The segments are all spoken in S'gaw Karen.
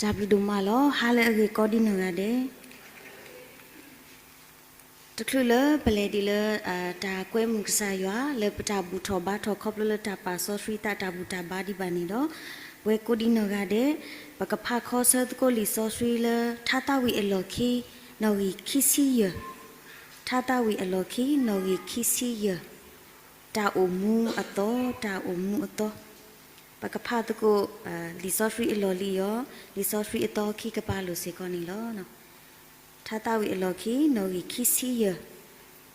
တၢ်ဘျုးဒိၣ်မးလီၤ. ဟါလၢအဂ့ၤကိးဒံးနီၢ်ဂၤဒဲး, တချုးလၢပလဲၤဒံးလၢ တၢ်ကွဲမုာ်ကစၢ်ယွၤ လၢပတၢ်ဘူၣ်ထီၣ်ဘါထီၣ်ခီဖျိလၢတၢ်ပာ်စီဆှံသးတၢ်ဘူၣ်တၢ်ဘါဒံးဘၣ်န့ၣ်ဒီး, ပဝဲကိးဒံးနီၢ်ဂၤဒဲး, ပကဖးခီဆၢသကိးလံာ်စီဆှံလၢ ထါသးဝံၣ်အလီၢ်ခံ နီၣ်ဂံၢ်ခံဆံယဲၢ်, ထါသးဝံၣ်အလီၢ်ခံ နီၣ်ဂံၢ်ခံဆံယဲၢ်, တၢ်အိၣ်မူအသီ, တၢ်အိၣ်မူအသီ, ပကဖးသကိး လံာ်စီဆှံအလီၢ်လံၤအံၤ, လံာ်စီဆှံအသီခံကပၤလိာ်စ့ၢ်ကီးန့ၣ်လီၤ. ထါသးဝံၣ်အလီၢ်ခံ နီၣ်ဂံၢ်ခံဆံယဲၢ်,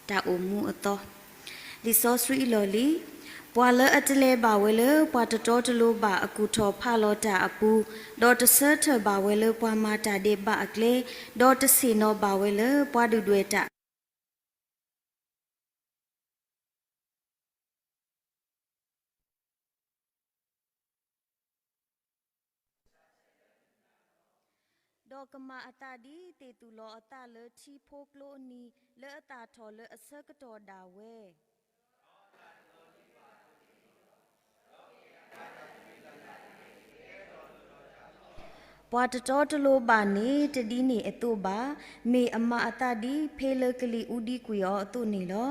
တၢ်အိၣ်မူအသီ, လံာ်စီဆှံအလီၢ်လံၤ, ပှၤလၢအတလဲၤဘၣ်ဝဲလၢ ပှၤတတီတလိၤဘၣ်အကူၣ်ထီၣ်ဖးလီၤတၢ်အပူၤ, ဒီးတဆၢထၢၣ်ဘၣ်ဝဲလၢပှၤမၤတၢ်ဒဲးဘးအကျဲ, ဒီးတဆ့ၣ်နီၤဘၣ်ဝဲလၢပှၤဒုၣ်ဒွဲၣ်တၢ် ဒီးကမၤအသးဒ်သ့ၣ်သူၣ်လီၤအသးလၢထံဖိကျိအနံၤ, လၢအသၣ်ထီၣ်လၢအဆၢကတီၢ်ဒၣ်ဝဲ, ပှၤတတီတလိၤဘၣ်န့ၣ် တဒ်န့ၣ်အသိးဘၣ်, မ့ၢ်အမၤအသးဒ်ဖဲလၢကလံၤအူဒံကွံာ်အီၤအသိးန့ၣ်လီၤ.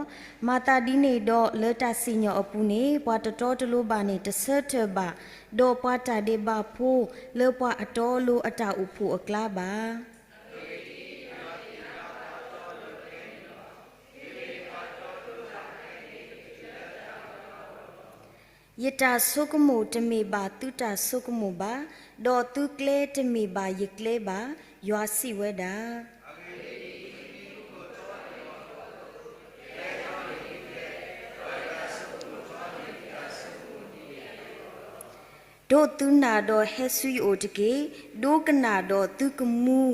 မၤသးဒ်န့ၣ်ဒီး လၢတၢ်စံၣ်ညီၣ်အပူၤန့ၣ် ပှၤတတီတလိၤဘၣ်န့ၣ် တဆၢထၢၣ်ဘၣ်, ဒီးပှၤတၢ်ဒဲးဘးဖိ လၢပှၤအတီအလိၤအတၢ်အိၣ်ဖှိၣ်အကျါဘၣ်. ယတၢ်ဆိကမိၣ်တမ့ၢ်ဘၣ်သုတၢ်ဆိကမိၣ်ဘၣ်, ဒီးသုကျဲတမ့ၢ်ဘၣ်ယကျဲဘၣ်, ယွၤစံးဝဲဒၣ်. ဒိးသုနၢ်ဒီးဟဲဆူယအိၣ်တက့ၢ်, ဒိကနၣ်ဒီးသုကမူ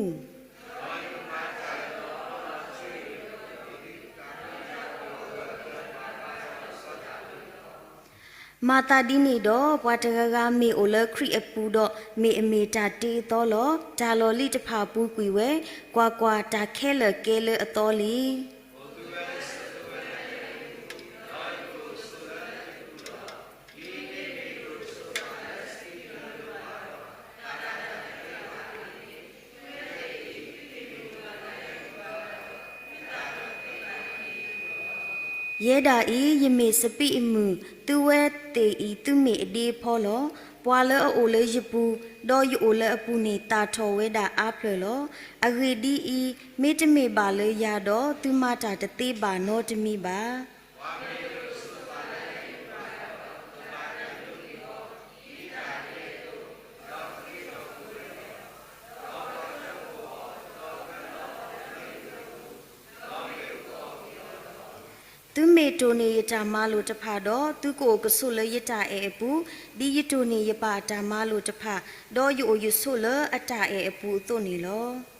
မၤသးဒ်န့ၣ်ဒီး ပှၤတဂၤဂၤမ့ၢ်အိၣ်လၢခရံာ်အပူၤဒီး မ့ၢ်အမ့ၢ်တၢ်တ့အသီလီၤ. တၢ်လီၢ်လံၤတဖၣ်ပူၤကွံာ်ဝဲ, ကွၢ်ကွၢ်, တၢ်ခဲလၢာ်ကဲလၢအသီလံ. ယဲဒၣ်အံၤ, ယမ့ၢ်စပံးအမုၢ်, သုဝဲသ့ၣ်အံၤသုမ့ၢ်အဒ့အဖီလီၤ. ပှၤလၢအအိၣ်လၢယပူၤ, ဒီးယအိၣ်လၢအပူၤန့ၣ် သၣ်ထီၣ်ဝဲဒၣ်အါဖျၢၣ်လီၤ. အဂ့ၢ်ဒ်အံၤ, မ့တမ့ၢ်ဘၣ်လၢယၤဒီး, သုမၤတၢ်တသ့ဘၣ်နီတမံၤဘၣ်. သုမ့ၢ်တိၢ်န့ၢ်ယတၢ်မၤလိာ်တဖၣ်ဒီး, သုကအိၣ်ကဆိးလၢယတၢ်အဲၣ်အပူၤ, ဒ်ယတိၢ်န့ၢ်ယပၢ်အတၢ်မၤလိာ်တဖၣ်, ဒီးယအိၣ်ယဆိးလၢအတၢ်အဲၣ်အပူၤအသိးန့ၣ်လီၤ.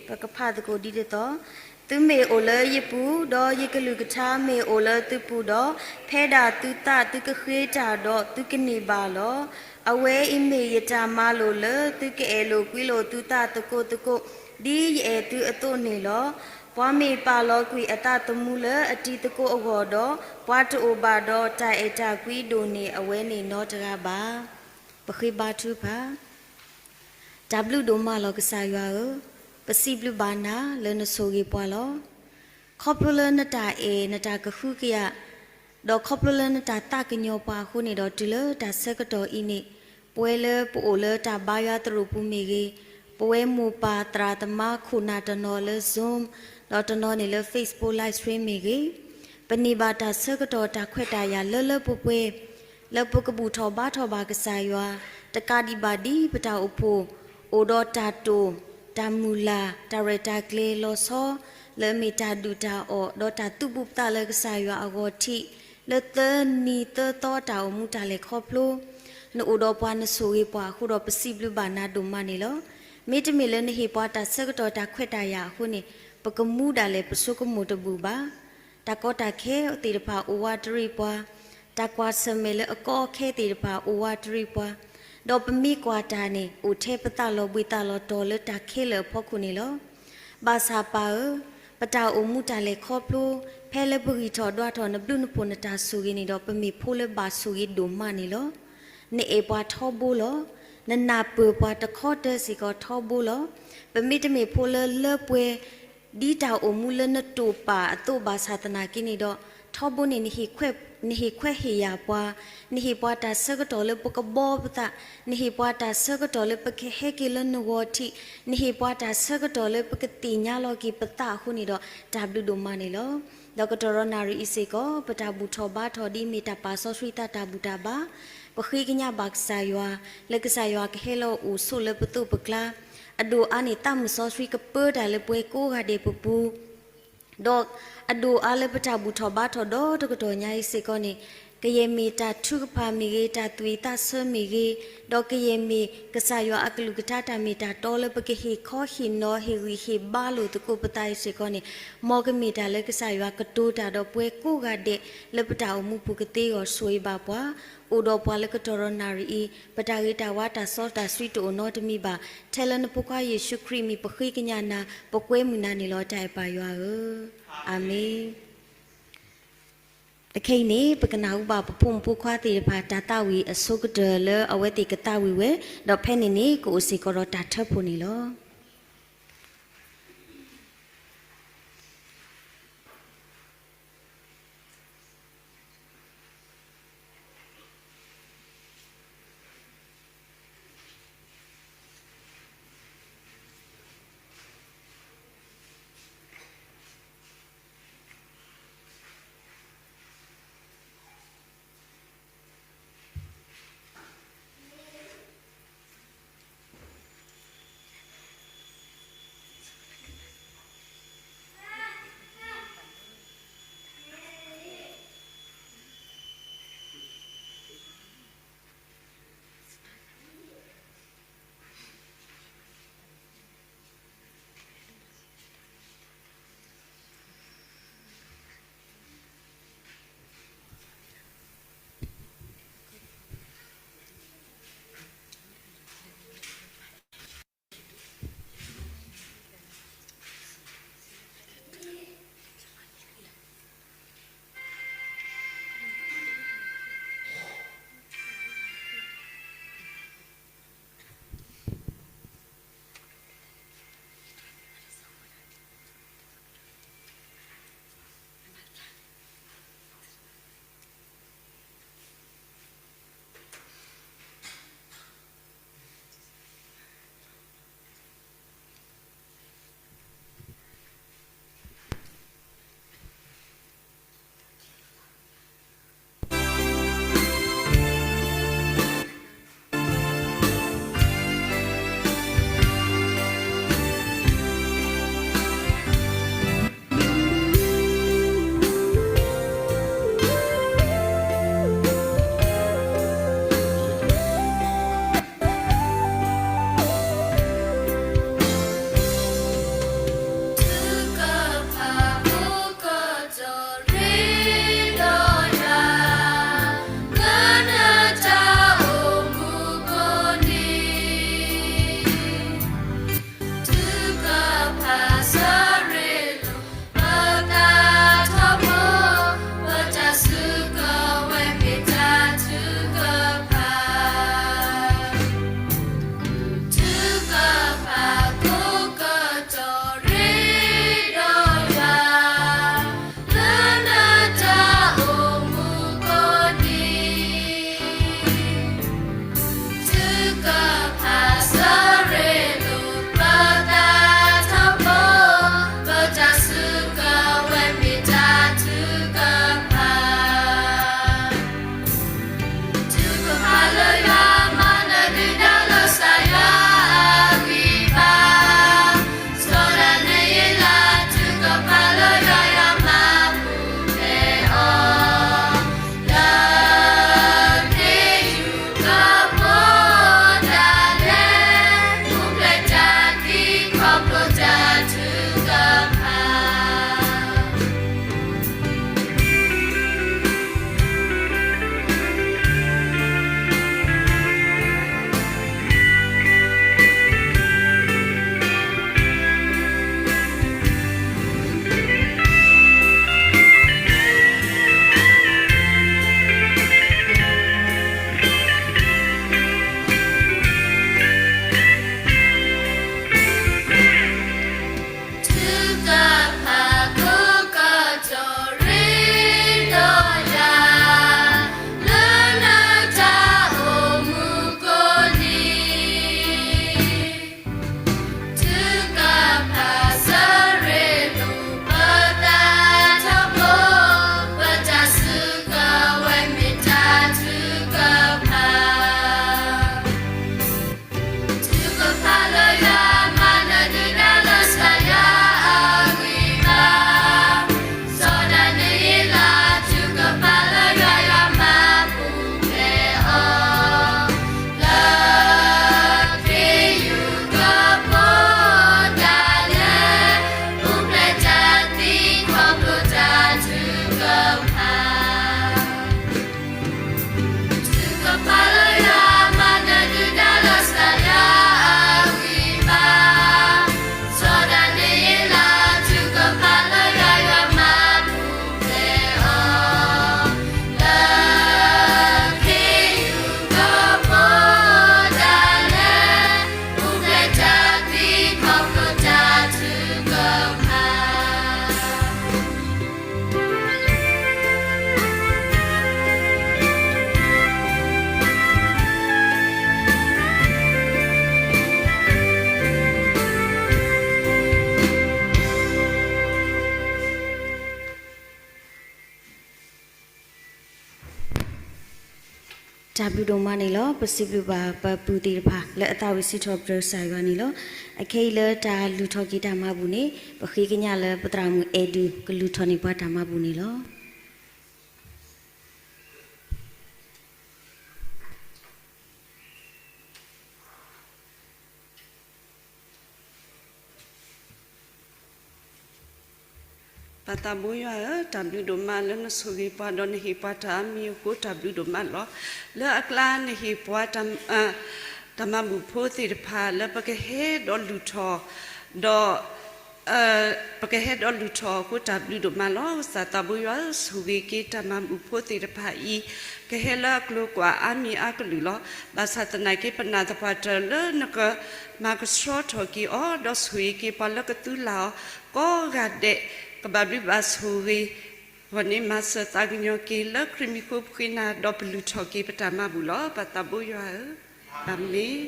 ပကဖးသကိးဒ်သိး, သုမ့ၢ်အိၣ်လၢယပူၤ, ဒီးယကလုၢ်ကထါမ့ၢ်အိၣ်လၢသုပူၤဒီး, ဖဲဒၣ်သုသးသုကဃ့တၢ်ဒီးသုကန့ၢ်ဘၣ်လီၤ. အဝဲအံၤမ့ၢ်ယတၢ်မၤလိာ်လၢသုကအဲၣ်လိာ်ကွံလိာ်သုသးသကိးသကိး, ဒ်ယအဲၣ်သုအသိးန့ၣ်လီၤ. ပှၤမ့ၢ်ပာ်လီၤကွံာ်အသးသမူလၢအတံၤသကိးအဂီၢ်ဒီး, ပှၤတအိၣ်ဘၣ်ဒီးတၢ်အဲၣ်တၢ်ကွံဒိၣ်န့ၢ်အဝဲန့ၣ်နီတဂၤဘၣ်. ပဃ့ဘါထုကဖၣ်. တၢ်ဘျုးဒိၣ်မးလီၤကစၢ်ယွၤဧၢ, ပစံးဘျုးဘၣ်နၤလၢနဆိၣ်ဂ့ၤပှၤလီၤ. ခီဖျိလၢနတၢ်အဲၣ်နတၢ်ကဟုကယာ်, ဒီးခီဖျိလၢနတၢ်သးကညီၤပှၤအဃိန့ၣ်ဒီး တုၤလၢတၢ်ဆၢကတီၢ်အံၤန့ၣ်, ပဝဲလၢပအိၣ်လၢတၢ်ဘါယွၤသရိာ်ပူၤမ့ၢ်ဂ့ၤ, ပဝဲမိၢ်ပၢ်သရၣ်သမါခိၣ်နၢ်တနီၤလၢ Zoom, ဒီးတနီၤန့ၣ်လၢ Facebook Live Stream မ့ၢ်ဂ့ၤ, ပန့ၢ်ဘၣ်တၢ်ဆၢကတီၢ်တၢ်ခွဲးတၢ်ယာ်လၢလၢပှဲၤပှဲၤ လၢပကဘူၣ်ထီၣ်ဘါထီၣ်ဘၣ်ကစၢ်ယွၤ, တကးဒံးဘၣ်ဒ်ပတၢ်အိၣ်ဖှိၣ် အိၣ်ဒီးတၢ်တိာ်, တၢ်မုၢ်လၢ်, တၢ်ရဲၣ်တၢ်ကျဲၤလီၤဆီ, လၢအမ့ၢ်တၢ်ဒုၣ်တၢ်အီၣ်, ဒီးတၢ်သူၣ်ဘူၣ်သးလၢကစၢ်ယွၤအဂီၢ်ထံး, လၢသၢနံၤသၢသီတၢ်အိၣ်မူတၢ်လဲၤခီဖျိ, နအိၣ်ဒီးပှၤနဆိၣ်ဂ့ၤပှၤအဃိဒီး ပစံးဘျုးဘၣ်နၤဒိၣ်မးန့ၣ်လီၤ. မ့တမ့ၢ်လၢနဟ့ၣ်ပှၤတၢ်ဆၢကတီၢ်တၢ်ခွဲးတၢ်ယာ်အဃိန့ၣ်, ပကမူဒၣ်လဲာ်ပဆိကမိၣ်တဘူၣ်ဘၣ်. တၢ်ကီတၢ်ခဲသ့ၣ်တဖၣ်အိၣ်ဝးတရံးပှၤ, တၢ်ကွၢ်ဆၢၣ်မဲာ်လၢအကီအခဲသ့ၣ်တဖၣ်အိၣ်ဝးတရံးပှၤ, ဒီးပမ့ၢ်ကွၢ်တၢ်န့ၣ် အိၣ်ထဲပသးလီၤဘှံးသးလီၤတီၤလၢတၢ်ခဲလၢာ်အဖီခိၣ်န့ၣ်လီၤ. ဘၣ်ဆၣ်ပၢ်ဧၢ, ပတၢ်အိၣ်မူတၢ်လဲၤခီဖျိ, ဖဲလၢပဂံၢ်ထီၣ်ဒွးထီၣ်နဘျုးနဖှိၣ်နတၢ်ဆိၣ်ဂ့ၤန့ၣ်ဒီး ပမ့ၢ်ဖိလၢဘၣ်ဆိၣ်ဂ့ၤဒိၣ်မးန့ၣ်လီၤ. နအဲၣ်ပှၤထီဘိလီၤ. နနၢ်ပၢၢ်ပှၤတခီတၢၤစ့ၢ်ကီးထီဘိလီၤ. ပမ့တမ့ၢ်ဖိလၢလၢပှဲၤ ဒ်တၢ်အိၣ်မူလၢနတိာ်ပာ်အသိးဘၣ်ဆၣ်သနာ်က့န့ၣ်ဒီး, ထီဘိန့ၣ် နဟ့ၣ်ခွဲးဟ့ၣ်ယာ်ပှၤ, နဟ့ၣ်ပှၤတၢ်ဆၢကတီၢ်လၢပကဘှီပသး, နဟ့ၣ်ပှၤတၢ်ဆၢကတီၢ်လၢပကဟဲက့ၤလၢနဂီၢ်ထံး, နဟ့ၣ်ပှၤတၢ်ဆၢကတီၢ်လၢပကသ့ၣ်ညါလီၤက့ၤပသးအဃိန့ၣ်ဒီး တၢ်ဘျုးဒိၣ်မးန့ၣ်လီၤ. ဒီးကတီၢ်ဒီးနၣ်ရံၣ်အံၤစ့ၢ်ကီး ပတၢ်ဘူၣ်ထီၣ်ဘါထီၣ်ဒ်အမ့ၢ်တၢ်ပာ်စီဆှံသးတၢ်ဘူၣ်တၢ်ဘါ, ပဃ့ကညးဘၣ်ကစၢ်ယွၤ, လၢကစၢ်ယွၤကဟဲလီၤအိၣ်ဆိးလၢပသိးပကျါ, အဒိၣ်အါန့ၣ် သးမုၣ်စီဆှံကပၢတၢ်လၢပှဲၤကိးဂၤဒဲးပပူၤ ဒီးအဒိၣ်အါလၢပတၢ်ဘူၣ်ထီၣ်ဘါထီၣ်ဒီတကတီၢ်ညါအံၤစ့ၢ်ကီးန့ၣ်, ကယဲၢ်မ့ၢ်တၢ်ထုကဖၣ်မ့ၢ်ဂ့ၤ, တၢ်သူၣ်ဝံၣ်သးဆၢမ့ၢ်ဂ့ၤ, ဒီးကယဲၢ်မ့ၢ်ကစၢ်ယွၤအကလုၢ်ကထါတၢ်မ့ၢ်တၢ်တီလၢပကဟ့ၣ်ခီဟ့ၣ်နီၤဟ့ၣ်ဂံၢ်ဟ့ၣ်ဘါလိာ်သကိးပသးအံၤစ့ၢ်ကီးန့ၣ်, မ်ကမ့ၢ်တၢ်လၢကစၢ်ယွၤကတိၤတၢ်ဒီးပှဲၤကိးဂၤဒဲးလၢပတၢ်အိၣ်မူပူၤကသ့အဂီၢ်ဆိၣ်ဂ့ၤဘၣ်ပှၤ, အိၣ်ဒီးပှၤလၢကတီၢ်ဒီးနၣ်ရံၣ်အံၤ, ပတၢ်ဂ့ၤတၢ်ဝါတၢ်စီတၢ်ဆှံတအိၣ်နီတမံၤဘၣ်, ထဲလၢနဖိခွါယ့ၣ်ၡူးခရံာ်မံၤပဃ့ကညးနၤ, ပကွဲမုာ်နၤန့ၣ်လီၤ တၢ်အဲၣ်ပၢ်ယွၤဧၢ, အၤမ့ၣ်. အခဲအံၤန့ၣ် ပကနၢ်ဟူဘၣ်ပဖိမုၣ်ဖိခွါသ့ၣ်တဖၣ်တၢ်သးဝံၣ်အဆိကတၢၢ်လၢအဝဲသ့ၣ်ကသးဝံၣ်ဝဲ, ဒီးဖဲန့ၣ်န့ၣ် ကအိၣ်စ့ၢ်ကီးဒီးတၢ်ထၢဖှိၣ်န့ၣ်လီၤ. တၢ်ဘျုးဒိၣ်မးန့ၣ်လီၤ. ပစံးဘျုးဘၣ်ပပုၢ်သ့ၣ်တဖၣ်လၢအသးဝံၣ်စံးထီၣ်ပတြၢၤကစၢ်ယွၤန့ၣ်လီၤ. အခဲအံၤလၢတၢ်လုၢ်ထီၣ်က့ၤတၢ်မၤဘူၣ်န့ၣ် ပဃ့ကညးလၢပသရၣ်မုၣ်အဲၣ်ဒုးကလုၢ်ထီၣ်န့ၢ်ပှၤတၢ်မၤဘူၣ်န့ၣ်လီၤ. ပၢ်သးဘိယွၤဧၢ, တၢ်ဘျုးဒိၣ်မးလၢနဆိၣ်ဂ့ၤပှၤဒီးနဟ့ၣ်ပှၤတၢ်အါမံၤအဃိ တၢ်ဘျုးဒိၣ်မးလီၤ. လၢအကျါနဟ့ၣ်ပှၤ တၢ်မၤဘူၣ်ဖိသ့ၣ်တဖၣ်လၢပကဟဲဒီးလုၢ်ထီၣ်, ဒီး ပကဟဲဒီးလုၢ်ထီၣ်အဃိ တၢ်ဘျုးဒိၣ်မးလီၤ. ကစၢ်သးဘိယွၤဧၢ, ဆိၣ်ဂ့ၤက့ၤတၢ်မၤဘူၣ်ဖိသ့ၣ်တဖၣ်အံၤ ကဟဲလၢအကျိၤကွၢ်အါမံၤအါကလုာ်လီၤ. ဘၣ်ဆၣ်သနာ်က့ ပနာ်သပှၢ်တၢၢ်လၢနကမၤကဆှီထီၣ်က့ၤအီၤ ဒီးဆိၣ်ဂ့ၤက့ၤပှၤလၢကသူလၢ်အီၤကိးဂၤဒဲး ကဘၣ်ဘျုးဘၣ်ဆိၣ်ဂ့ၤ ဂီၢ်န့ၣ် မၤစၢၤသးကညီၤက့ၤလၢခရံာ်မံၤဃိ ပဃ့နၤ ဒီးပလုၢ်ထီၣ်က့ၤပတၢ်မၤဘူၣ်လီၤ. ပၢ်သးဘိယွၤဧၢ, အၤမ့ၣ်.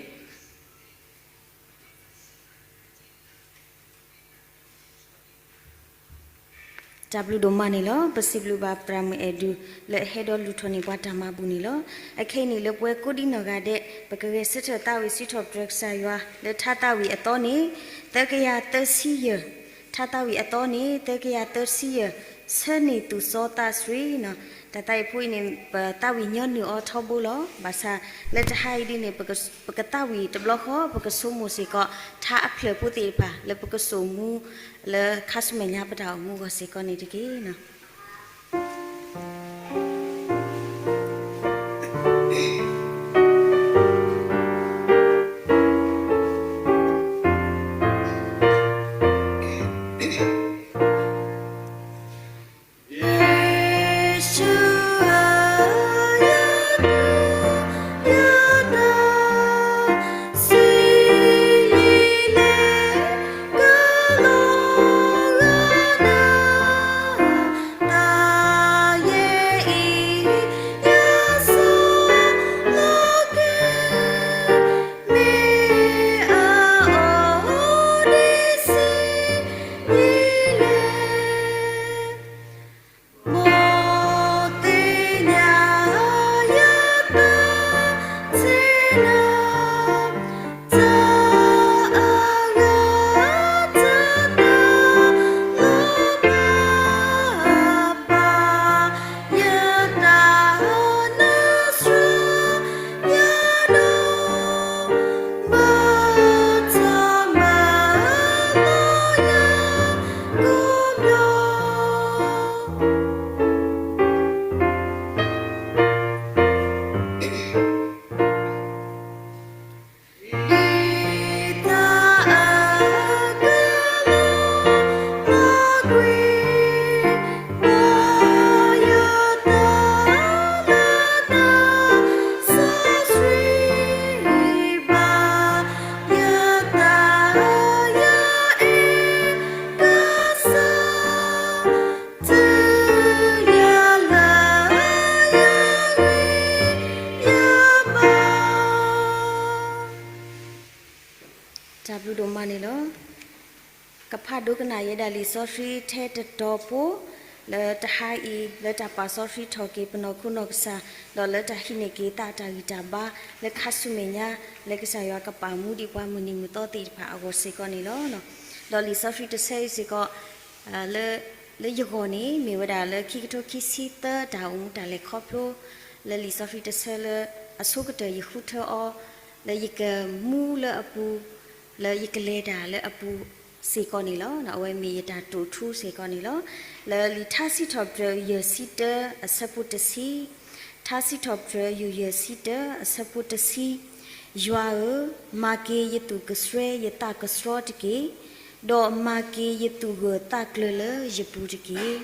တၢ်ဘျုးဒိၣ်မးန့ၣ်လီၤ. ပစံးဘျုးဘၣ်သရၣ်မုၣ်အဲၣ်ဒုး လၢအဟဲဒီးလုၢ်ထီၣ်န့ၢ်ပှၤတၢ်မၤဘူၣ်န့ၣ်လီၤ. အခဲအံၤန့ၣ် လၢပဝဲကိးဒံနီၢ်ဂၤဒဲး ပကဂဲၤဆၢထၢၣ်သးဝံၣ်စံးထီၣ်ပတြၢၤကစၢ်ယွၤ လၢထါသးဝံၣ်အသီန့ၣ် သၢကယၤသၢဆံယဲၢ်, ထါသးဝံၣ်အသီန့ၣ် သၢကယၤသၢဆံယဲၢ်, ဆၢန့ၢ်သူၣ်စီသးဆှံနီၤ. တၢ်သးဝံၣ်ဖိအံၤန့ၣ် ပသးဝံၣ်ညီနုၢ်အီၤထီဘိလီၤ. ဘၣ်ဆၣ်လၢတဟါအံၤဒ်န့ၣ် ပကသးဝံၣ်တဘျီဃီ ပကဆိကမိၣ်စ့ၢ်ကီး ထါအဖျၢၣ်ဖိသ့ၣ်တဖၣ် လၢပကစိာ်မူ လၢခါဆူမဲာ်ညါပတၢ်အိၣ်မူအဂီၢ်စ့ၢ်ကီးန့ၣ်တက့ၢ်. တၢ်ဘျုးဒိၣ်မးန့ၣ်လီၤ. ကဖးဒိကနၣ်ယဲဒၣ်လံာ်စီဆှံထဲတတီၤဖိ လၢတဟါအံၤ လၢတၢ်ပာ်စီဆှံထီၣ်က့ၤပနီၢ်ခိနီၢ်ကစၢ် ဒီးလၢတၢ်ဟံးန့ၢ်က့ၤသးတၢ်ဂံၢ်တၢ်ဘါ လၢခါဆူမဲာ်ညါ လၢကစၢ်ယွၤကပာ်မူဒံးပှၤမုၢ်နံၤမုၢ်သီသ့ၣ်တဖၣ်အဂီၢ်စ့ၢ်ကီးန့ၣ်လီၤ. ဒီးလံာ်စီဆှံတဆၢအံၤစ့ၢ်ကီး လၢယဂီၢ်န့ၣ် မ့ၢ်ဝဲဒၣ်လၢခံကထိခံဆံသၢ တၢ်အိၣ်မူတၢ်လဲၤခီဖျိ လၢလံာ်စီဆှံတဆၢလၢ အဆိကတၢၢ်ယဃုထၢအီၤ လၢယကမူလၢအပူၤ လၢယကလဲၤတၢ်လၢအပူၤစ့ၢ်ကီးန့ၣ်လီၤ. အဝဲမ့ၢ်ယတၢ်တိာ်ထူစ့ၢ်ကီးန့ၣ်လီၤ. လၢလံာ်ထါစံးထီၣ်ပတြၢၤယဲၢ်ဆံတၢ အဆၢဖိတဆံ, ထါစံးထီၣ်ပတြၢၤယဲၢ်ဆံတၢ အဆၢဖိတဆံ, ယွၤဧၢ, မၤက့ၤယသူၣ်ကဆှဲယသးကဆှီတက့ၢ်, ဒီးမၤက့ၤယသူၣ်ဂၢၢ်သးကျၢၤလၢယပူၤတက့ၢ်.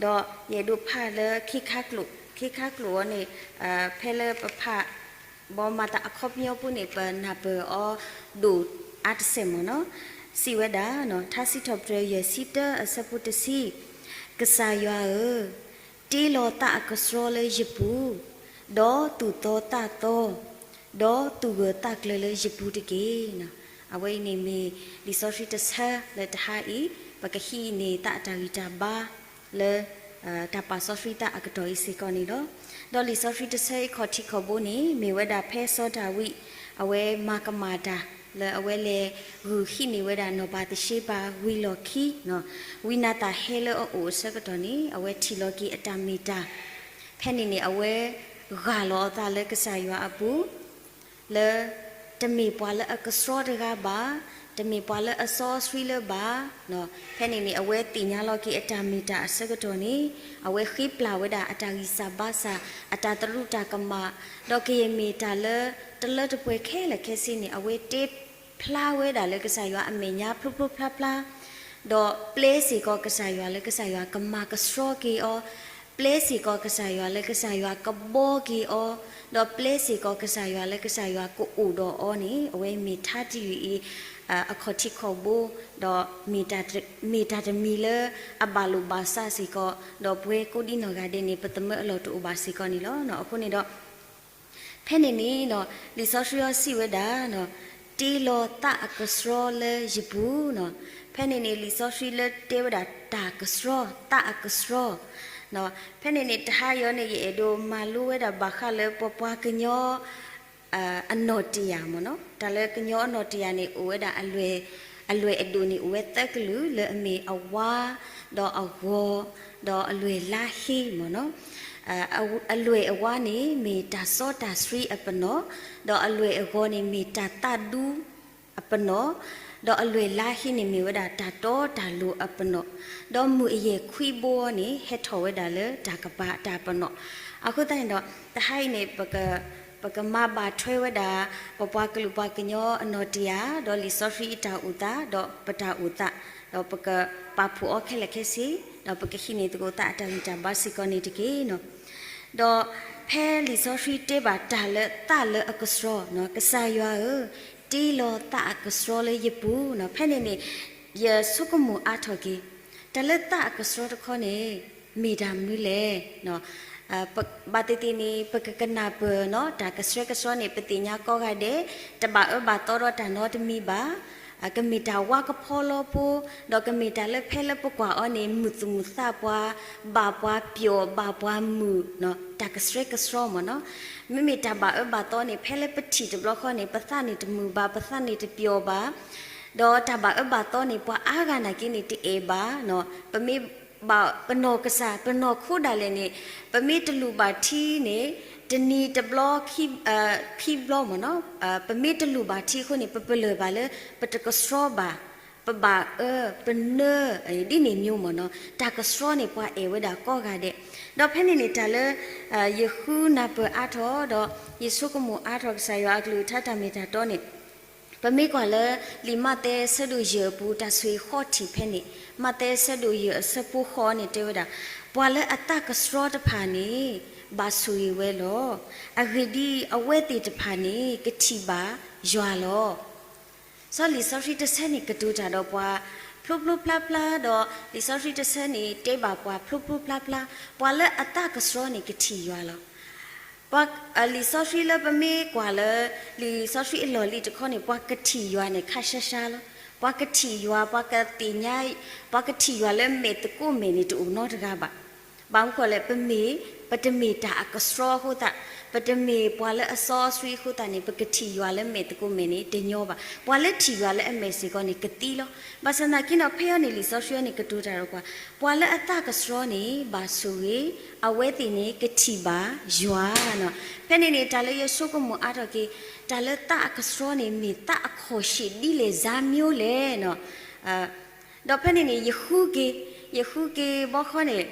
ဒီးယအဲၣ်ဒိးဖးလၢခ့ခါကျိာ်, ခ့ခါကျိာ်အံၤန့ၣ် ဖဲလၢပဖး ဘီမၤသးအခီပညီဖိန့ၣ် ပနၢ်ပၢၢ်အီၤဒိၣ်အါတစဲးမ့ၢ်နီၤ. စံးဝဲဒၣ်, ထါစံးထီၣ်ပတြၢၤယဲၢ်ဆံတၢ အဆၢဖိတဆံ, ကစၢ်ယွၤဧၢ, တ့လီၤသးအကဆှီလၢယပူၤ, ဒီးသူၣ်သီသးသီ, ဒီးသူၣ်ဂၢၢ်သးကျၢၤလၢယပူၤတက့ၢ်. အဝဲအံၤန့ၣ်မ့ၢ်လံာ်စီဆှံတဆၢလၢတဟါအံၤ ပကဟံးန့ၢ်သးအတၢ်ဂံၢ်တၢ်ဘါလၢ တၢ်ပာ်စီဆှံသးအကတီၢ်အံၤစ့ၢ်ကီးန့ၣ်လီၤ. ဒီးလံာ်စီဆှံတဆၢအံၤခီၣ်ထံးခီၣ်ဘိန့ၣ် မ့ၢ်ဝဲဒၣ်ဖဲစီၤဒၤဝံး အဝဲမၤကမၣ်တၢ် လၢအဝဲလဲၤဂုာ်ဟံးန့ၢ်ဝဲဒၣ်နီၢ်ဘၤသရှ့ဘၤဝံၤလီၢ်ခံ ဝံနၤသၣ်ဟဲလၢအအိၣ်အဆၢကတီၢ်န့ၣ် အဝဲထံၣ်လီၤက့ၤအတၢ်မ့ၢ်တၢ် ဖဲန့ၣ်န့ၣ် အဝဲဂၢ်လီၤအသးလၢကစၢ်ယွၤအပူၤ လၢ တမ့ၢ်ပှၤလၢအကဆှီတဂၤဘၣ်, တမ့ၢ်ပှၤလၢအစီအဆှံလၢၤဘၣ်, ဖဲန့ၣ်န့ၣ် အဝဲသ့ၣ်ညါလီၤက့ၤအတၢ်မ့ၢ်တၢ်အဆၢကတီၢ်န့ၣ် အဝဲဃ့ပျၢ်ဝဲဒၣ်အတၢ်ဂံၢ်စၢ်ဘါစၢ်, အတၢ်သရူးတၢ်ကမၣ်, ဒီးကယဲၢ်မ့ၢ်တၢ်လၢ တလၢတပှဲၤခဲလၢာ်ခဲဆ့န့ၣ် အဝဲတဲဖျါဝဲဒၣ်လၢကစၢ်ယွၤအမဲာ်ညါဖျိဖျိဖျါဖျါ ဒီးပျဲစ့ၢ်ကီးကစၢ်ယွၤလၢကစၢ်ယွၤကမၤကဆှီက့ၤအီၤ, ပျဲစ့ၢ်ကီးကစၢ်ယွၤလၢကစၢ်ယွၤကဘှီက့ၤအီၤ, ဒီးပျဲစ့ၢ်ကီးကစၢ်ယွၤလၢကစၢ်ယွၤကအိၣ်ဒီးအီၤန့ၣ် အဝဲမ့ၢ်ထါတယုၢ်အံၤ အခီၣ်ထံးခီၣ်ဘိ, ဒီးမ့ၢ်တၢ်တမံၤလၢအဘၣ်လိာ်ဘၣ်စးစ့ၢ်ကီး, ဒီးပဝဲကိးဒံနီၢ်ဂၤဒဲးန့ၣ် ပသမၢအလီၢ်တအိၣ်ဘၣ်စ့ၢ်ကီးန့ၣ်လီၤ. အဃိန့ၣ်ဒီး ဖဲန့ၣ်န့ၣ် လံာ်စီဆှံအံၤစံးဝဲဒၣ်, တ့လီၤသးအကဆှီလၢယပူၤ, ဖဲန့ၣ်န့ၣ် လံာ်စီဆှံလၢတဲဝဲဒၣ်တၢ်ကဆှီ, သးအကဆှီ, ဖဲန့ၣ်န့ၣ် တဟါအံၤန့ၣ် ယအဲၣ်ဒိးမၤလိဝဲဒၣ်ဘၣ်ဃးလၢပပှၤကညီ အနီၢ်တယၢ်မ့ၢ်နီၤ, တၢ်လၢကညီအနီၢ်တယၢ်န့ၣ် အိၣ်ဝဲဒၣ် အလွဲၢ်အဒိၣ်န့ၣ် အိၣ်ဝဲသၢကလုာ် လၢအမ့ၢ်အဝါ, ဒီးအဂီၤ, ဒီးအလွဲၢ်လါဟ့မ့ၢ်နီၤ. အလွဲၢ်အဝါန့ၣ် မ့ၢ်တၢ်စီတၢ်ဆှံအပနီၣ်, ဒီးအလွဲၢ်အဂီၤန့ၣ် မ့ၢ်တၢ်သးဒူအပနီၣ်, ဒီးအလွဲၢ်လါဟ့န့ၣ် မ့ၢ်ဝဲဒၣ်တၢ်တီတၢ်လိၤအပနီၣ်, ဒီးမုၢ်အယဲၢ်ခွံဘိန့ၣ် ဟဲထီၣ်ဝဲဒၣ်လၢတၢ်ကပၤတၢ်ပနီၣ်. အဃိသတးန့ၣ်ဒီး တဟါအံၤန့ၣ် ပကမၤဘၣ်ထွဲဝဲဒၣ် ပပှၤကလုာ်ပှၤကညီအနီၢ်တယၢ် ဒီးလံာ်စီဆှံအတၢ်အိၣ်သး ဒီးပတၢ်အိၣ်သး, ဒီးပကပာ်ဖှိၣ်အီၤခဲလၢာ်ခဲဆ့, ဒီးပကဟံးန့ၢ်သကိးသးအတၢ်ဂံၢ်တၢ်ဘါစ့ၢ်ကီးန့ၣ်တက့ၢ်. ဒီးဖဲလံာ်စီဆှံတဲဘၣ်တၢ်လၢသးလၢအကဆှီ, ကစၢ်ယွၤဧၢ, တ့လီၤသးအကဆှီလၢယပူၤ, ဖဲန့ၣ်န့ၣ် ယဆိကမိၣ်အါထီၣ်က့ၤ တၢ်လၢသးအကဆှီတခီန့ၣ် မ့ၢ်တၢ်မနုၤလဲၣ်. ဘၣ်သ့ၣ်သ့ၣ်န့ၣ် ပကကနၢ်ပၢၢ်နီၤ တၢ်ကဆှဲကဆှီန့ၣ် ပသ့ၣ်ညါကိးဂၤဒဲး တဘၣ်အၢဘၣ်သီဒီးတၢ်နီတမံၤဘၣ်. ကမ့ၢ်တၢ်ဝါကဖီလီဖိ, ဒီးကမ့ၢ်တၢ်လၢဖဲလၢပကွၢ်အီၤန့ၣ် မုာ်သူၣ်မုာ်သးပှၤ, ဘၣ်ပှၤပျီၣ်ဘၣ်ပှၤမုာ်, တၢ်ကဆှဲကဆှီမ့ၢ်နီၤ. မ့မ့ၢ်တၢ်ဘၣ်အၢဘၣ်သီန့ၣ် ဖဲလၢပထံၣ်တဘျီဃီန့ၣ် ပသးန့ၣ်တမုာ်ဘၣ်, ပသးန့ၣ်တပျီၣ်ဘၣ် ဒီးတၢ်ဘၣ်အၢဘၣ်သီန့ၣ် ပှၤအါဂၤနာ်က့န့ၣ် တအဲၣ်ဘၣ်. ပမ့ၢ်ဘၣ်ပနီၢ်ကစၢ် ပနီၢ်ခိဒၣ်လဲာ်န့ၣ် ပမ့ၢ်တလူၢ်ဘၣ်ထံန့ၣ် တနံၤတဘျီ ခံဘျီမ့ၢ်နီၤ, ပမ့ၢ်တလူၢ်ဘၣ်ထံအဃိန့ၣ် ပပလၢၢ်ဘၣ်လၢ ပတကဆှီဘၣ်, ပဘၣ်အၢ ပနၢ ဒ်န့ၣ်မ့ၢ်မ့ၢ်နီၤ. တၢ်ကဆှီန့ၣ် ပှၤအဲၣ်ဝဲဒၣ်ကိးဂၤဒဲး. ဒီးဖဲန့ၣ်န့ၣ် တၢ်လၢ ယဃုနၢ်ပၢၢ်အါထီၣ် ဒီးယဆိကမိၣ်အါထီၣ်ကစၢ်ယွၤအကလုၢ်ကထါတၢ်မ့ၢ်တၢ်တီန့ၣ် ပမ့ၢ်ကွၢ်လၢ လံာ်မးသဲအဆၢဒိၣ်ယဲၢ်အပူၤ တၢ်ဆိၣ်ဂ့ၤဃီထံးဖဲန့ၣ်, မးသဲအဆၢဒိၣ်ယဲၢ်အဆၢဖိဃိးန့ၣ်တဲဝဲဒၣ်, ပှၤလၢအသးကဆှီတဖၣ်န့ၣ် ဘၣ်ဆိၣ်ဂ့ၤဝဲလီၤ. အဂ့ၢ်ဒ်အံၤ, အဝဲသ့ၣ်တဖၣ်န့ၣ် ကထံၣ်ဘၣ်ယွၤလီၤ. စီၤလံာ်စီဆှံတဆၢန့ၣ် ကတိၤတၢ်ဒီးပှၤ ဖျိဖျိဖျါဖျါ ဒီးလံာ်စီဆှံတဆၢန့ၣ် တဲဘၣ်ပှၤဖျိဖျိဖျါဖျါ, ပှၤလၢအသးကဆှီန့ၣ် ကထံၣ်ယွၤလီၤ. ပှၤ လံာ်စီဆှံလၢပမ့ၢ်ကွၢ်လၢ လံာ်စီဆှံအလီၢ်လံၤတခီန့ၣ် ပှၤကထံၣ်ယွၤန့ၣ် ခါရှါရှါလီၤ. ပှၤကထံၣ်ယွၤ ပှၤကသ့ၣ်ညါ ပှၤကထံၣ်ယွၤလၢမဲာ်သကိးမဲာ်န့ၣ် တအိၣ်နီတဂၤဘၣ်. ဘၣ်မနုၤဃိလဲၣ် ပမ့ၢ် ပတမ့ၢ်တၢ်အကဆှီအဃိသတး, ပတမ့ၢ်ပှၤလၢအစီအဆှံအဃိသတးန့ၣ် ပကထံၣ်ယွၤလၢမဲာ်သကိးမဲာ်န့ၣ် တညီဘၣ်. ပှၤလၢထံၣ်ယွၤလၢအမဲာ်စ့ၢ်ကီးန့ၣ် ကသံလီၤ. ဘၣ်ဆၣ်သနာ်က့န့ၣ် ဖဲအံၤန့ၣ် လံာ်စီဆှံအံၤန့ၣ် ကတိၤတၢ်ဒီးပှၤ ပှၤလၢအသးကဆှီန့ၣ် ဘၣ်ဆိၣ်ဂ့ၤ, အဝဲသ့ၣ်န့ၣ် ကထံၣ်ဘၣ်ယွၤနီၤ. ဖဲန့ၣ်န့ၣ် တၢ်လၢယဆိကမိၣ်အါထီၣ်က့ၤ တၢ်လၢသးအကဆှီန့ၣ် မ့ၢ်သးအခီၣ်ဆံးဒ်လဲၣ်စါမံၤလဲၣ်နီၤ. ဒီးဖဲန့ၣ်န့ၣ် ယဃုက့ၤ, ယဃုက့ၤဘီဃီန့ၣ်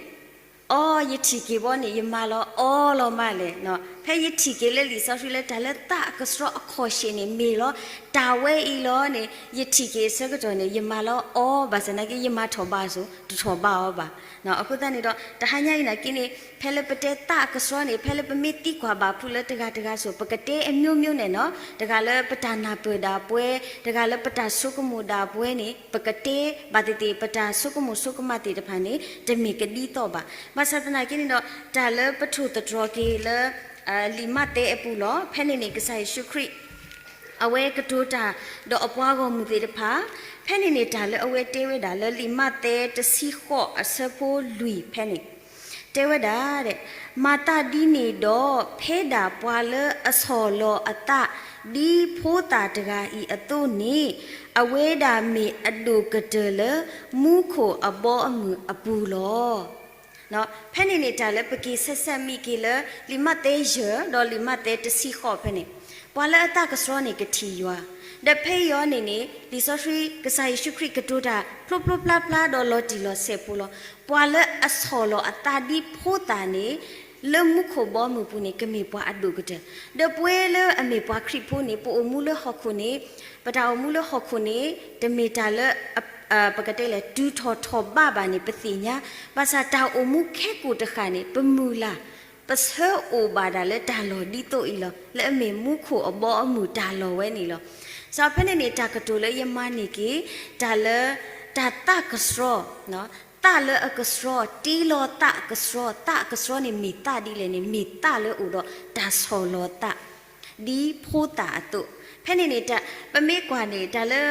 အီ ယထံၣ်က့ၤဘီန့ၣ် ယမၤလီၤအီလီၤမးလဲၣ်. ဖဲယထံၣ်က့ၤလၢလံာ်စီဆှံလၢတၢ်လၢသးအကဆှီအခီၣ်ဆံးန့ၣ် မ့ၢ်လီၤ တၢ်ဝဲအံၤလီၤန့ၣ် ယထံၣ်က့ၤအဆၢကတီၢ်န့ၣ် ယမၤလီၤအီ ဘၣ်ဆၣ်သနာ်က့ ယမၤထီၣ်ဘးအီၤ, တထီၣ်ဘးအီၤဘၣ်. အဃိသတးန့ၣ်ဒီး တဟါညါအံၤနာ်က့န့ၣ် ဖဲလၢပတဲသးအကဆှီန့ၣ် ဖဲလၢပမ့ၢ်သံကွၢ်ဘၣ်ဖုးလၢတဂၤတဂၤစိၤ ပကတဲအမျိုးမျိုးန့ၣ်နီၤ, တဂၤလၢပတၢ်နၢ်ပၢၢ်ဒၣ်ပှဲၤ, တဂၤလၢပတၢ်ဆိကမိၣ်ဒၣ်ပှဲၤန့ၣ် ပကတဲဘၣ်သ့ၣ်သ့ၣ် ပတၢ်ဆိကမိၣ်ဆိကမးသ့ၣ်တဖၣ်န့ၣ် တမ့ၢ်ကဒ်သိးဘၣ်. ဘၣ်ဆၣ်သနာ်က့န့ၣ်ဒီး တၢ်လၢပထိၣ်သတြီၤက့ၤလၢ လံာ်မးသဲအပူၤလီၤ. ဖဲန့ၣ်န့ၣ် ကစၢ်ယ့ၣ်ၡူးခရံာ် အဝဲကတိၤတၢ်ဒီးအပှၤဂီၢ်မုၢ်သ့ၣ်တဖၣ်, ဖဲန့ၣ်န့ၣ် တၢ်လၢအဝဲတဲဝဲဒၣ်လၢလံာ်မးသဲတဆံဃိးအဆၢဖိလွံၢ်ဖဲန့ၣ် တဲဝဲဒၣ်, မၤသးဒ်န့ၣ်ဒီး ဖဲဒၣ်ပှၤလၢအဆီၣ်လီၤအသး ဒ်ဖိသၣ်တဂၤအံၤအသိးန့ၣ်, အဝဲဒၣ်မ့ၢ်အဒိၣ်ကတၢၢ်လၢ မူခိၣ်အဘီအမုၢ်အပူၤလီၤ. ဖဲန့ၣ်န့ၣ် တၢ်လၢပက့ၤဆဲးဆဲးမံက့ၤလၢ လံာ်မးသဲယဲၢ် ဒီးလံာ်မးသဲတဆံဃိးဖဲန့ၣ်, ပှၤလၢအသးကဆှီန့ၣ်ကထံၣ်ယွၤ, ဒီးဖဲအံၤန့ၣ်န့ၣ် လံာ်စီဆှံ ကစၢ်ယ့ၣ်ၡူးခရံာ်ကတိၤတၢ် ဖျိဖျိဖျါဖျါဒီးလီၤတံၢ်လီၤဆဲးဖိလီၤ. ပှၤလၢအဆီၣ်လီၤအသးဒ်ဖိသၣ်န့ၣ် လၢမူခိၣ်ဘီမုၢ်ပူၤန့ၣ် ကမ့ၢ်ပှၤအဒိၣ်ကတၢၢ်, ဒီးပဝဲလၢအမ့ၢ်ပှၤခရံာ်ဖိန့ၣ် ပအိၣ်မူလၢဟီၣ်ခိၣ်န့ၣ်, ပတၢ်အိၣ်မူလၢဟီၣ်ခိၣ်န့ၣ် တမ့ၢ်တၢ်လၢ ပကတဲလဲၣ် တုၤထီၣ်ထီၣ်ဘးဘၣ်န့ၣ် ပသ့ၣ်ညါ, ဘၣ်ဆၣ်တၢ်အိၣ်မူခဲကိာ်တဃၣ်န့ၣ် ပမုၢ်လၢ် ပဆၢအိၣ်ဘၣ်ဒၣ်လၢတၢ်လီၢ်ဒ်သိးအံၤလီၤ. လၢအမ့ၢ်မူခိၣ်အဘီအမုၢ်တၢ်လီၢ်ဝဲန့ၣ်လီၤ. စီၤဖဲန့ၣ်န့ၣ် တၢ်ကတိၤလၢယမၤန့ၢ်က့ၤ တၢ်လၢ တၢ်သးကဆှီ, သးလၢအကဆှီ, တ့လီၤသးကဆှီ, သးအကဆှီန့ၣ်မ့ၢ်သးဒ်လဲၣ်န့ၣ် မ့ၢ်သးလၢအိၣ်ဒီးတၢ်ဆီၣ်လီၤသး ဒ်ဖိသၣ်အသိး. ဖဲန့ၣ်န့ၣ် ပမ့ၢ်ကွၢ်န့ၣ် တၢ်လၢ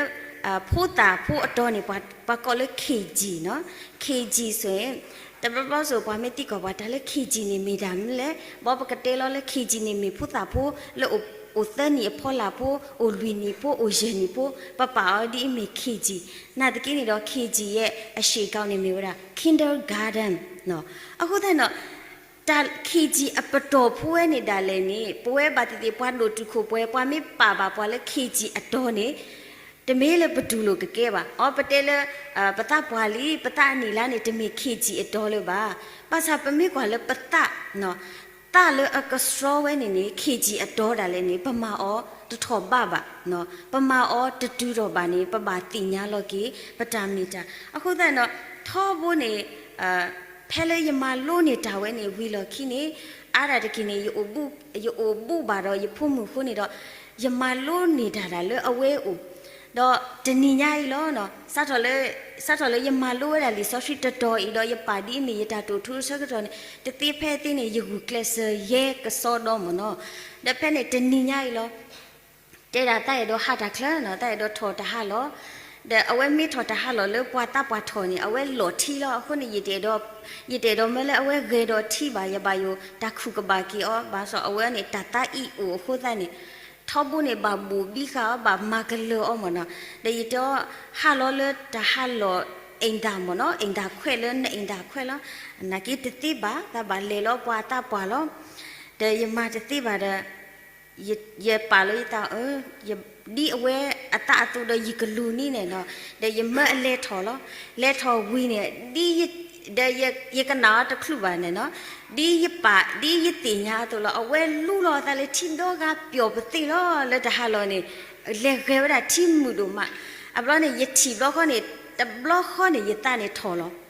ဖိသၣ်ဖိအတီန့ၣ် ပှၤကိးလၢ ခ့ၣ်ကၠံၣ်နီၤ, ခ့ၣ်ကၠံၣ်ဆိၣ်အံၤ တဘျီဘျီစိၤ ပှၤမ့ၢ်သံကွၢ်ပှၤ တၢ်လၢ ခ့ၣ်ကၠံၣ်န့ၣ် မ့ၢ်တၢ်မနုၤလဲၣ်, ဘီပကတဲလီၤလၢ ခ့ၣ်ကၠံၣ်န့ၣ် မ့ၢ်ဖိသၣ်ဖိလၢ အိၣ်သၢနံၣ်အဖီလာ်ဖိ, အိၣ်လွံၢ်နံၣ်ဖိ, အိၣ်ယဲၢ်နံၣ်ဖိ, ပပာ်အီၤဒ်အမ့ၢ် ခ့ၣ်ကၠံၣ်, နာ်သက့န့ၣ်ဒီး ခ့ၣ်ကၠံၣ် ရဲ့ အရှည်ကောက် န့ၣ်မ့ၢ်ဝဲဒၣ် kindergarten နီၤ. အဃိသတးန့ၣ်ဒီး တၢ် ခ့ၣ်ကၠံၣ်အပတီၢ်ဖိဝဲန့ၣ်ဒၣ်လဲာ်န့ၣ် ပဝဲဘၣ်သ့ၣ်သ့ၣ် ပှၤဒိၣ်တုာ်ခိၣ်ပှဲၤ ပှၤမ့ၢ်ပာ်ဘၣ်ပှၤလၢ ခ့ၣ်ကၠံၣ်အတီန့ၣ် တမ့ၢ်လၢပတူၢ်လိာ်ကကဲဘၣ်. အီ ပတဲလၢ ပသးပှၢ်လံ ပသးအနံၣ်လါန့ၣ် တမ့ၢ် ခ့ၣ်ကၠံၣ်အတီလၢၤဘၣ်. ဘၣ်ဆၣ်ပမ့ၢ်ကွၢ်လၢပသး သးလၢအကဆှီဝဲန့ၣ်န့ၣ် ခ့ၣ်ကၠံၣ်အတီ ဒၣ်လဲာ်န့ၣ် ပမၤအီၤတထီၣ်ဘးဘၣ်, ပမၤအီၤတတုၤထီၣ်ဘၣ်န့ၣ် ပဘၣ်သ့ၣ်ညါလီၤက့ၤ ပတၢ်မ့ၢ်တၢ်. အဃိသတးဒီး ထီဘိန့ၣ် ဖဲလၢယမၤလိန့ၢ်တၢ်ဝဲန့ၣ် ဝံၤလီၢ်ခံန့ၣ် အါဒၣ်တက့ၢ်န့ၣ် ယအိၣ်ဘူးဘၣ်ဒီးယဖိမုၣ်အဃိန့ၣ်ဒီး ယမၤလိန့ၢ်တၢ်ဒၣ်လၢအဝဲအအိၣ်, ဒီးတနံၤညါအံၤလီၤ. စးထီၣ်လၢ စးထီၣ်လၢယမၤလိဝဲဒၣ်လံာ်စီဆှံတတီၤအံၤဒီး ယပာ်ဒ်အမ့ၢ်ယတၢ်တိာ်ထူအဆၢကတီၢ်န့ၣ် တသ့ဖဲသ့န့ၣ် ယဂုာ်ကျဲးစၢးယဲကစီဒီမ့ၢ်နီၤ. ဒီးဖဲန့ၣ်တနံၤညါအံၤလီၤ တဲဒၣ်သးအဲၣ်ဒိးဟးတၢ်ချၢနီၤ, သးအဲၣ်ဒိးထီၣ်တၢ်ဟးလီၢ်, ဒီးအဝဲမ့ၢ်ထီၣ်တၢ်ဟးလီၢ်လၢပှၤသးပှၢ်ထီၣ်န့ၣ် အဝဲလီၢ်ထံလီၤ. အဃိန့ၣ် ယတအဲၣ်ဒိး ယတအဲၣ်ဒိးမၢလၢအဝဲဂဲၤဒီးထံဘၣ်, ယဘၣ်ယိၣ်တၢ်ခုၣ်ကဘၣ်က့ၤအီၤ, ဘၣ်ဆၣ်အဝဲန့ၣ် တၢ်သးအံၣ်အိၣ်အဃိသတးန့ၣ် ထီဘိန့ၣ် ဘၣ်ဘိၣ်ဘံဃာ်အီၤ ဘၣ်မၤကလၢၤအီၤမ့ၢ်နီၤ. ဒီးယတဲအီၤ ဟးလီၤလၢတၢ်ဟးလီၢ် အိမ်သာမ့ၢ်နီၤ, အိမ်သာခွဲးလၢနအိမ်သာခွဲးလီၤ. နာ်က့တသ့ဘၣ်, သးဘၣ်လဲၤလီၤပှၤသးပှၢ်လီၤ. ဒီးယမၤတသ့ဘၣ်ဒီး ယပာ်လီၤယသးအၢ, ဒ်အဝဲအသးအသိးဒီးယကလူၤန့ၣ်န့ၣ်နီၤ, ဒီးယမၢအလဲၤထီၣ်လီၤ. လဲၤထီၣ်ဝံၤန့ၣ် ဒ် ဒီးယကနၣ်အီၤတချုးဘၣ်န့ၣ်နီၤ, ဒ်ယပာ် ဒ်ယသ့ၣ်ညါအသိးလီၤ. အဝဲလူလီၤအသးလၢထံဒီဂၤပျီၢ်ပသ့ၣ်လီၤ လၢတၢ်ဟးလီၢ်န့ၣ်, လဲၤဂဲၤဝဲဒၣ်ထံမုာ်ဒိၣ်မး. အဘျီန့ၣ် ယထံၣ်ဘျီဃီန့ၣ် တဘျီဃီန့ၣ် ယသးန့ၣ်ထီၣ်လီၤ.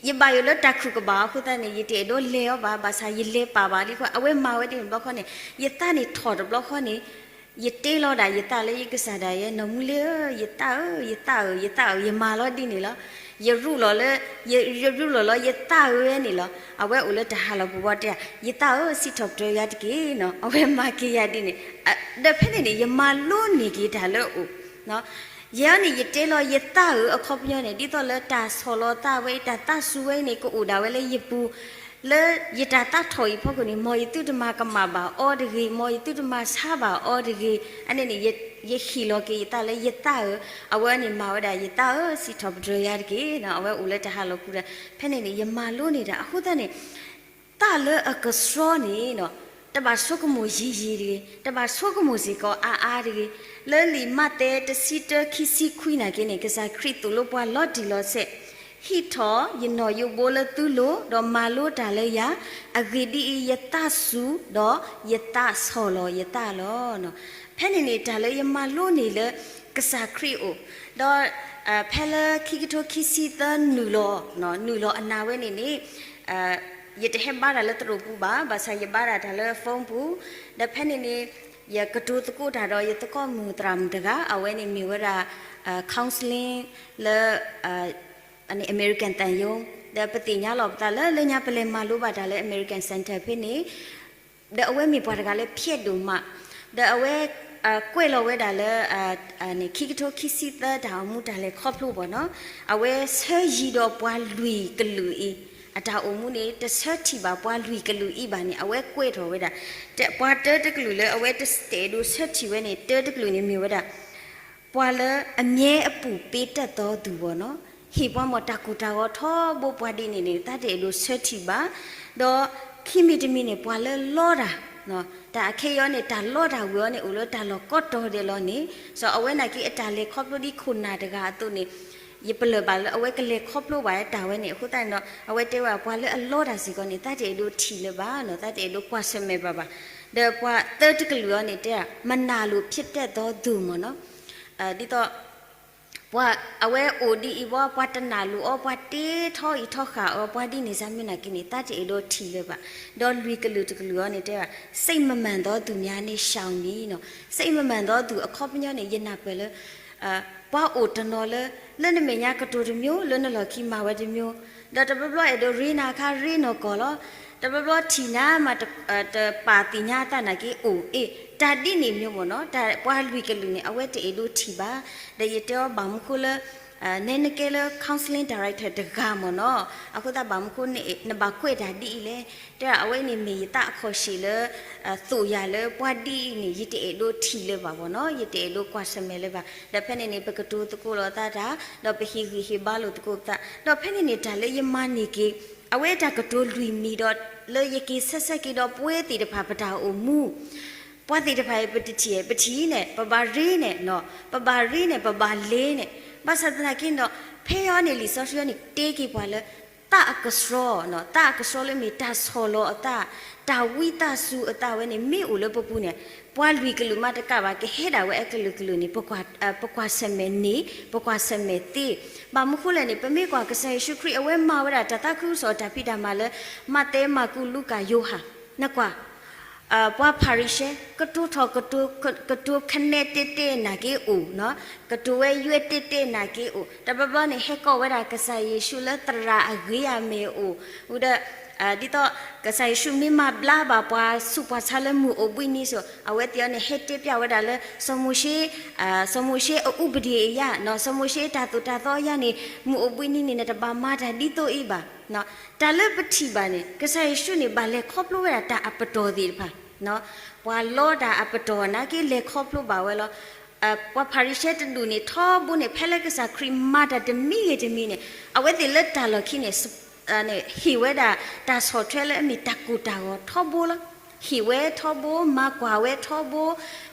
ယဘၣ်ယိၣ်လၢတၢ်ခုၣ်ကဘၣ်အဃိသတးန့ၣ် ယတအဲၣ်ဒိးလဲၤအီၤဘၣ်, ဘၣ်ဆၣ်ယလဲၤပာ်ဘၣ်လံဃီ အဝဲမၤဝဲဒ်န့ၣ်ဘျီဃီန့ၣ် ယသးန့ၣ်ထီၣ်တဘျီဃီန့ၣ် ယတ့လီၤဒၣ်ယသးလၢယကစၢ်ဒၣ်ယဲ, နီၢ်မူလ့ဧၢ, ယသးဧၢ, ယသးဧၢ, ယသးဧၢ, ယမၤလီၤဒ်န့ၣ်လီၤ. ယရူးလီၤလၢ ယ ယရူးလီၤလီၤ ယသးဧၢန့ၣ်လီၤ. အဝဲအိၣ်လၢတၢ်ဟးလီၢ်ပူၤဘီတဲယၤ, ယသးဧၢ, စံးထီၣ်ပတြၢၤယၤတက့ၢ်နီၤ. အဝဲမၤက့ၤယၤဒ်န့ၣ်, ဒီးဖဲန့ၣ်န့ၣ် ယမၤလိန့ၢ်က့ၤတၢ်လၢအအိၣ် ယဲန့ၣ် ယတ့လီၤယသးဧၢအခီပညီန့ၣ် ဒ်သိးလၢတၢ်ဆီၣ်လီၤသးဝဲအံၤ တၢ်သးစူၤဝဲအံၤန့ၣ် ကအိၣ်ဒၣ်ဝဲလၢယပူၤ, လၢယတၢ်သးထီၣ်အံၤဖီခိၣ်န့ၣ် မ်ယသုတမၤကမၣ်ဘၣ်အီၤတဂ့ၤ, မ်ယသုတမၤဆါဘၣ်အီၤတဂ့ၤ. အန့ၣ်န့ၣ် ယဟ့ၣ်လီၤက့ၤယသးလၢယသးဧၢ, အဝဲန့ၣ်မၤဝဲဒၣ် ယသးဧၢ, စံးထီၣ်ပတြၢၤယၤတက့ၢ်နီၤ. အဝဲအိၣ်လၢတၢ်ဟးလီၢ်ပူၤဒီး ဖဲန့ၣ်န့ၣ် ယမၤလိန့ၢ်တၢ်အဃိသတးန့ၣ် သးလၢအကဆှီန့ၣ်နီၤ တဘၣ်ဆိကမိၣ်ယံာ်ယံာ်တဂ့ၤ, တဘၣ်ဆိကမိၣ်စ့ၢ်ကီးအါအါတဂ့ၤ. လၢလံာ်မးသဲတဆံတၢ ခံဆံခွံနာ်က့န့ၣ် ကစၢ်ခရံာ်သိၣ်လိပှၤလီၤတံၢ်လီၤဆဲး, ဟံးထီၣ်ယနီၣ်ယိးဘိလၢသုလိၤ, ဒီးမၤလိတၢ်လၢယၤ, အဂ့ၢ်ဒ်အံၤ, ယသးစူၤ, ဒီးယသးဆီၣ်လီၤယသးလီၤ. ဖဲန့ၣ်န့ၣ် တၢ်လၢယမၤလိန့ၢ်လၢကစၢ်ခရံာ်အအိၣ်, ဒီး ဖဲလၢခံကထိခံဆံသၢနုာ်လီၤ, နုာ်လီၤအနၤဝဲန့ၣ်န့ၣ် ယတဟဲဘါတၢ်လၢသရိာ်ပူၤဘၣ်, ဘၣ်ဆၣ်ယဘါတၢ်တၢ်လၢ phone ပူၤ, ဒီးဖဲန့ၣ်န့ၣ် ယကတိၤသကိးတၢ်ဒီးယသကိးမုၢ်သရၣ်မုၣ်တဂၤ, အဝဲန့ၣ်မ့ၢ်ဝဲဒၣ် counseling လၢ အန့ၣ် အမဲရကၤသံရုံး, ဒီးပသ့ၣ်ညါလီၤပသးလၢ လၢညါပလဲၤမၤလိဘၣ်တၢ်လၢ American Center ဖဲန့ၣ်, ဒီးအဝဲမ့ၢ်ပှၤတဂၤလၢဖျဲးဒိၣ်မး, ဒီးအဝဲ ကွဲးလီၤဝဲဒၣ်လၢ ခံကထိခံဆံသၢ တၢ်အိၣ်မူတၢ်လဲၤခီဖျိဘၣ်နီၤ, အဝဲဆၢယံၤဒီးပှၤလွံၢ်ကလုာ်အံၤ, အတၢ်အိၣ်မူန့ၣ် တဆၢထံၣ်ဘၣ်ပှၤလွံၢ်ကလုာ်အံၤဘၣ်န့ၣ် အဝဲကွဲးထီၣ်ဝဲဒၣ် တ ပှၤတၢတကလုာ်လၢအဝဲတ တအဲၣ်ဒိးဆၢထံၣ်ဝဲန့ၣ် တၢတကလုာ်န့ၣ်မ့ၢ်ဝဲဒၣ် ပှၤလၢအမြဲအပူၤပ့ၤတတ်သောသူ ပေါ့နော်, ဟ့ၣ်ပှၤမ့ၢ်တၢ်ကိၢ်တၢ်ဂီၤထီဘိ ပှၤဒ်န့ၣ်န့ၣ် သးတအဲၣ်ဒိးဆၢထံၣ်ဘၣ်. ဒီးခံမံၤတမံၤန့ၣ် ပှၤလၢလီတၢ်, တၢ်အခဲအံၤအီၤန့ၣ် တၢ်လီတၢ်ဝ့ၤအီၤန့ၣ် အိၣ်လၢတၢ်လီၢ်ကိးတီၤဒဲးလီၤန့ၣ်, စီၤအဝဲနာ်က့ အတၢ်လဲၤခီဖျိဒ်ခိၣ်နၢ်တဂၤအသိးန့ၣ် ယပလၢၢ်ဘၣ်လၢအဝဲကလဲၤခီဖျိဘၣ်တၢ်ဝဲန့ၣ် အဃိသတးန့ၣ်ဒီး အဝဲတဲဝဲဒၣ် ပှၤလၢအလီတၢ်စ့ၢ်ကီးန့ၣ် သးတအဲၣ်ဒိးထံၣ်လၢၤဘၣ်နီၤ, သးတအဲၣ်ဒိးကွၢ်ဆၢၣ်မဲာ်ဘၣ်ဘၣ်. ဒီးပှၤသၢတကလုာ်အီၤန့ၣ် တဲဒၣ် မနာ်လို့ဖြစ်တတ်သောသူ ပေါ့နော်, ဒ်သိး ပှၤအဝဲအိၣ်ဒ်အံၤဘၣ် ပှၤတနာ်လို့အီၤ ပှၤတ့ထီအံၤထီဃာ်အီၤ ပှၤဒ်န့ၣ်စ့ၢ်မ့ၢ်နာ်က့န့ၣ် သးတအဲၣ်ဒိးထံၣ်လၢၤဘၣ်. ဒီးလွံၢ်ကလုာ်တကလုာ်အီၤန့ၣ်တဲဒၣ် စိတ်မမှန်သောသူများနှင့်ရှောင်မည်နီၤ, စိတ်မမှန်သောသူ အခီပညီန့ၣ် ယနၢ်ပၢၢ်လၢ ပှၤအိၣ်တနီၤလၢ လၢနမဲာ်ညါကတိၤတမျိုး လၢနလီၢ်ခံမၤဝဲတမျိုး, ဒီးတဘျီဘျီအဲၣ်ဒိးရ့နၤအခါ ရ့နီၢ်ကီၢ်လီၤ, တဘျီဘျီထံၣ်နၤမး တပာ်သ့ၣ်ညါအသးနာ်က့ အိၣ်အ့ၣ် တၢ်ဒ်န့ၣ်မျိုး ပေါ့နော်, တၢ်ပှၤလွံၢ်ကလုာ်န့ၣ် အဝဲတအဲၣ်ဒိးထံၣ်ဘၣ်. ဒီးယတဲအီၤဘၣ်မနုၤဃိလၢ နဲနကဲလၢ counseling director တဂၤ ပေါ့နော်, အဃိသတးဘၣ်မနုၤဃိ နဘၣ်ကွဲးတၢ်ဒ်အံၤလဲၣ်. တဲဒၣ် အဝဲန့ၣ်မ့ၢ်ယသးအခီၣ်ဆံးလၢ သိၣ်ယၤလၢပှၤဒ်အံၤန့ၣ် ယတအဲၣ်ဒိးထံၣ်လၢၤဘၣ် ပေါ့နော်, ယတအဲၣ်ဒိးကွၢ်ဆၢၣ်မဲာ်လၢၤဘၣ်. ဒီးဖဲန့ၣ်န့ၣ် ပကတိၤသကိးလိာ်သးတၢ်, ဒီးပဟ့ၣ်ဂံၢ်ဟ့ၣ်ဘါလိာ်သကိးပသး, ဒီးဖဲန့ၣ်န့ၣ်တၢ်လၢယမၤန့ၢ်က့ၤ အဝဲတၢ်ကတိၤလွံၢ်မံၤဒီး လၢယက့ၤဆၢဆၢက့ၤဒီးပဝဲသ့ၣ်တဖၣ်ပတၢ်အိၣ်မူ ပှၤသ့ၣ်တဖၣ်အံၤ ပတထံၣ် ပထံၣ်န့ၣ် ပဘၣ်ရ့န့ၣ်, ပဘၣ်ရ့န့ၣ် ပဘၣ်လဲၤန့ၣ်, ဘၣ်ဆၣ်သနာ်က့ဒီး ဖဲအံၤန့ၣ် လံာ်စီဆှံအံၤန့ၣ် တဲက့ၤပှၤလၢ သးအကဆှီ, သးအကဆှီလၢမ့ၢ်တၢ်ဆီၣ်လီၤအသး, တၢ်ဝံသးစူၤအသးဝဲန့ၣ် မ့ၢ်အိၣ်လၢပပူၤန့ၣ်, ပှၤလွံၢ်ကလုာ်မးတကးဘၣ် ကဟဲဒၣ်ဝဲအကလုာ်ကလုာ်န့ၣ် ပကွၢ်ဆၢၣ်မဲာ်န့ၣ် ပကွၢ်ဆၢၣ်မဲာ်သ့. ဘၣ်မနုၤဃိလဲၣ်န့ၣ် ပမ့ၢ်ကွၢ်ကစၢ်ယ့ၣ်ၡူးခရံာ် အဝဲမၤဝဲဒၣ်တၢ်သးခုကစီၣ်တၢ်ဖံးတၢ်မၤလၢ မးသဲ, မၢ်ကူး, လူၤကၣ်, ယိၤဟၣ်, နကွၢ် ပှၤဖၤရံၤၡဲ ကတိၤထီၣ်ကတိၤ, ကတိၤခနဲတဲတဲနာ်က့အိၣ်, ကတိၤဝဲယွဲတဲတဲနာ်က့အိၣ်, တဘျီဘျီန့ၣ် ဟဲကိးဝဲဒၣ်ကစၢ်ယ့ၣ်ၡူးလၢသရၣ်အဂ့ၤအမ့ၢ်အိၣ်, ဝံၤဒီး ဒ်သိး ကစၢ်ယ့ၣ်ၡူးမ့ၢ်မၤဘျါဘၣ်ပှၤဆူးပှၤဆါလၢမုၢ်အိၣ်ဘှံးနံၤစိၤ အဝဲသ့ၣ်အီၤန့ၣ် ဟဲတဲပျးဝဲဒၣ်လၢ စီၤမိၤၡ့, စီၤမိၤၡ့အအူပဒံအံၤယါ, စီၤမိၤၡ့တၢ်သိၣ်တၢ်သီယါန့ၣ် မုၢ်အိၣ်ဘှံးနံၤန့ၣ် နတဘၣ်မၤတၢ်ဒ်သိးအံၤဘၣ်. တၢ်လၢပထံၣ်ဘၣ်န့ၣ် ကစၢ်ယ့ၣ်ၡူးန့ၣ် ဘၣ်လဲၤခီဖျိဝဲဒၣ်တၢ်အပတီၢ်သ့ၣ်တဖၣ်, ပှၤလီတၢ်အပတီၢ်နာ်က့ လဲၤခီဖျိဘၣ်ဝဲလီၤ. ပှၤဖၤရံၤၡဲတဒူၣ်န့ၣ် ထီဘိန့ၣ် ဖဲလၢကစၢ်ခရံာ်မၤတၢ်တမံၤဂ့ၤတမံၤန့ၣ် အဝဲသ့ၣ်လၢတၢ်လီၢ်ခံန့ၣ် ဟ့ၣ်ဝဲဒၣ်တၢ်ဆီၣ်ထွဲလၢအမ့ၢ်တၢ်ကိၢ်တၢ်ဂီၤထီဘိလီၤ. ဟ့ၣ်ဝဲထီဘိ, မၤကွၢ်ဝဲထီဘိ,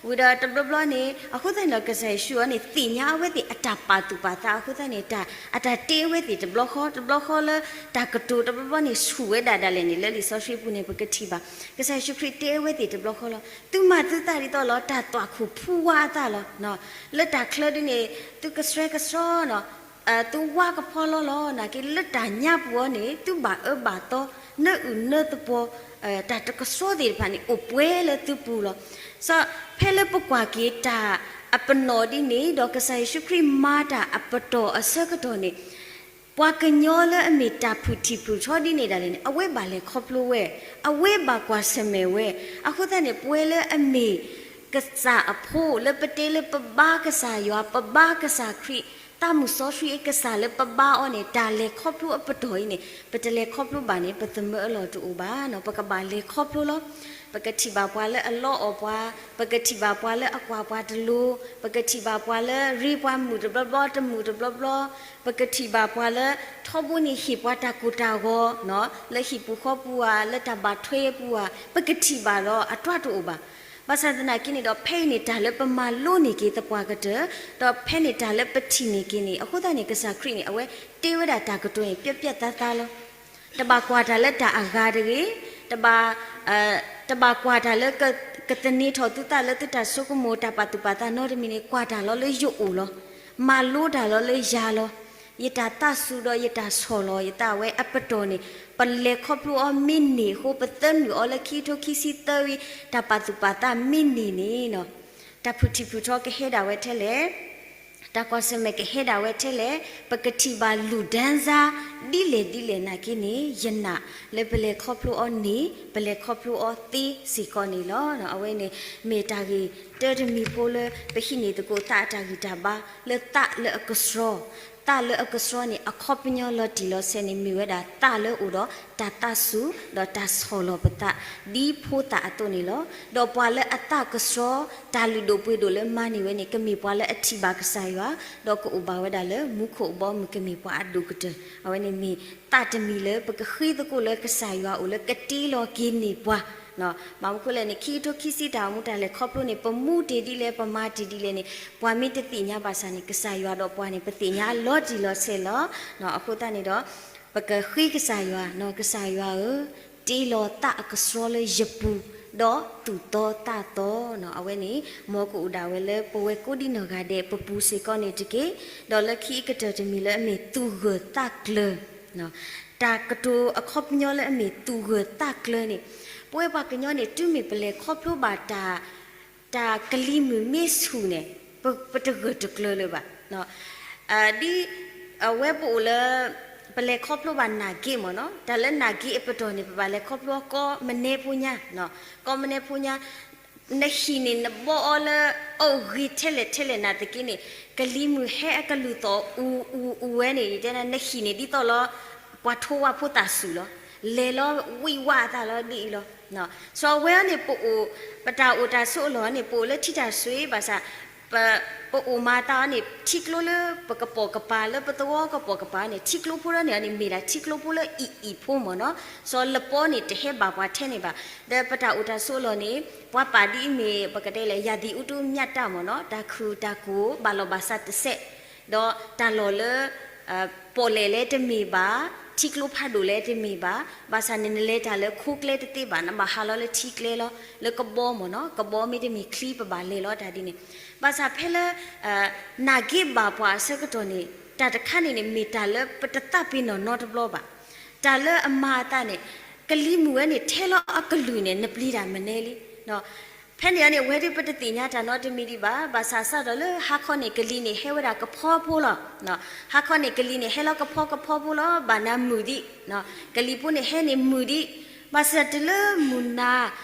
ဝံၤဒီးတဘျီဘျီန့ၣ် အဃိသတးန့ၣ်ဒီး ကစၢ်ယ့ၣ်ၡူးအီၤန့ၣ် သ့ၣ်ညါအဝဲသ့ၣ်အတၢ်ပာ်သူၣ်ပာ်သးအဃိသတးန့ၣ် တၢ်, အတၢ်တ့အဝဲသ့ၣ်တဘျီဃီ, တဘျီဃီလၢ တၢ်ကတိၤတဘျီဘျီန့ၣ် ဆူၣ်ဝဲဒၣ်ဒၣ်လဲာ်န့ၣ် လၢလံာ်စီဆှံပူၤန့ၣ် ပကထံၣ်ဘၣ်. ကစၢ်ယ့ၣ်ၡူးခရံာ်တ့အဝဲသ့ၣ်တဘျီဃီလီၤ. သုမၤသုသးဒ်သိးလီၤ တၢ်သွၣ်ခိၣ်ဖူဝါအသးလီၤ. လၢတၢ်ချၢဒ်န့ၣ် သုကဆှဲကဆှီနီၤ, သုဝါကဖီလီၤလီၤ နာ်က့လၢတၢ်ညါပူၤအီၤန့ၣ် သုဘၣ်အၢဘၣ်သီ နၢအုၣ်နၢသပှီၤ, တၢ်တကဆှီသ့ၣ်တဖၣ်န့ၣ် အိၣ်ပှဲၤလၢသုပူၤလီၤ. စီၤ, ဖဲလၢပကွၢ်က့ၤတၢ်အပနီၣ်ဒ်န့ၣ် ဒီးကစၢ်ယ့ၣ်ၡူးခရံာ်မၤတၢ်အပတီၢ်အဆၢကတီၢ်န့ၣ် ပှၤကညီလၢအမ့ၢ်တၢ်ဖုၣ်ထံၣ်ဖုၣ်ထီဒ်န့ၣ်ဒၣ်လဲာ်န့ၣ် အဝဲဘၣ်လဲၤခီဖျိဝဲ, အဝဲဘၣ်ကွၢ်ဆၢၣ်မဲာ်ဝဲ. အဃိသတးန့ၣ် ပဝဲလၢအမ့ၢ်ကစၢ်အဖိ လၢပတဲလၢပဘါကစၢ်ယွၤ ပဘါကစၢ်ခရံာ် သးမုၢ်စီဆှံအကစၢ်လၢပဘါအီၤန့ၣ် တၢ်လဲၤခီဖျိအပတီၢ်အံၤန့ၣ် ပတလဲၤခီဖျိဘၣ်န့ၣ် ပသမၢအလီၢ်တအိၣ်ဘၣ်နီၤ. ပကဘၣ်လဲၤခီဖျိလီၤ. ပကထံၣ်ဘၣ်ပှၤလၢအလီအီၣ်ပှၤ, ပကထံၣ်ဘၣ်ပှၤလၢအကွၢ်ပှၤတလိၤ, ပကထံၣ်ဘၣ်ပှၤလၢရ့ပှၤမုာ်တဘျီဘျီ တမုာ်တဘျီဘျီ, ပကထံၣ်ဘၣ်ပှၤလၢ ထီဘိန့ၣ်ဟ့ၣ်ပှၤတၢ်ကိၢ်တၢ်ဂီၤနီၤ, လၢဟံၣ်ပူၤဃီပူၤဧါ, လၢတၢ်ဘၣ်ထွဲပူၤဧါ, ပကထံၣ်ဘၣ်လီၤ အတြီတအိၣ်ဘၣ်. ဘၣ်ဆၣ်သနာ်က့န့ၣ်ဒီး ဖဲအံၤန့ၣ် တၢ်လၢပမၤလိန့ၢ်က့ၤသပှၢ်ကတၢၢ်, ဒီးဖဲန့ၣ်တၢ်လၢပထံၣ်န့ၢ်က့ၤန့ၣ် အဃိသတးန့ၣ် ကစၢ်ခရံာ်န့ၣ် အဝဲတ့ဝဲဒၣ်တၢ်ကတိၤန့ၣ် ပျဲပျဲသးသးလီၤ. တဘၣ်ကွၢ်တၢ်လၢတၢ်အဂၤတဂ့ၤ, တဘၣ်, တဘၣ်ကွၢ်တၢ်လၢ ကသန့ၤထီၣ်သုသးလၢသုတၢ်ဆိကမိၣ်တၢ်ပာ်သူၣ်ပာ်သးနီတမံၤန့ၣ် ကွၢ်တၢ်လီၤလၢယအိၣ်လီၤ. မၤလိတၢ်လီၤလၢယၤလီၤ. ယတၢ်သးစူၤဒီးယတၢ်ဆီၣ်လီၤယသးဝဲအပတီၢ်န့ၣ် ပလဲၤခီဖျိအီၤမ့ၢ်န့ၢ်အဃိ ပသၢနုာ်အီၤလၢခံကထိခံဆံသၢဝံၤ တၢ်ပာ်သူၣ်ပာ်သးမ့ၢ်န့ၢ်န့ၣ်နီၤ, တၢ်ဖုၣ်ထံၣ်ဖုၣ်ထီကဟဲဒၣ်ဝဲထဲလဲၣ်, တၢ်ကွၢ်ဆၢၣ်မဲာ်ကဟဲဒၣ်ဝဲထဲလဲၣ်, ပကထံၣ်ဘၣ်လူၢ်ဒၢစါ ဒ်လဲၣ်ဒ်လဲၣ်နာ်က့န့ၣ် ယနာ်လၢပလဲၤခီဖျိအီၤန့ၣ် ပလဲၤခီဖျိအီၤသ့စ့ၢ်ကီးန့ၣ်လီၤ. အဝဲန့ၣ် မ့ၢ်တၢ်ဂ့ၢ်တၢတမံၤဖိလၢ ပဟံးန့ၢ်သကိးသးအတၢ်ဂံၢ်တၢ်ဘါ လၢသးလၢအကဆှီ သးလၢအကဆှီန့ၣ် အခီပညီလီၤတံၢ်လီၤဆဲးန့ၣ် မ့ၢ်ဝဲဒၣ်သးလၢအိၣ်ဒီးတၢ်သးစူၤ ဒီးတၢ်ဆီၣ်လီၤပသး ဒ်ဖိသၣ်အသိးန့ၣ်လီၤ. ဒီးပှၤလၢအသးကဆှီ တၢ်လုၢ်ဒိၣ်ပှ့ၤဒိၣ်လၢမၤန့ၢ်ဝဲန့ၣ် ကမ့ၢ်ပှၤလၢအထံၣ်ဘၣ်ကစၢ်ယွၤ ဒီးကအိၣ်ဘၣ်ဝဲဒၣ်လၢမူခိၣ်အဘီအမုၢ် ကမ့ၢ်ပှၤအဒိၣ်ကတၢၢ်. အဝဲန့ၣ်မ့ၢ်သးတမံၤလၢပကဃ့သကိးလၢကစၢ်ယွၤအိၣ်လၢကတ့လီၤက့ၤန့ၢ်ပှၤ ဘၣ်မနုၤအဃိလဲၣ်န့ၣ် ခံကထိခံဆံတၢ်အိၣ်မူတၢ်လဲၤခီဖျိန့ၣ် ပမူတ့ၢ်ဒ်လဲၣ် ပမၤတ့ၢ်ဒ်လဲၣ်န့ၣ် ပှၤမ့ၢ်တသ့ၣ်ညါဘၣ်ဆၣ်န့ၣ် ကစၢ်ယွၤဒီးပှၤန့ၣ် ပသ့ၣ်ညါလီၤတံၢ်လီၤဆဲးလီၤ. အဃိသတးန့ၣ်ဒီး ပကဃ့ကစၢ်ယွၤ ကစၢ်ယွၤဧၢ, တ့လီၤသးအကဆှီလၢယပူၤ, ဒီးသူၣ်သီသးသီ. အဝဲန့ၣ် မ်ကအိၣ်ဒၣ်ဝဲလၢပဝဲကိးဒံနီၢ်ဂၤဒဲး ပပူၤစ့ၢ်ကီးန့ၣ်တက့ၢ်. ဒီးလၢခံအကတၢၢ်တမံၤလၢအမ့ၢ်သူၣ်ဂၢၢ်သးကျၢၤ တၢ်ကတိၤအခီပညီလၢအမ့ၢ်သူၣ်ဂၢၢ်သးကျၢၤန့ၣ် ပဝဲပှၤကညီန့ၣ် တုၤမ့ၢ်ပလဲၤခီဖျိဘၣ်တၢ် တၢ်ကလံၤမုၢ်မ့ၢ်ဆူၣ်န့ၣ် ပတဂၢၢ်တကျၢၤလၢၤဘၣ်. ဒ်အဝဲပအိၣ်လၢ ပလဲၤခီဖျိဘၣ်နၢ်က့မ့ၢ်နီၤ, တၢ်လၢနၢ်က့အပတီၢ်န့ၣ် ပဘၣ်လဲၤခီဖျိကိးမနုၤဖိညါ, ကိးမနုၤဖိညါ နဟံၣ်န့ၣ် နဘီအီၤလၢ အအိၣ်ဂ့ၤထဲလဲၣ်ထဲလဲၣ်နာ်သက့န့ၣ် ကလံၤမုၢ်ဟဲအကလုၢ်သီၣ်အူအူအူဝဲန့ၣ် တဲနဟံၣ်န့ၣ်ဒ်သိးလီၤ ပှၤထိဝၣ်ဖိသၣ်စူၤလီၤ. လဲၤလီၤဝံၣ်ဝးအသးလီၤဒ်အံၤလီၤ. စီၤဝဲအံၤန့ၣ် ပအိၣ် ပတၢ်အိၣ်တၢ်ဆိးအလီၢ်န့ၣ် ပအိၣ်လၢထံတၢ်ဆွ့ဘၣ်ဆၣ် ပအိၣ်မၤသးအီၤန့ၣ် ထံကျိလၢပကပိာ်ကပၤ လၢပသဝီကပိာ်ကပၤန့ၣ် ထံကျိဖိလၢန့ၣ်န့ၣ် မ့ၢ်ဒၣ်ထံကျိဖိလၢအံၣ်အံၣ်ဖိမ့ၢ်နီၤ, စီၤလပီန့ၣ် တဟဲဘၣ်ပှၤထဲန့ၣ်ဘၣ်. ဒီးပတၢ်အိၣ်တၢ်ဆိးအလီၢ်န့ၣ် ပှၤပာ်ဒ်အံၤမ့ၢ် ပကတဲလဲၣ် ရာသီဥတုမျှတမ့ၢ်နီၤ, တၢ်ခုၣ်တၢ်ကိၢ် ဘၣ်လီၢ်ဘၣ်စးတစဲး ဒီးတၢ်လီၢ်လၢ ပီၣ်လဲၣ်လဲၣ်တမ့ၢ်ဘၣ်, ထံကျိဖးဒိၣ်လဲၣ်တမ့ၢ်ဘၣ်, ဘၣ်ဆၣ်န့ၣ် နလဲၤတၢ်လၢခိကျဲတသ့ဘၣ်, နဘၣ်ဟးလီၤလၢထံကျဲလီၤ, လၢကဘီမ့ၢ်နီၤ, ကဘီမ့တမ့ၢ်ချံပဘၣ်လဲၤလီၤတၢ်ဒ်န့ၣ်, ဘၣ်ဆၣ်ဖဲလၢ နၢ်က့ဘၣ်ပှၤအဆၢကတီၢ်န့ၣ် တၢ်တခါန့ၣ်န့ၣ် မ့ၢ်တၢ်လၢပတသးပ့ၤနီၣ်နီတဘျီဘၣ်. တၢ်လၢအမၤအသးန့ၣ် ကလံၤမုၢ်ဝဲန့ၣ် ထဲလီၤအကလုၢ်န့ၣ် နပျံၤတၢ်မနုၤလံ. ဖဲန့ၣ်န့ၣ် အဝဲဒၣ်ပတသ့ၣ်ညါတၢ်နီတမံၤဒံးဘၣ်, ဘၣ်ဆၣ်စးထီၣ်လၢဟါခီန့ၣ် ကလံၤန့ၣ်ဟဲဝဲဒၣ်ကဖီဖိလီၤ. ဟါခီန့ၣ် ကလံၤန့ၣ်ဟဲလီၤကဖီကဖီဖိလီၤ, ဘၣ်နၤမုာ်ဒံး, ကလံၤဖိန့ၣ်ဟဲန့ၣ်မုာ်ဒံး, ဘၣ်ဆၣ်တုၤလၢမုၢ်နၤ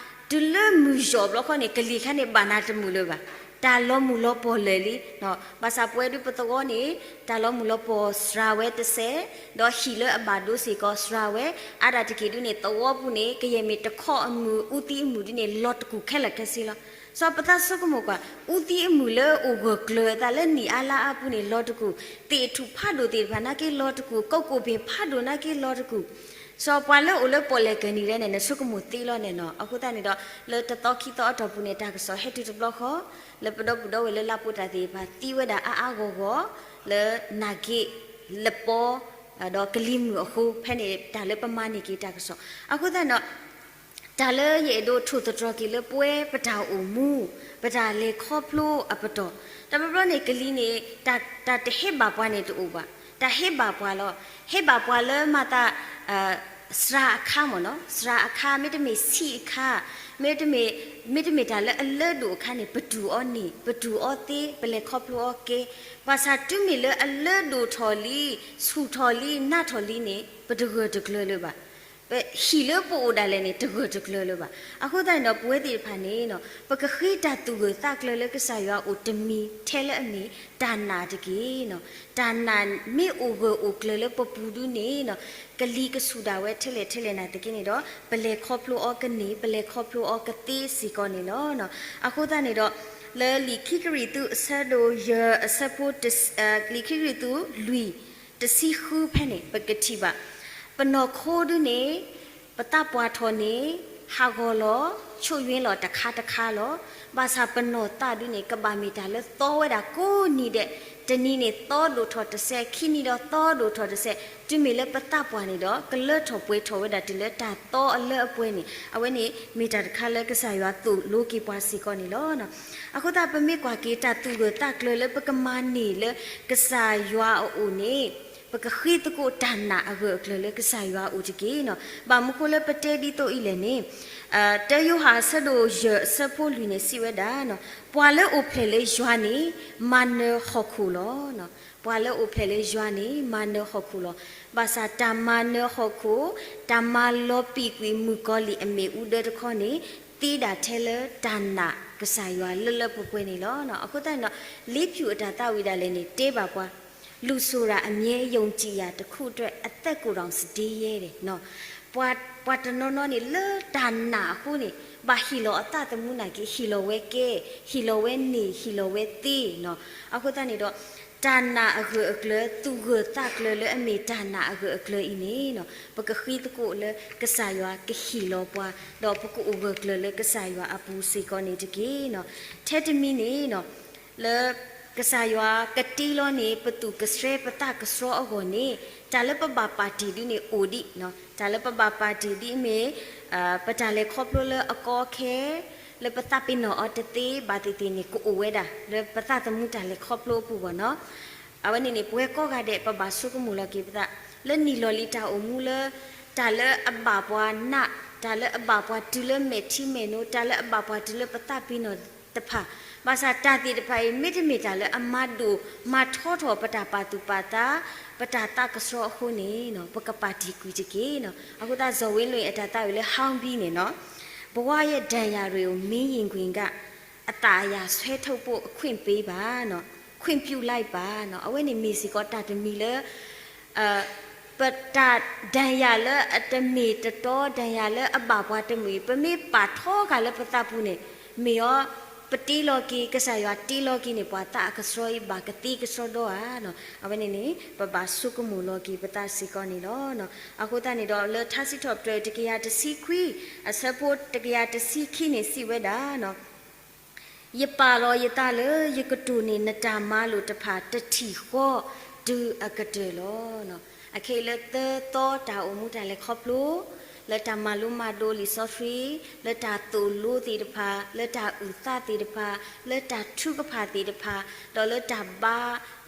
တုၤလၢမုၢ်ယီၢ်ဘျီခီန့ၣ် ကလံၤခါန့ၣ် ဘၣ်နၤတမုာ်လၢၤဘၣ်. တၢ်လီၤမုၢ်လီၤပီၢ်လၢာ်လံ. ဘၣ်ဆၣ်ပဝဲဒၣ်ပသဝီန့ၣ် တၢ်လီၤမုၢ်လီၤပီၢ်စှၤဝဲတစဲး, ဒီးဟံၣ်လၢအဘၣ်ဒိစ့ၢ်ကီးစှၤဝဲ, အါဒၣ်တက့ၢ်ဒုန့ၣ် သဝီပူၤန့ၣ် ကယဲၢ်မ့ၢ်တခီအမုၢ် အူသံအမုၢ်ဒုန့ၣ် လီၤတကူၣ်ခဲလၢာ်ခဲဆ့လီၤ. စီၤပသးဆိကမိၣ်ကွၢ် အူသံအမုၢ်လၢအိၣ်ဂၢၢ်ကျၢၤအသးလၢနံၣ်အါလါအါပူၤန့ၣ် လီၤတကူၣ်, သ့ၣ်ထူၣ်ဖးဒိၣ်သ့ၣ်တဖၣ်နာ်က့လီၤတကူၣ်, ကိးကိၣ်ဘ့ၣ်ဖးဒိၣ်နာ်က့လီၤတကူၣ်, စီၤပှၤလၢအိၣ်လၢပီၣ်လဲၣ်ကၢၢ်နံၤဒဲးန့ၣ် နဆိကမိၣ်သ့လီၤန့ၣ်နီၤ. အဃိသတးန့ၣ်ဒီး လၢတသီခံသီအတီၢ်ပူၤန့ၣ် တၢ်ကစီၣ်ဟဲတုၤတဘျီဃီ လၢပဒီပုၢ်ဒီဝဲၢ်လၢလါပှဲၤတၢ်သ့ၣ်တဖၣ် သံဝဲဒၣ်အါအါဂီၢ်ဂီၢ် လၢနၢ်က့ လပီ ဒီးကလံၤမုၢ်အဃိ ဖဲန့ၣ်တၢ်လၢပမၤန့ၢ်က့ၤတၢ်ကစီၣ် အဃိသတးန့ၣ်ဒီး တၢ်လၢယအဲၣ်ဒိးထိၣ်သတြီၤက့ၤလၢပဝဲပတၢ်အိၣ်မူ ပတၢ်လဲၤခီဖျိအပတီၢ် တဘျီဘျီန့ၣ် ကလံၤန့ၣ် တၢ်တဟဲဘၣ်ပှၤန့ၣ်တအိၣ်ဘၣ်, တၢ်ဟဲဘၣ်ပှၤလီၤ. ဟဲဘၣ်ပှၤလၢမၤသး စှၤအခါမ့ၢ်နီၤ, စှၤအခါ မ့တမ့ၢ်ဆံးအခါ မ့တမ့ၢ် မ့တမ့ၢ်တၢ်လၢအလၢဒိၣ်အခါန့ၣ် ပတူၢ်အီၤန့ၢ် ပတူၢ်အီၤသ့ ပလဲၤခီဖျိအီၤကဲ, ဘၣ်ဆၣ်တုၤမ့ၢ်လၢအလၢဒိၣ်ထီၣ်လံ ဆူၣ်ထီၣ်လံ နးထီၣ်လံန့ၣ် ပတဂၢၢ်တကျၢၤလၢၤဘၣ်. ပဟံၣ်လၢပအိၣ်ဒၣ်လဲာ်န့ၣ် တဂၢၢ်တကျၢၤလၢၤဘၣ်. အဃိသတးန့ၣ်ဒီး ပဝဲသ့ၣ်တဖၣ်န့ၣ် ပကဃ့တၢ်သူၣ်ဂၢၢ်သးကျၢၤလၢကစၢ်ယွၤအိၣ်တမံၤထဲလၢအမ့ၢ် တၢ်နာ်တက့ၢ်. တၢ်နာ်မ့ၢ်အိၣ်ဂၢၢ်အိၣ်ကျၢၤလၢပပူၤဒုန့ၣ် ကလံၤကဆူၣ်ဒၣ်ဝဲထဲလဲၣ်ထဲလဲၣ်နာ်သက့န့ၣ်ဒီး ပလဲၤခီဖျိအီၤကန့ၢ် ပလဲၤခီဖျိအီၤကသ့စ့ၢ်ကီးန့ၣ်လီၤ. အဃိသတးန့ၣ်ဒီး လၢလံာ်ခံကရံၣ်သူးအဆၢဒိၣ်ယဲၢ်အဆၢဖိ လံာ်ခံကရံၣ်သူးလွံၢ် တဆံဃုဖဲန့ၣ် ပကထံၣ်ဘၣ် ပနီၢ်ခိဒုန့ၣ် ပသးပှၢ်ထီၣ်န့ၣ် ဟးဂီၤလီၤ ဆိၣ်ယွ့လီၤတခါတခါလီၤ. ဘၣ်ဆၣ်ပနီၢ်သးဒုန့ၣ် ကဘၣ်မ့ၢ်တၢ်လၢသီဝဲဒၣ်ကိးနံၤဒဲး, တနံၤန့ၣ်သီဒိၣ်ထီၣ်တစဲး, ခံနံၤဒီးသီဒိၣ်ထီၣ်တစဲး, တုၤမ့ၢ်လၢပသးပှၢ်န့ၣ်ဒီး ကလၢထီၣ်ပှဲၤထီၣ်ဝဲဒၣ်တုၤလၢတၢ်သီအလၢအပှဲၤန့ၣ် အဝဲန့ၣ်မ့ၢ်တၢ်တခါလၢကစၢ်ယွၤသိၣ်လိက့ၤပှၤစ့ၢ်ကီးန့ၣ်လီၤ. အဃိသတး ပမ့ၢ်ကွၢ်က့ၤတၢ်သူၣ်ဂၢၢ်သးကျၢၤလၢပကမၤန့ၢ်လၢကစၢ်ယွၤအအိၣ်န့ၣ် ပကဃ့သကိးတၢ်နာ်အဂၢၢ်အကျၢၤလၢကစၢ်ယွၤအအိၣ်တက့ၢ်နီၤ. ဘၣ်မနုၤဃိလၢပတဲဒ်သိးအံၤလဲၣ်န့ၣ်, တၢယိၤဟၣ်အဆၢဒိၣ်ယဲၢ်အဆၢဖိလွံၢ်န့ၣ်စံးဝဲဒၣ်, ပှၤလၢအိၣ်ဖျဲၣ်လၢယွၤန့ၣ် မၤနၢၤဟီၣ်ခိၣ်လီၤ. ပှၤလၢအိၣ်ဖျဲၣ်လၢယွၤန့ၣ် မၤနၢၤဟီၣ်ခိၣ်လီၤ. ဘၣ်ဆၣ်တၢ်မၤနၢၤဟီၣ်ခိၣ်, တၢ်မၤလီၤပံာ်ကွံာ်မုၣ်ကီၤလံၢ်အမ့ၣ်အူဒၢတခီန့ၣ် သ့ဒၣ်ထဲလၢတၢ်နာ်ကစၢ်ယွၤလၢလၢပှဲၤပှဲၤန့ၣ်လီၤ. အဃိသတးန့ၣ်ဒီး လံာ်ဖံးအတၢ်သးဝံၣ်ဒၣ်လဲာ်န့ၣ် တဲဘၣ်ပှၤ လူဆိုတာ အမြဲယုံကြည်ရာတစ်ခုအတွက် အသက်ကိုယ်တောင် စတေးရဲတယ် ပှၤတနီၤနီၤန့ၣ် လၢတၢ်နာ်အဃိန့ၣ် ဘၣ်ဟ့ၣ်လီၤအသးသမူနာ်က့ ဟ့ၣ်လီၤဝဲကဲ, ဟ့ၣ်လီၤဝဲန့ၢ်, ဟ့ၣ်လီၤဝဲသ့နီၤ. အဃိသတးန့ၣ်ဒီး တၢ်နာ်အဂၢၢ်အကျၢၤ သူၣ်ဂၢၢ်သးကျၢၤလၢအမ့ၢ်တၢ်နာ်အဂၢၢ်အကျၢၤအံၤန့ၣ် ပကဃ့သကိးလၢကစၢ်ယွၤကဟ့ၣ်လီၤပှၤ ဒီးပကအိၣ်ဂၢၢ်ကျၢၤလၢကစၢ်ယွၤအပူၤစ့ၢ်ကီးန့ၣ်တက့ၢ်နီၤ. ထဲတမံၤန့ၣ် လၢကစၢ်ယွၤကတ့လီၤန့ၣ် ပသူၣ်ကဆှဲပသးကဆှီအဂီၢ်န့ၣ် တၢ်လၢပဘၣ်ပာ်တ့ၢ်ဒ်န့ၣ်အိၣ်ဒံး, တၢ်လၢပဘၣ်ပာ်တ့ၢ်ဒ်အမ့ၢ် ပတၢ်လဲၤခီဖျိလၢအကီအခဲ လၢပသးပ့ၤနီၣ်အီၤတသ့ဘၣ်သ့ၣ်သ့ၣ်န့ၣ် ကအိၣ်ဝဲဒၣ် လၢပသးသမူတၢ်လဲၤခီဖျိအပူၤဘၣ်နီၤ. အဝဲန့ၣ်န့ၣ် ပဝဲကိးဂၤဒဲး ပဘၣ်ဆိကမိၣ်လီၤက့ၤပသး လၢနံၣ်လီၢ်လံၤတၢ်အိၣ်မူလၢ တၢ်လၢအဘၣ်ပှၤနာ်, တၢ်လၢအဘၣ်ပှၤတုၤလၢမဲာ်ထံမဲာ်နိ, တၢ်လၢအဘၣ်ပှၤတုၤလၢပသးပ့ၤနီၣ်တဖၣ်, ဘၣ်ဆၣ်တၢ်သ့ၣ်တဖၣ်အံၤ မ့တမ့ၢ်တၢ်လၢအမၤဒိၣ်မၤထီထီၣ်ပတၢ်ပာ်သူၣ်ပာ်သး ပတၢ်သးကဆှီအဃိန့ၣ် ပကပာ်တ့ၢ်ကွံာ်တက့ၢ်နီၤ. အဃိသတး စီၤဝ့လိာ်အတၢ်သးဝံၣ်လၢ ဟီဘံန့ၣ်နီၤ ဘဝရဲ့ဒဏ်ရာတွေကို မင်းရင်ခွင်က အသတ်အရာဆွဲထုတ်ဖို့ အခွင့်ပေးပါ, ခွင့်ပြုလိုက်ပါနီၤ. အဝဲန့ၣ်မ့ၢ်စ့ၢ်ကီးတၢ်တမံၤလၢ ပတၢ် ဒဏ်ရာလၢအတမ့ၢ်တတီ ဒဏ်ရာလၢအဘၣ်ပှၤတမုာ်အံၤ ပမ့ၢ်ပာ်ထီဃာ်လၢပသးပူၤန့ၣ် မ့ၢ်အီၤ ပတ့လီၤက့ၤ ကစၢ်ယွၤတ့လီၤက့ၤန့ၣ် ပှၤသးအကဆှီအံၤ ဘၣ်ကသ့ကဆှီဒီဧါ. အဝဲန့ၣ်န့ၣ် ပဘၣ်ဆိကမိၣ်လီၤက့ၤပသးစ့ၢ်ကီးန့ၣ်လီၤ. အဃိသတးန့ၣ်ဒီး လၢထါစံးထီၣ်ပတြၢၤတကယၤတဆံခွံ အဆၢဖိတကယၤတဆံခံန့ၣ် စံးဝဲဒၣ် ယပာ်လီၤယသးလၢယကတိၢ်န့ၢ် နတၢ်မၤလိာ်တဖၣ် တထံၣ်ဃီတုၤအကတၢၢ်လီၤ. အခဲအံၤလၢသၢသီတၢ်အိၣ်မူတၢ်လဲၤခီဖျိ လၢတၢ်မၤလိမၤဒိးလံာ်စီဆှံ, လၢတၢ်သိၣ်လိသ့ၣ်တဖၣ်, လၢတၢ်အုၣ်သးသ့ၣ်တဖၣ်, လၢတၢ်ထုကဖၣ်သ့ၣ်တဖၣ်, ဒီးလၢတၢ်ဘါ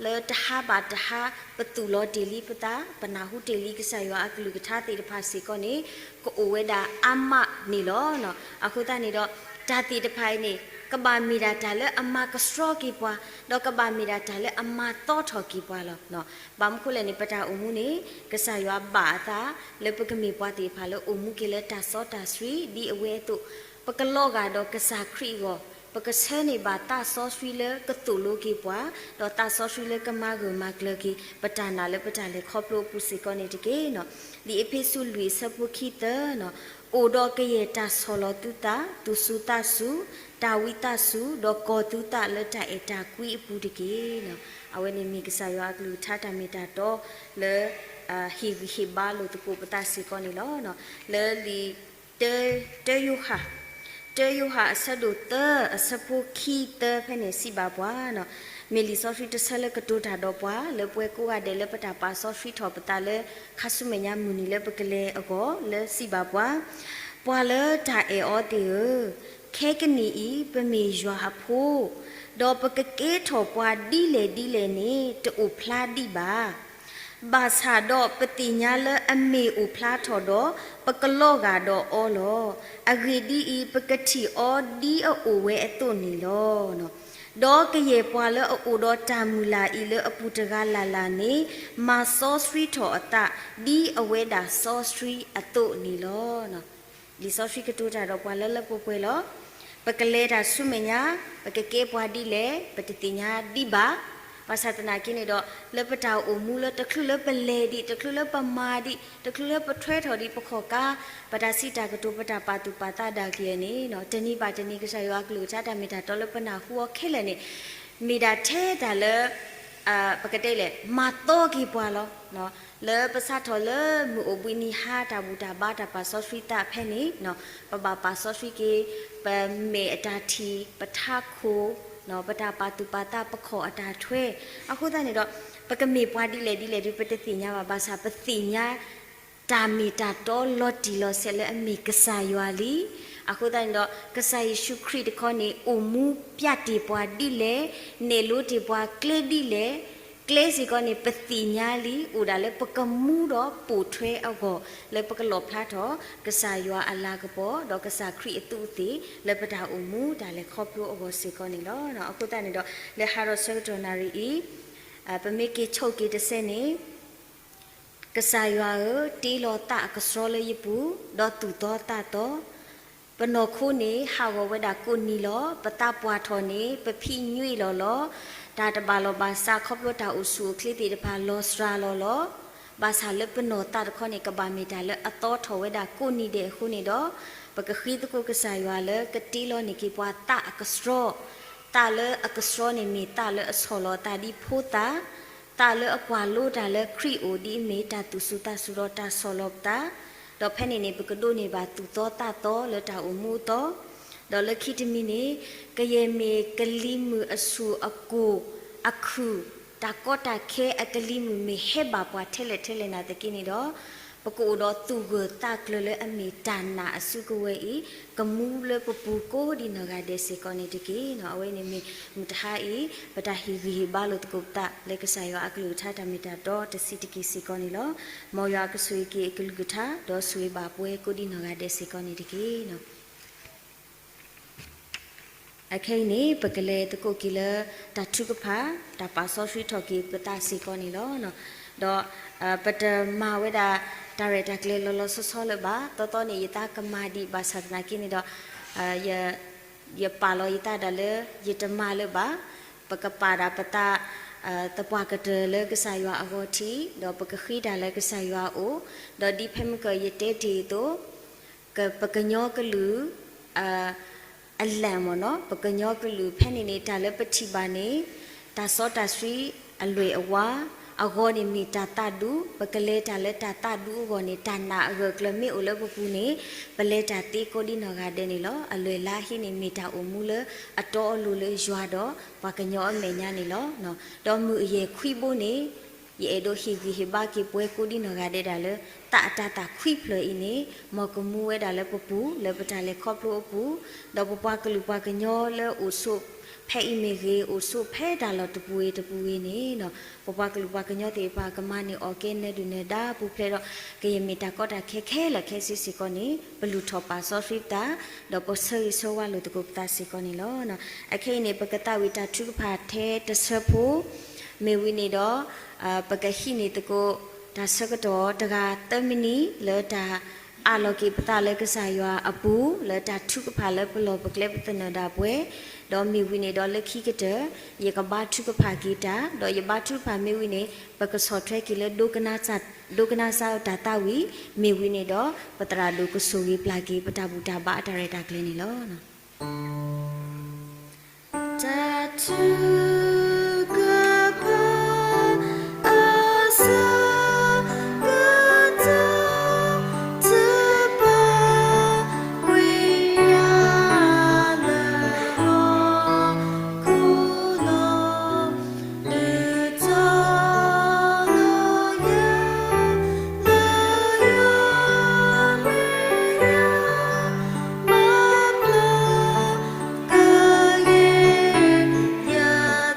လၢတဟါဘၣ်တဟါ ပသူၣ်လီၤတ့ၢ်လံပသး, ပနၢ်ဟူတ့ၢ်လံကစၢ်ယွၤအကလုၢ်ကထါသ့ၣ်တဖၣ်စ့ၢ်ကီးန့ၣ် ကအိၣ်ဝဲဒၣ်အါမးန့ၣ်လီၤ. အဃိသတးန့ၣ်ဒီး တၢ်သ့ၣ်တဖၣ်အံၤန့ၣ် ကဘၣ်မ့ၢ်ဒၣ်တၢ်လၢအမၤကဆှီက့ၤပှၤ, ဒီးကဘၣ်မ့ၢ်ဒၣ်တၢ်လၢအမၤသီထီၣ်က့ၤပှၤလီၤ. ဘၣ်မနုၤဃိလဲၣ်န့ၣ် ပတၢ်အိၣ်မူန့ၣ် ကစၢ်ယွၤဘၣ်အသး လၢပကမ့ၢ်ပှၤသ့ၣ်တဖၣ်လၢအိၣ်မူက့ၤလၢတၢ်စီတၢ်ဆှံ ဒ်အဝဲအသိး, ပကလီၤဂာ်ဒီးကစၢ်ခရံာ်အဂီၢ်, ပကဆၢန့ၢ်ဘၣ်သးစီဆှံလၢကသိၣ်လိက့ၤပှၤ, ဒီးသးစီဆှံလၢကမၤဂၢၢ်မၤကျၢၤက့ၤ ပတၢ်နာ်လၢပတၢ်လဲၤခီဖျိအပူၤစ့ၢ်ကီးန့ၣ်တက့ၢ်. လံာ်အ့းဖ့းစူးလွံၢ်အဆၢဖိခံသၢ, အိၣ်ဒီးကယဲၢ်တၢ်ဆီၣ်လီၤသုသး, သူၣ်စူၤသးစူၤ, တၢ်ဝံသးစူၤ, ဒီးကီၤသုသးလၢတၢ်အဲၣ်တၢ်ကွံအပူၤတက့ၢ်. အဝဲန့ၣ်မ့ၢ်ကစၢ်ယွၤအကလုၢ်ကထါတၢ်မ့ၢ်တၢ်တီလၢ ဟ့ၣ်ဂံၢ်ဟ့ၣ်ဘါလိာ်သကိးပသးစ့ၢ်ကီးန့ၣ်လီၤ. လၢလံာ် တၢယိၤဟၣ်, တၢယိၤဟၣ်အဆၢဒိၣ်သၢ အဆၢဖိခံသၢဖဲန့ၣ်စံးဘၣ်ပှၤ, မ့ၢ်လံာ်စီဆှံတဆၢလၢကတိၤတၢ်ဒီးပှၤ လၢပဝဲကိးဂၤဒဲးလၢပတၢ်ပာ်စီဆှံထီၣ်ပသးလၢ ခါဆူမဲာ်ညါမုၢ်နံၤလၢပကလဲၤအဂီၢ် လၢစံးဘၣ်ပှၤ, ပှၤလၢတၢ်အဲၣ်အီၤသ့ၣ်ဧၢ, ခဲကနံၣ်အံၤပမ့ၢ်ယွၤအဖိ, ဒီးပကကဲထီၣ်ပှၤဒ်လဲၣ်ဒ်လဲၣ်န့ၣ် တအိၣ်ဖျါဒံးဘၣ်. ဘၣ်ဆၣ်ဒီးပသ့ၣ်ညါလၢအမ့ၢ်အိၣ်ဖျါထီၣ်ဒီး ပကလီၤဂာ်ဒီးအီၤလီၤ. အဂ့ၢ်ဒ်အံၤ, ပကထံၣ်အီၤဒ်အအိၣ်ဝဲအသိးန့ၣ်လီၤ. ဒီးကယဲၢ်ပှၤလၢအအိၣ်ဒီးတၢ်မုၢ်လၢ်အံၤလၢအပူၤတဂၤလၢ်လၢ်န့ၣ် မၤစီဆှံထီၣ်အသးဒ်အဝဲဒၣ်စီဆှံအသိးန့ၣ်လီၤ. လံာ်စီဆှံကတိၤတၢ်ဒီးပှၤလၢလၢပှဲၤပှဲၤလီၤ. ပကလဲၤတၢ်ဆူမဲာ်ညါ, ပကကဲပှၤဒ်လဲၣ်, ပတသ့ၣ်ညါဒံးဘၣ်. ဘၣ်ဆၣ်သနာ်က့န့ၣ်ဒီး လၢပတၢ်အိၣ်မူလၢတချုးလၢပလဲၤဒံး, တချုးလၢပမၤဒံး, တချုးလၢပထွဲထီၣ်ဒံးပခီၣ်ကါ, ပတၢ်စံးတၢ်ကတိၤ ပတၢ်ပာ်သူၣ်ပာ်သးဒၣ်ကယဲၢ်န့ၣ် တနံၤဘၣ်တနံၤ ကစၢ်ယွၤအကလုၢ်ကထါတၢ်မ့ၢ်တၢ်တီလၢပနၢ်ဟူအီၤခဲလၢာ်န့ၣ် မ့ၢ်ဒၣ်ထဲတၢ်လၢ ပကတဲလဲၣ် မၤသီက့ၤပှၤလီၤ. လၢပစးထီၣ်လၢမုၢ်အိၣ်ဘှံးနံၤဟါ တၢ်ဘူၣ်တၢ်ဘါတၢ်ပာ်စီဆှံသးဖဲန့ၣ် ပဘၣ်ပာ်စီဆှံက့ၤ ပမဲာ်အတၢ်ထံၣ် ပထးခိၣ် ပတၢ်ပာ်သူၣ်ပာ်သး ပခီၣ်အတၢ်ထွဲ အဃိသတးန့ၣ်ဒီး ပကမ့ၢ်ပှၤဒ်လဲၣ်ဒ်လဲၣ်ဒီး ပတသ့ၣ်ညါဘၣ် ဘၣ်ဆၣ်ပသ့ၣ်ညါ တၢ်မ့ၢ်တၢ်တီလီၤတံၢ်လီၤဆဲးလၢအမ့ၢ်ကစၢ်ယွၤလံ. အဃိသတးန့ၣ်ဒီး ကစၢ်ယ့ၣ်ၡူးခရံာ်တခီန့ၣ် အိၣ်မူပျးတ့ၢ်ပှၤဒ်လဲၣ်, နဲၣ်လိတ့ၢ်ပှၤကျဲဒ်လဲၣ်, ကျဲစ့ၢ်ကီးန့ၣ် ပသ့ၣ်ညါလံ, အိၣ်ဒၣ်လၢပကမူဒီးပိာ်ထွဲအဂီၢ် လၢပကလီၣ်ဖျါထီၣ် ကစၢ်ယွၤအလၤကပီၤ ဒီးကစၢ်ခရံာ်အသူးအသ့ၣ် လၢပတၢ်အိၣ်မူတၢ်လဲၤခီဖျိအဂီၢ်စ့ၢ်ကီးန့ၣ်လီၤ. အဃိသတးန့ၣ်ဒီး လၢဟါဒီးဆၢကတီၢ်နၣ်ရံၣ်အံၤ ပမ့ၢ်က့ၤဆိးက့ၤတစဲးန့ၣ် ကစၢ်ယွၤဧၢ, တ့လီၤသးအကဆှီလၢယပူၤ, ဒီးသူၣ်သီသးသီ, ပနီၢ်ခိန့ၣ် ဟးဂီၤဝဲဒၣ်ကိးနံၤလီၤ. ပသးပှၢ်ထီၣ်န့ၣ် ပဖံးညွံးလီၤလီၤ. တၢ်တဘၣ်လီၢ်ဘၣ်စးခီဖျိတၢ်အိၣ်ဆူၣ်အိၣ်ချ့သ့ၣ်တဖၣ်လီၤစှၤလီၤလီၤ. ဘၣ်ဆၣ်လၢပနီၢ်သးတခီန့ၣ် ကဘၣ်မ့ၢ်တၢ်လၢအသီထီၣ်ဝဲဒၣ်ကိးနံၤဒဲးအဃိန့ၣ်ဒီး, ပကဃ့သကိးကစၢ်ယွၤလၢကတ့လီၤန့ၢ်က့ၤပှၤသးအကဆှီ, သးလၢအကဆှီန့ၣ်မ့ၢ်သးလၢအဆီၣ်လီၤအသးဒ်ဖိသၣ်, သးလၢအကွၢ်လိတၢ်လၢခရံာ်အအိၣ်ဒ်အမ့ၢ်တၢ်သူၣ်စူၤသးစူၤဒီးတၢ်ဆီၣ်လီၤပသး, ဒီးဖဲန့ၣ်န့ၣ် ပကဒိးန့ၢ်ဘၣ်သူၣ်သီသးသီလၢတၢ်အိၣ်မူအသီ, ဒီးလၢခံတမံၤန့ၣ် ကယဲၢ်မ့ၢ်ကလံၤမုၢ်အဆူၣ်အကိၢ်အခုၣ်, တၢ်ကီတၢ်ခဲအကလံၤမုၢ်မ့ၢ်ဟဲဘၣ်ပှၤထဲလဲၣ်ထဲလဲၣ်နာ်သက့န့ၣ်ဒီး, ပကအိၣ်ဒီးသူၣ်ဂၢၢ်သးကျၢၤလၢအမ့ၢ်တၢ်နာ်အစုကဝဲၤအံၤ, ကမူလၢပပူၤကိးဒ်နီၢ်ဂၤဒဲးစ့ၢ်ကီးန့ၣ်တက့ၢ်. အဝဲန့ၣ်မ့ၢ်မုၢ်တဟါအံၤ ပတၢ်ဟ့ၣ်ဂံၢ်ဟ့ၣ်ဘါလိာ်သကိးပသးလၢကစၢ်ယွၤအကလုၢ်ကထါတၢ်မ့ၢ်တၢ်တီတဆံးတက့ၢ်စ့ၢ်ကီးန့ၣ်လီၤ. မ်ယွၤကဆိၣ်ဂ့ၤက့ၤအကလုၢ်ကထါ ဒီးဆိၣ်ဂ့ၤဘၣ်ပှၤကိးဒ်နီၢ်ဂၤဒဲးစ့ၢ်ကီးန့ၣ်တက့ၢ်. အခဲအံၤန့ၣ် ပကလဲၤသကိးက့ၤလၢတၢ်ထုကဖၣ်, တၢ်ပာ်စီဆှံထီၣ်က့ၤပသးစ့ၢ်ကီးန့ၣ်လီၤ. ဒီးပတမၤဝဲဒၣ်တၢ်ရဲၣ်တၢ်ကျဲၤလီၤလီၤဆီဆီလၢၤဘၣ်. သီသီန့ၣ် ယသးကမၤဒံးဘၣ်ဆၣ်သနာ်က့န့ၣ်ဒီး ယပာ်လီၤယသးဒၣ်လၢယတမၤလၢၤဘၣ်. ပကပာ်ဒၣ်ပသး သပှၢ်ကတၢၢ်လၢကစၢ်ယွၤအဂီၢ်ထံး, ဒီးပကဃ့တၢ်လၢကစၢ်ယွၤအအိၣ်, ဒီးဒ်ဖဲမုၢ်ကီၢ်ယတဲတ့ၢ်အသိး ပကညီကလုာ် အလၢ်မ့ၢ်နီၤ, ပကညီကလုာ်ဖဲန့ၣ်န့ၣ် တၢ်လၢပထံၣ်ဘၣ်န့ၣ် တၢ်စီတၢ်ဆှံအလွဲၢ်အဝါ, အဂီၤန့ၣ်မ့ၢ်တၢ်သးဒူ, ပကလဲၤတၢ်လၢတၢ်သးဒူအဂီၢ်န့ၣ် တၢ်နာ်အဂၢၢ်အကျၢၤမ့ၢ်အိၣ်လၢပပူၤန့ၣ် ပလဲၤတၢ်သ့ကိးဒ်နီၢ်ဂၤဒဲးန့ၣ်လီၤ. အလွဲၢ်လါဟံးန့ၣ် မ့ၢ်တၢ်အိၣ်မူလၢအတီအလိၤလၢယွၤဒီးပှၤကညီအမဲာ်ညါန့ၣ်လီၤ. ဒီးမုၢ်အယဲၢ်ခွံဘိန့ၣ် ယအဲၣ်ဒိးဟ့ၣ်ဂံၢ်ဟ့ၣ်ဘါက့ၤပှၤကိးဒ်နီၢ်ဂၤဒဲးဒၣ်လၢ သးအတၤသၣ်ခွံဖျၢၣ်အံၤန့ၣ် မ်ကမူဝဲဒၣ်လၢပပူၤ လၢပတၢ်လဲၤခီဖျိအပူၤ, ဒီးပပှၤကလုာ်ပှၤကညီလၢအိၣ်ဆိးဖဲအံၤမ့ၢ်ဂ့ၤ အိၣ်ဆိးဖဲတၢ်လီၢ်တပူၤဂ့ၤတပူၤဂ့ၤန့ၣ် ပပှၤကလုာ်ပှၤကညီသ့ၣ်တဖၣ်ကမၤန့ၢ်အီၣ်ကဲနၢၤဒုၣ်နၢၤဒါပူၤဖျဲးဒီး ကယဲၢ်မ့ၢ်တၢ်ကီတၢ်ခဲခဲလၢာ်ခဲဆ့စ့ၢ်ကီးန့ၣ် ပလူၤထီၣ်ပာ်စီဆှံပသး ဒီးပဆၢဂ့ၤဆၢဝါလိာ်သကိးပသးစ့ၢ်ကီးန့ၣ်လီၤ. အခဲအံၤန့ၣ် ပကသးဝံၣ်တၢ်ထုကဖၣ်ထဲတဆၢဖိ မ့ၢ်ဝံၤန့ၣ်ဒီး ပကဟံးန့ၢ်သကိး တၢ်ဆၢကတီၢ်တဂၤသၢမံးနံး လၢတၢ်အးလီၤက့ၤပသးလၢကစၢ်ယွၤအပူၤ လၢတၢ်ထုကဖၣ်လၢပလီၢ်ပကျဲပသနၢၣ်ဒၣ်ပှဲၤ, ဒီးမ့ၢ်ဝံၤန့ၣ်ဒီးလၢခံကတၢၢ် ယကဘါထုကဖၣ်က့ၤတၢ် ဒီးယဘါထုကဖၣ်မ့ၢ်ဝံၤန့ၣ် ပကဆီၣ်ထွဲက့ၤလၢ ဒိကနၣ်စၢ်တၢ်သးဝံၣ် မ့ၢ်ဝံၤန့ၣ်ဒီး ပသရၣ်ဒိၣ်ကဆိၣ်ဂ့ၤပျၢ်က့ၤ ပတၢ်ဘူၣ်တၢ်ဘါအတၢ်ရဲၣ်တၢ်ကျဲၤန့ၣ်လီၤ. တၢ်ထုကဖၣ် အဆၢကတီၢ် တဘၣ်ကွံာ်ယၤလၢဟီၣ်ခိၣ်လီၤ. ဒုးတီၤလီၤယၤ လၢယွၤမ့ၢ်ယွၤ မၤပျီကယဲၢ်ယၤ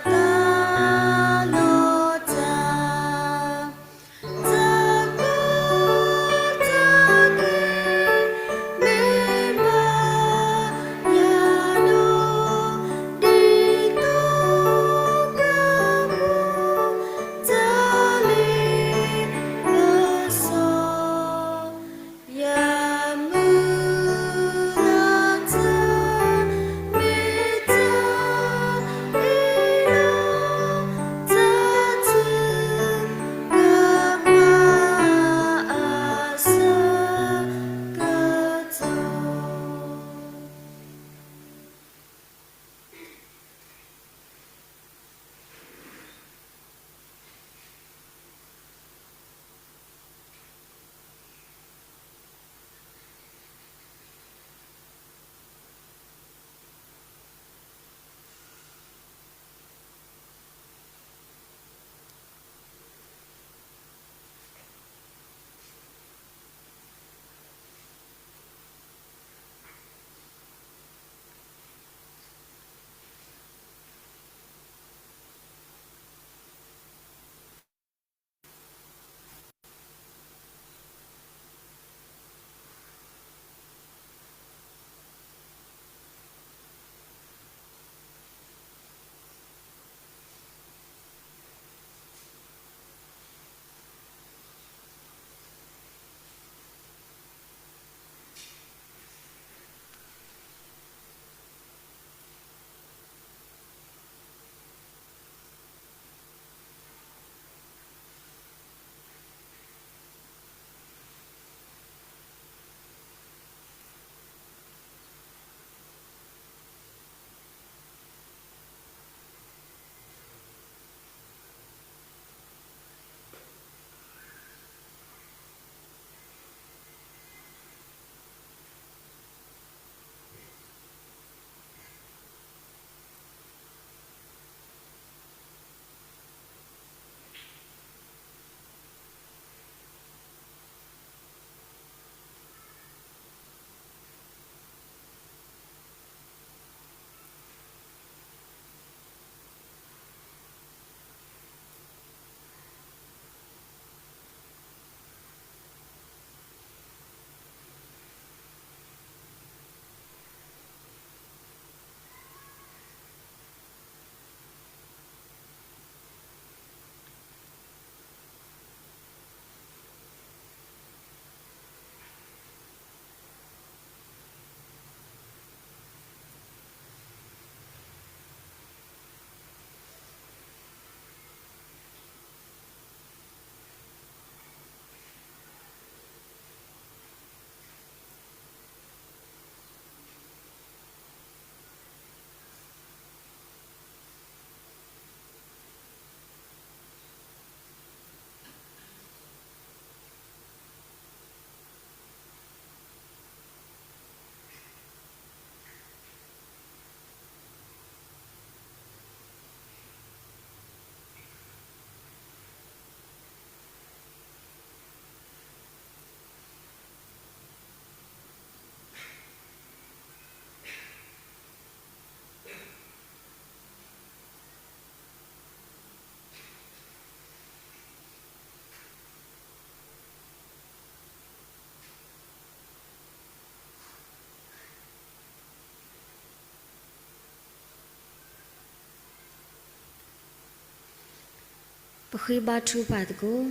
ပဃ့ဘါထုကဖၣ်သကိး.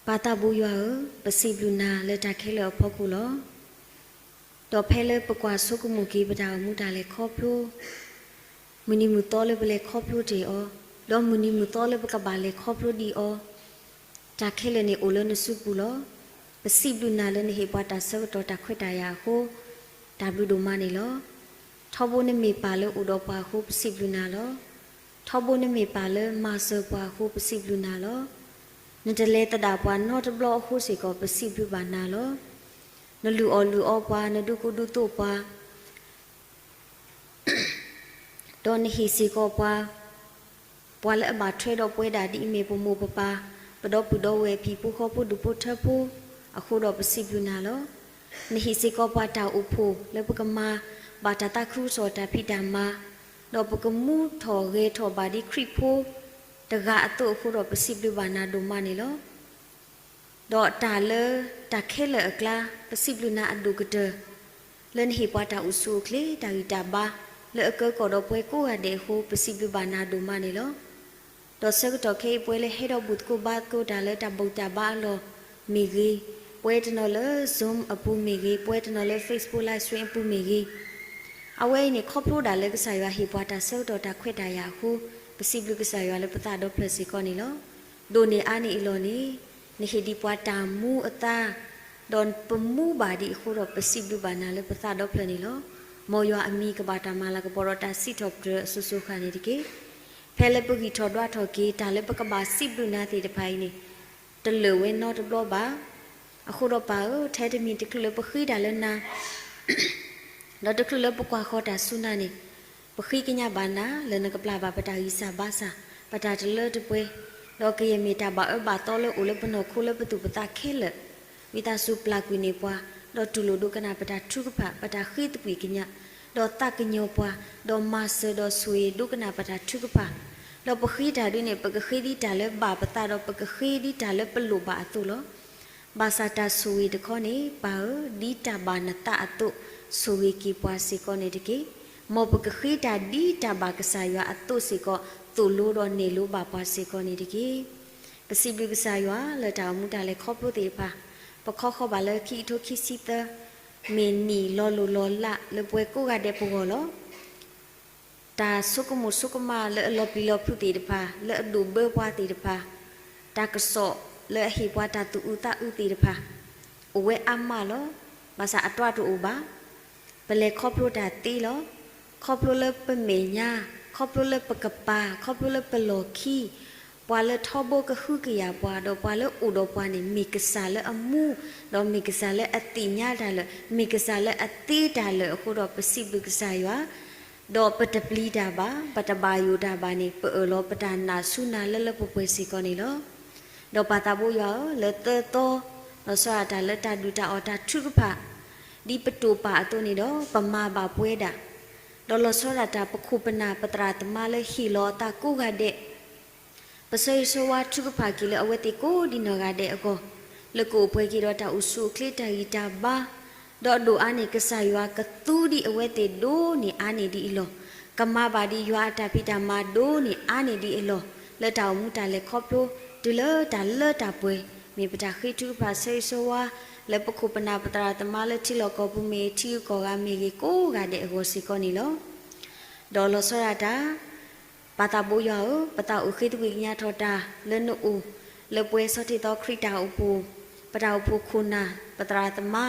ပၢ်သးဘိယွၤဧၢ, ပစံးဘျုးနၤလၢတၢ်ခဲလၢာ်အဖီခိၣ်လီၤ. ဒီးဖဲလၢပကွၢ်ဆိကမိၣ်က့ၤပတၢ်အိၣ်မူတၢ်လဲၤခီဖျိ, မုၢ်နံၤမုၢ်သီလၢပလဲၤခီဖျိတ့ၢ်အီၤ, ဒီးမုၢ်နံၤမုၢ်သီလၢပကဘၣ်လဲၤခီဖျိဒံးအီၤ, တၢ်ခဲလၢာ်န့ၣ်အိၣ်လၢနစုပူၤလီၤ. ပစံးဘျုးနၤလၢနဟ့ၣ်ပှၤတၢ်ဆၢကတီၢ်တၢ်ခွဲးတၢ်ယာ်အဃိ, တၢ်ဘျုးဒိၣ်မးန့ၣ်လီၤ. ထီဘိနမ့ၢ်ပၢ်လၢအိၣ်ဒီးပှၤအဃိ ပစံးဘျုးနၤလီၤ. ထီဘိနမ့ၢ်ပၢ်လၢမၤစၢၤပှၤအဃိ ပစံးဘျုးနၤလီၤ. နတလဲၤသဒၣ်ပှၤနီတဘျီအဃိစ့ၢ်ကီး ပစံးဘျုးဘၣ်နၤလီၤ. နလုၢ်အီၣ်လုၢ်အီပှၤ, နဒုးကူဒုးသိးပှၤ, ဒီးနဟ့ၣ်စ့ၢ်ကီးပှၤ, ပှၤလၢအဘၣ်ထွဲဒီးပဝဲဒၣ်ဒ်အမ့ၢ်ပမိၢ်ပပၢ်, ပဒီပုၢ်ဒီဝဲၢ် ဖံဖိဃီဖိဒူၣ်ဖိထၢဖိအဃိဒီး ပစံးဘျုးနၤလီၤ. နဟ့ၣ်စ့ၢ်ကီးပှၤတၢ်အိၣ်ဖှိၣ်လၢပကမၤဘၣ်တၢ်သးခုကစီၣ်တၢ်ဖံးတၢ်မၤ, ဒီးပကမူထီၣ်ဂဲၤထီၣ်ဘၣ်ဒ်ခရံာ်ဖိတဂၤအသိးအဃိဒီး ပစံးဘျုးဘၣ်နၤဒိၣ်မးန့ၣ်လီၤ. ဒီးတၢ်လၢတၢ်ခဲလၢာ်အကျါ ပစံးဘျုးနၤအဒိၣ်ကတၢၢ် လၢနဟ့ၣ်ပှၤတၢ်အိၣ်ဆူၣ်အိၣ်ချ့ တၢ်ဂံၢ်တၢ်ဘါ လၢအကၢကီၢ်ဒီးပှၤကိးဂၤဒဲးအဃိ ပစံးဘျုးဘၣ်နၤဒိၣ်မးန့ၣ်လီၤ. ဒီးဆၢကတီၢ်ခဲအံၤ ပဝဲလၢဟဲဒီးဘူၣ်သကိးဘါသကိးတၢ်လၢတၢ်ဘူၣ်တၢ်ဘါအလီၢ်မ့ၢ်ဂ့ၤ, ပဝဲတနီၤလၢ Zoom အပူၤမ့ၢ်ဂ့ၤ, ပဝဲတနီၤလၢ Facebook Live Stream အပူၤမ့ၢ်ဂ့ၤ, အဝဲအံၤန့ၣ် ခီဖျိဒၣ်လၢကစၢ်ယွၤဟ့ၣ်ပှၤတၢ်ဆၢကတီၢ်တၢ်ခွဲးတၢ်ယာ်အဃိ, ပစံးဘျုးကစၢ်ယွၤလၢပသးဒီဖျၢၣ်စ့ၢ်ကီးန့ၣ်လီၤ. ဒိၣ်န့ၢ်အါန့ၢ်အလီၢ်န့ၣ် နဟ့ၣ်ဒံးပှၤတၢ်မူအသါ, ဒီးပမူဘၣ်ဒံးအဃိဒီး ပစံးဘျုးဘၣ်နၤလၢပသးဒီဖျၢၣ်န့ၣ်လီၤ. မ်ယွၤအမံၤကဘၣ်တၢ်မၤလၤကပီၤဒီးတၢ်စံးထီၣ်ပတြၢၤအစိၤစိၤအဃၣ်န့ၣ်တက့ၢ်. ဖဲလၢပဂံၢ်ထီၣ်ဒွးထီၣ်က့ၤ တၢ်လၢပကဘၣ်စံးဘျုးနၤသ့ၣ်တဖၣ်အံၤန့ၣ် တလၢာ်ဝဲနီတဘျီဘၣ်. အဃိဒီးပၢ်ဧၢ, ထဲတမံၤတချုးလၢပဃ့တၢ်လၢနၤ ဒီးတချုးလၢပကွၢ်ဃီၤတၢ်ဆူနၤန့ၣ်, ပဃ့ကညးဘၣ်နၤလၢနကပျၢ်ဘၣ်ပတၢ်ဂံၢ်စၢ်ဘါစၢ်, ပတၢ်တလၢတပှဲၤ, ဒီးကယဲၢ်မ့ၢ်တၢ်ဘၣ်အၢဘၣ်သီလၢအိၣ်လၢပနီၢ်ခိလၢပသူၣ်ပသးခဲလၢာ်, ဝံသးစူၤပျၢ်ကွံာ်န့ၢ်ပှၤ, ဒီးတူၢ်လိာ်ဒိကနၣ်ပတၢ်ထုကဖၣ်, ပတၢ်ဃ့သကွံၢ်ကညး, ဒီးသးကညီၤပှၤ, ဒီးမၤစၢၤဒီးဆိၣ်ဂ့ၤဒိကနၣ်ပတၢ်ထုကဖၣ်, ဒီးပဃ့တၢ်ဒ်န့ၣ် ပကဃ့ဒ်တၢ်လၢဘၣ်ပသးဒီးပကဃ့ဒ်တၢ်လၢပလိၣ်ဘၣ်အသိးလီၤ. ဘၣ်ဆၣ်တၢ်ဆိၣ်ဂ့ၤတခီန့ၣ် ပၢ်ဧၢ, ဒ်တၢ်ဘၣ်နသးအသိး ဆိၣ်ဂ့ၤက့ၤပှၤစ့ၢ်ကီးန့ၣ်တက့ၢ်. မ်ပကဃ့တၢ်ဒ်တၢ်ဘၣ်ကစၢ်ယွၤအသိးစ့ၢ်ကီး သိၣ်လိဒီးန့ၢ်လိဘၣ်ပှၤစ့ၢ်ကီးန့ၣ်တက့ၢ်. ပစံးဘျုးကစၢ်ယွၤလၢတၢ်အိၣ်မူတၢ်လဲၤခီဖျိသ့ၣ်တဖၣ်, ပခီဃီဘၣ်လၢခံကထိခံဆံသၢ မ့ၢ်နံၣ်လီၤလိၢ်လီၤလးလၢပဝဲကိးဂၤဒဲးပဂီၢ်လီၤ. တၢ်ဆိကမိၣ်ဆိကမးလၢအလီၤပျံၤလီၤဖုးသ့ၣ်တဖၣ်, လၢအဒိၣ်ဘၢပှၤသ့ၣ်တဖၣ်, တၢ်ကစီၣ်လၢအဟ့ၣ်ပှၤတၢ်သူၣ်အုးသးအုးသ့ၣ်တဖၣ်, အိၣ်ဝဲအါမးလီၤ. ဘၣ်ဆၣ်အတြီတအိၣ်ဘၣ်. ပလဲၤခီဖျိတၢ်သ့လီၤ. ခီဖျိလၢပမဲာ်ညါ, ခီဖျိလၢပကပၤ, ခီဖျိလၢပလီၢ်ခံ, ပှၤလၢထီဘိကဟုကယာ်ပှၤ, ဒီးပှၤလၢအိၣ်ဒီးပှၤန့ၣ် မ့ၢ်ကစၢ်လၢအမူ, ဒီးမ့ၢ်ကစၢ်လၢအသ့ၣ်ညါတၢ်လၢာ်, မ့ၢ်ကစၢ်လၢအသ့တၢ်လၢာ်အဃိဒီး ပစံးဘျုးကစၢ်ယွၤ, ဒီးပတပျံၤတၢ်ဘၣ်, ပတဘၣ်ယိၣ်တၢ်ဘၣ်န့ၣ် ပအၢၣ်လီၤပတၢ်နာ်ဆူနၤလၢလၢပှဲၤပှဲၤစ့ၢ်ကီးန့ၣ်လီၤ. ဒီးပၢ်သးဘိယွၤဧၢ, လၢသၢသီ, လီၤဆီဒၣ်တၢ်လၢတၢ်ဒုၣ်တၢ်အီၣ်တၢ်ထုကဖၣ်, ဒ်ပတိာ်ပာ်အသိးန့ၣ်ဒီး ပမၤဘၣ်ပဝဲဒၣ်, ဒီးလီၤဆီဒၣ်တၢ်ပခိၣ်ပနၢ်ပသရၣ်သမါလၢဟ့ၣ်လီၤအသးကိးဂၤဒဲး ပဆၢဂ့ၤဆၢဝါထုကဖၣ်က့ၤလၢအဝဲသ့ၣ်ကိးဒံနီၢ်ဂၤဒဲးအဂီၢ်, လၢကအိၣ်ပှဲၤက့ၤဒီးတၢ်အိၣ်ဆူၣ်အိၣ်ချ့တၢ်ဂံၢ်တၢ်ဘါ, ဒီးဒိၣ်အါန့ၢ် ကစၢ်ယွၤကသူဒံးအဝဲသ့ၣ်ဒိၣ်န့ၢ်အါန့ၢ်ဒံးအလီၢ်, ကမၤဘၣ်ဒံးယွၤအတၢ်ဖံးတၢ်မၤဒိၣ်န့ၢ်အါန့ၢ်ဒံးအလီၢ်, လၢတၢ်အိၣ်မူတၢ်လဲၤခီဖျိ တုၤလၢတၢ်လၢတၢ်ပှဲၤ, မ့ၢ်ပတၢ်ဃ့ထုကဖၣ်ဆၢဂ့ၤဆၢဝါ လၢပခိၣ်ပနၢ်ပသရၣ်သမါလၢထံလီၢ်ကီၢ်ပူၤမ့ၢ်ဂ့ၤ ထံဂုၤကီၢ်ဂၤမ့ၢ်ဂ့ၤ ကိးဂၤဒဲးအဂီၢ်စ့ၢ်ကီးန့ၣ်လီၤ. ဒီးလီၤဆီဒၣ်တၢ် ပၢ်သးဘိယွၤဧၢ, ပသးအိၣ်ဃ့သကွံၢ်ကညးထီၣ်တၢ်လၢနအိၣ်, လၢပှဲၤဆီထံသီခရံာ်တၢ်အိၣ်ဖှိၣ်, ပတၢ်အိၣ်ဖှိၣ်ခိၣ်နၢ် ပသရၣ်သမါ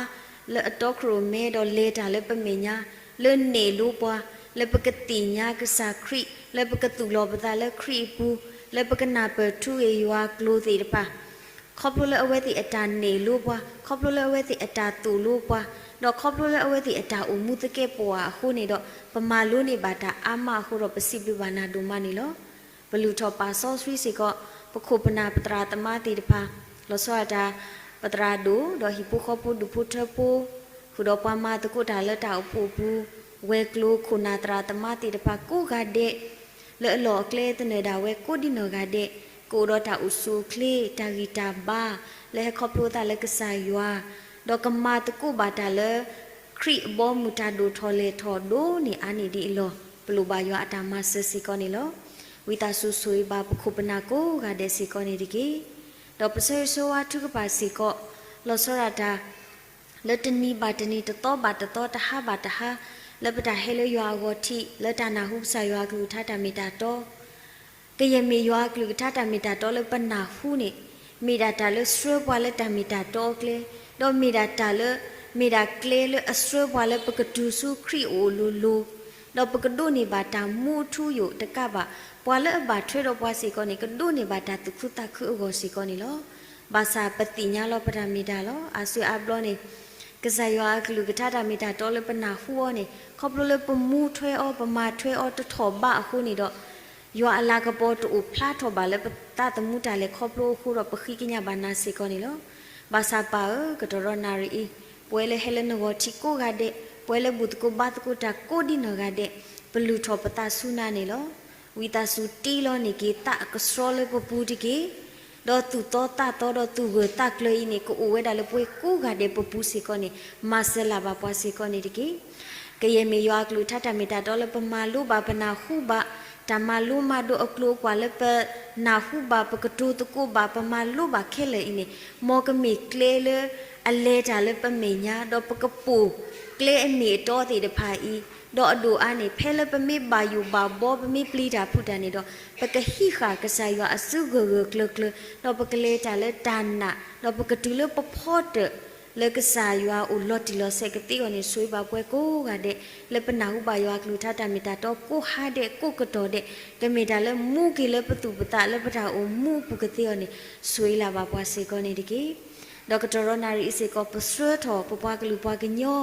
လၢအတီခိၣ်ရိၣ်မဲဒီးလဲၤတၢ်လၢပမဲာ်ညါ, လၢန့ၢ်လိပှၤ, လၢပကသ့ၣ်ညါကစၢ်ခရံာ်, လၢပကသူၣ်လီၤပသးလၢခရံာ်အပူၤ, လၢပကနၢ်ပၢၢ်ထူဂ့ၢ်ယွၤကျိၤသ့ၣ်တဖၣ် ခီဖျိလၢအဝဲသ့ၣ်အတၢ်န့ၢ်လိပှၤ, ခီဖျိလၢအဝဲသ့ၣ်အတၢ်သိၣ်လိပှၤ, ဒီးခီဖျိလၢအဝဲသ့ၣ်အတၢ်အိၣ်မူသကဲးပဝးအဃိန့ၣ်ဒီး ပမၤလိန့ၢ်ဘၣ်တၢ်အါမးအဃိဒီး ပစံးဘျုးဘၣ်နၤဒိၣ်မးန့ၣ်လီၤ. ပလုၢ်ထီၣ်ပာ်စီဆှံစ့ၢ်ကီး ပခိၣ်ပနၢ်ပသရၣ်သမါသ့ၣ်တဖၣ်, လီၤဆီဒၣ်တၢ် ပသရၣ်ဒိၣ် ဒီးဟံၣ်ဖိဃီဖိဒူၣ်ဖိထၢဖိ, ဃုာ်ဒီးပှၤမၤသကိးတၢ်လၢတၢ်အိၣ်ဖှိၣ်အပူၤ, ဝဲၤကျိၤခိၣ်နၢ်သရၣ်သမါသ့ၣ်တဖၣ်ကိးဂၤဒဲး လၢအလီၢ်အကျဲသနၢၣ်ဒၣ်ဝဲကိးဒံနီၢ်ဂၤဒဲး, ကအိၣ်ဒီးတၢ်အိၣ်ဆူၣ်အိၣ်ချ့ တၢ်ဂံၢ်တၢ်ဘါ လၢဟဲခီဖျိသးလၢကစၢ်ယွၤ, ဒီးကမၤသကိးဘၣ်တၢ်လၢ ခရံာ်အဘီအမုၢ်တၢ်ဒိၣ်ထီၣ်လဲၢ်ထီၣ်ဒိၣ်န့ၢ်အါန့ၢ်ဒံးအလီၢ်, ပလိၣ်ဘၣ်ယွၤအတၢ်မၤစၢၤစ့ၢ်ကီးန့ၣ်လီၤ. ဝံသးစူၤဆိၣ်ဂ့ၤဘၣ်ပခိၣ်ပနၢ်ကိးဂၤဒဲးစ့ၢ်ကီးန့ၣ်တက့ၢ်. ဒီးပဆၢဂ့ၤဆၢဝါထုကဖၣ်စ့ၢ်ကီး လီၤဆီဒၣ်တၢ် လၢတနံၤဘၣ်တနံၤ တသီဘၣ်တသီ တဟါဘၣ်တဟါ လၢပတၢ်ဟဲလၢယွၤအဂီၢ်ထံး လၢတၢ်နၢ်ဟူကစၢ်ယွၤအကလုၢ်ကထါတၢ်မ့ၢ်တၢ်တီ ကယဲၢ်မ့ၢ်ယွၤအကလုၢ်ကထါတၢ်မ့ၢ်တၢ်တီလၢပနၢ်ဟူန့ၣ် မ့ၢ်ဒၣ်တၢ်လၢဆှၢပှၤလၢတၢ်မ့ၢ်တၢ်တီအကျဲ, ဒီးမ့ၢ်ဒၣ်တၢ်လၢ မ့ၢ်ဒၣ်ကျဲလၢအဆှၢပှၤလၢပကတုၤဆူခရံာ်အအိၣ်လိၤလိၤ, ဒီးပကဒိးန့ၢ်ဘၣ်တၢ်မူအထူအယိာ်တကးဘၣ်, ပှၤလၢအဘၣ်ထွဲဒီးပှၤစ့ၢ်ကီးန့ၣ် ကဒိးန့ၢ်ဘၣ်တၢ်သူၣ်ခုသးခုအဂီၢ်စ့ၢ်ကီးန့ၣ်လီၤ. ဘၣ်ဆၣ်ပသ့ၣ်ညါလီၤပတၢ်မ့ၢ်တၢ်လီၤ. အါစုအါဘျီန့ၣ် ကစၢ်ယွၤအကလုၢ်ကထါတၢ်မ့ၢ်တၢ်တီလၢပနၢ်ဟူအီၤန့ၣ် ခီဖျိလၢပမူထွဲအီၤ ပမၤထွဲအီၤတထီၣ်ဘးအဃိန့ၣ်ဒီး ယွၤအလၤကပီၤတအိၣ်ဖျါထီၣ်ဘၣ်လၢပသးသမူတၢ်လဲၤခီဖျိအဃိဒီး ပဃ့ကညးဘၣ်နၤစ့ၢ်ကီးန့ၣ်လီၤ. ဘၣ်ဆၣ်ပၢ်ဧၢ, ကတီၢ်ဒီးနၣ်ရံၣ်အံၤ ပဝဲလၢဟဲလၢနဂီၢ်ထံးကိးဂၤဒဲး, ပဝဲလၢဘူၣ်သကိးဘါသကိးတၢ်ကိးဒ်နီၢ်ဂၤဒဲး, ပလုၢ်ထီၣ်ပသးဆူနၤန့ၣ်လီၤ. ဝံသးစူၤတ့လီၤန့ၢ်က့ၤသးအကဆှီလၢပပူၤတက့ၢ်. ဒီးသူၣ်သီသးသီဒီးသူၣ်ဂၢၢ်သးကျၢၤအံၤန့ၣ် ကအိၣ်ဝဲဒၣ်လၢပဝဲကိးဂၤဒဲးပပူၤစ့ၢ်ကီးန့ၣ် မၤစၢၤလၢ်ဘၣ်ပှၤစ့ၢ်ကီးန့ၣ်တက့ၢ်. ကယဲၢ်မ့ၢ်ယွၤအကလုၢ်ကထါတၢ်မ့ၢ်တၢ်တီလၢပမၤလိဘၣ်ပနၢ်ဟူဘၣ်, တၢ်မၤလိမၤဒိးအကျိၤအကွာ်လၢပနၢ်ဟူဘၣ် ပကတိၤသကိးဘၣ် ပမၤလိဘၣ်ခဲလၢာ်အံၤန့ၣ် မ်ကမ့ၢ်ကျဲလၢအလဲၤတၢ်လၢပမဲာ်ညါ ဒီးပကပိာ်ကျဲအမ့ၢ်အတီသ့ၣ်တဖၣ်အံၤ, ဒီးအဒိၣ်အါန့ၣ် ဖဲလၢပမ့ၢ်ဘၣ်ယိၣ်ဘၣ်ဘီ ပမ့ၢ်ပျံၤတၢ်ဖုးတၢ်န့ၣ်ဒီး ပကဟံးဃာ်ကစၢ်ယွၤအစုဂၢၢ်ဂၢၢ်ကျၢၤကျၢၤ, ဒီးပကလဲၤတၢ်လၢတၢ်နာ်, ဒီးပကတုၤလၢပဖီတၢၣ် လၢကစၢ်ယွၤအိၣ်လီၤတံၢ်လီၤဆဲးကသ့အဂီၢ်န့ၣ် ဆိၣ်ဂ့ၤဘၣ်ပှၤကိးဂၤဒဲး လၢပနၢ်ဟူဘၣ်ယွၤအကလုၢ်ကထါတၢ်မ့ၢ်တၢ်တီကိးဟါဒဲးကိးကတီၢ်ဒဲး, ကမ့ၢ်တၢ်လၢမူက့ၤလၢပသူၣ်ပသးလၢပတၢ်အိၣ်မူအပူၤကသ့အဂီၢ်န့ၣ် ဆိၣ်ဂ့ၤလၢ်ဘၣ်ပှၤစ့ၢ်ကီးန့ၣ်တက့ၢ်. ဒီးကတီၢ်ဒီးနၣ်ရံၣ်အံၤစ့ၢ်ကီး ပဆှၢထီၣ်ပပှၤကလုာ်ပှၤကညီ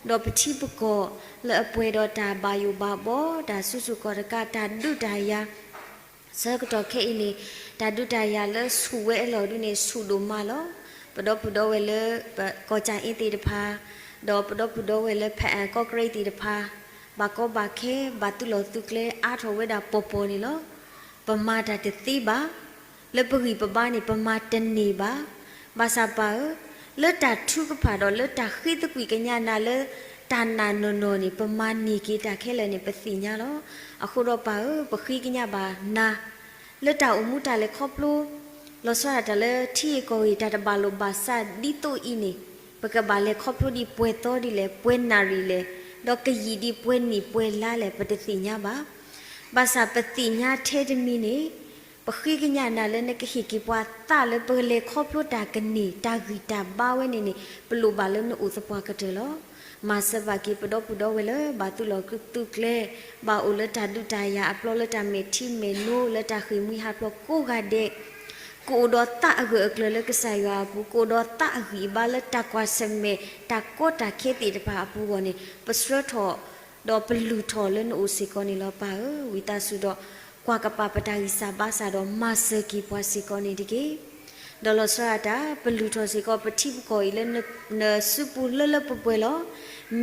ဒီးပထံပကီၢ်လၢအပှဲၤဒီးတၢ်ဘၣ်ယိၣ်ဘၣ်ဘီ တၢ်စုဆူၣ်ခီၣ်တကး တၢ်ဒုးတၢ်ယၤ ဆၢကတီၢ်ခဲအံၤန့ၣ် တၢ်ဒုးတၢ်ယၤလၢဆူၣ်ဝဲအလီၢ်ဒုန့ၣ် ဆူၣ်ဒိၣ်မးလီၤ. ပဒီပုၢ်ဒီဝဲၢ်လၢ ပကီၢ်ကၠၣ်အ့သ့ၣ်တဖၣ်, ဒီးပဒီပုၢ်ဒီဝဲၢ်လၢဖၣ်အၣ်ကီၢ်ကရ့သ့ၣ်တဖၣ် ဘၣ်ကီဘၣ်ခဲ ဘၣ်သုးလီၢ်သုးကျဲအါထီၣ်ဝဲဒၣ်ပီၤပီၤန့ၣ်လီၤ. ပမၤတၢ်တသ့ဘၣ်. လၢပဂံၢ်ပဘါန့ၣ် ပမၤတန့ၢ်ဘၣ်. ဘၣ်ဆၣ်ပၢ်ဧၢ, လၢတၢ်ထုကဖၣ်ဒီးလၢတၢ်ဃ့သကွံာ်ကညးနၤလၢတၢ်နာ်နီၢ်နီၢ်န့ၣ် ပမၤန့ၢ်က့ၤတၢ်ခဲလၢာ်န့ၣ် ပသ့ၣ်ညါလီၤ. အဃိဒီးပၢ်ဧၢ, ပဃ့ကညးဘၣ်နၤ လၢတၢ်အိၣ်မူတၢ်လဲၤခီဖျိ လီၤဆီဒၣ်တၢ်လၢထံဂ့ၢ်ကီၢ်ဂ့ၢ် တၢ်တဘၣ်လိာ်ဘၣ်စးဒ်သိးအံၤန့ၣ် ပကဘၣ်လဲၤခီဖျိဒ်ပှဲၤသီဒ်လဲၣ်, ပှဲၤနၣ်ရံၣ်လဲၣ်, ဒီးကယံာ်ဒ်ပှဲၤနံၣ်ပှဲၤလါလဲၣ် ပတသ့ၣ်ညါဘၣ်. ဘၣ်ဆၣ်ပသ့ၣ်ညါထဲတမံၤန့ၣ် ပဃ့ကညးနၤလၢနကဟ့ၣ်က့ၤပှၤသးလၢပကလဲၤခီဖျိတၢ်ကန့ၢ် တၢ်ဂံၢ်တၢ်ဘါဝဲန့ၣ်န့ၣ် ပလိၣ်ဘၣ်လၢနအိၣ်သပှၢ်ကတၢၢ်လီၤ. မၤစၢၤဘၣ်က့ၤပဒီပုၢ်ဒီဝဲၢ်လၢ ဘၣ်သုးလီၢ်သုးကျဲ, ဘၣ်အိၣ်လၢတၢ်ဒုးတၢ်ယၤအပျီလၢတၢ်မဲာ်ထံမဲာ်နိ လၢတၢ်ဃ့ၢ်မှံဟးဖျိးကိးဂၤဒဲး ကအိၣ်ဒီးသးအဂၢၢ်အကျၢၤလၢကစၢ်ယွၤအပူၤ, ကအိၣ်ဒီးသးအဂံၢ်အဘါလၢတၢ်ကွၢ်ဆၢၣ်မဲာ် တၢ်ကီတၢ်ခဲသ့ၣ်တဖၣ်အပူၤအဂီၢ်န့ၣ် ပဆှၢထီၣ် ဒီးပလုၢ်ထီၣ်လၢနအိၣ်စ့ၢ်ကီးန့ၣ်လီၤပၢ်ဧၢ, ဝံသးစူၤဒီး ကွၢ်ကပာ်ပတၢ်ဂံၢ်စၢ်ဘါစၢ်ဒီးမၤစၢၤက့ၤပှၤစ့ၢ်ကီးန့ၣ်တက့ၢ်. ဒီးလီၤဆီဒၣ်တၢ် ပလုၢ်ထီၣ်စ့ၢ်ကီးပထံပကီၢ်အံၤလၢနစုပူၤလၢလၢပှဲၤပှဲၤလီၤ.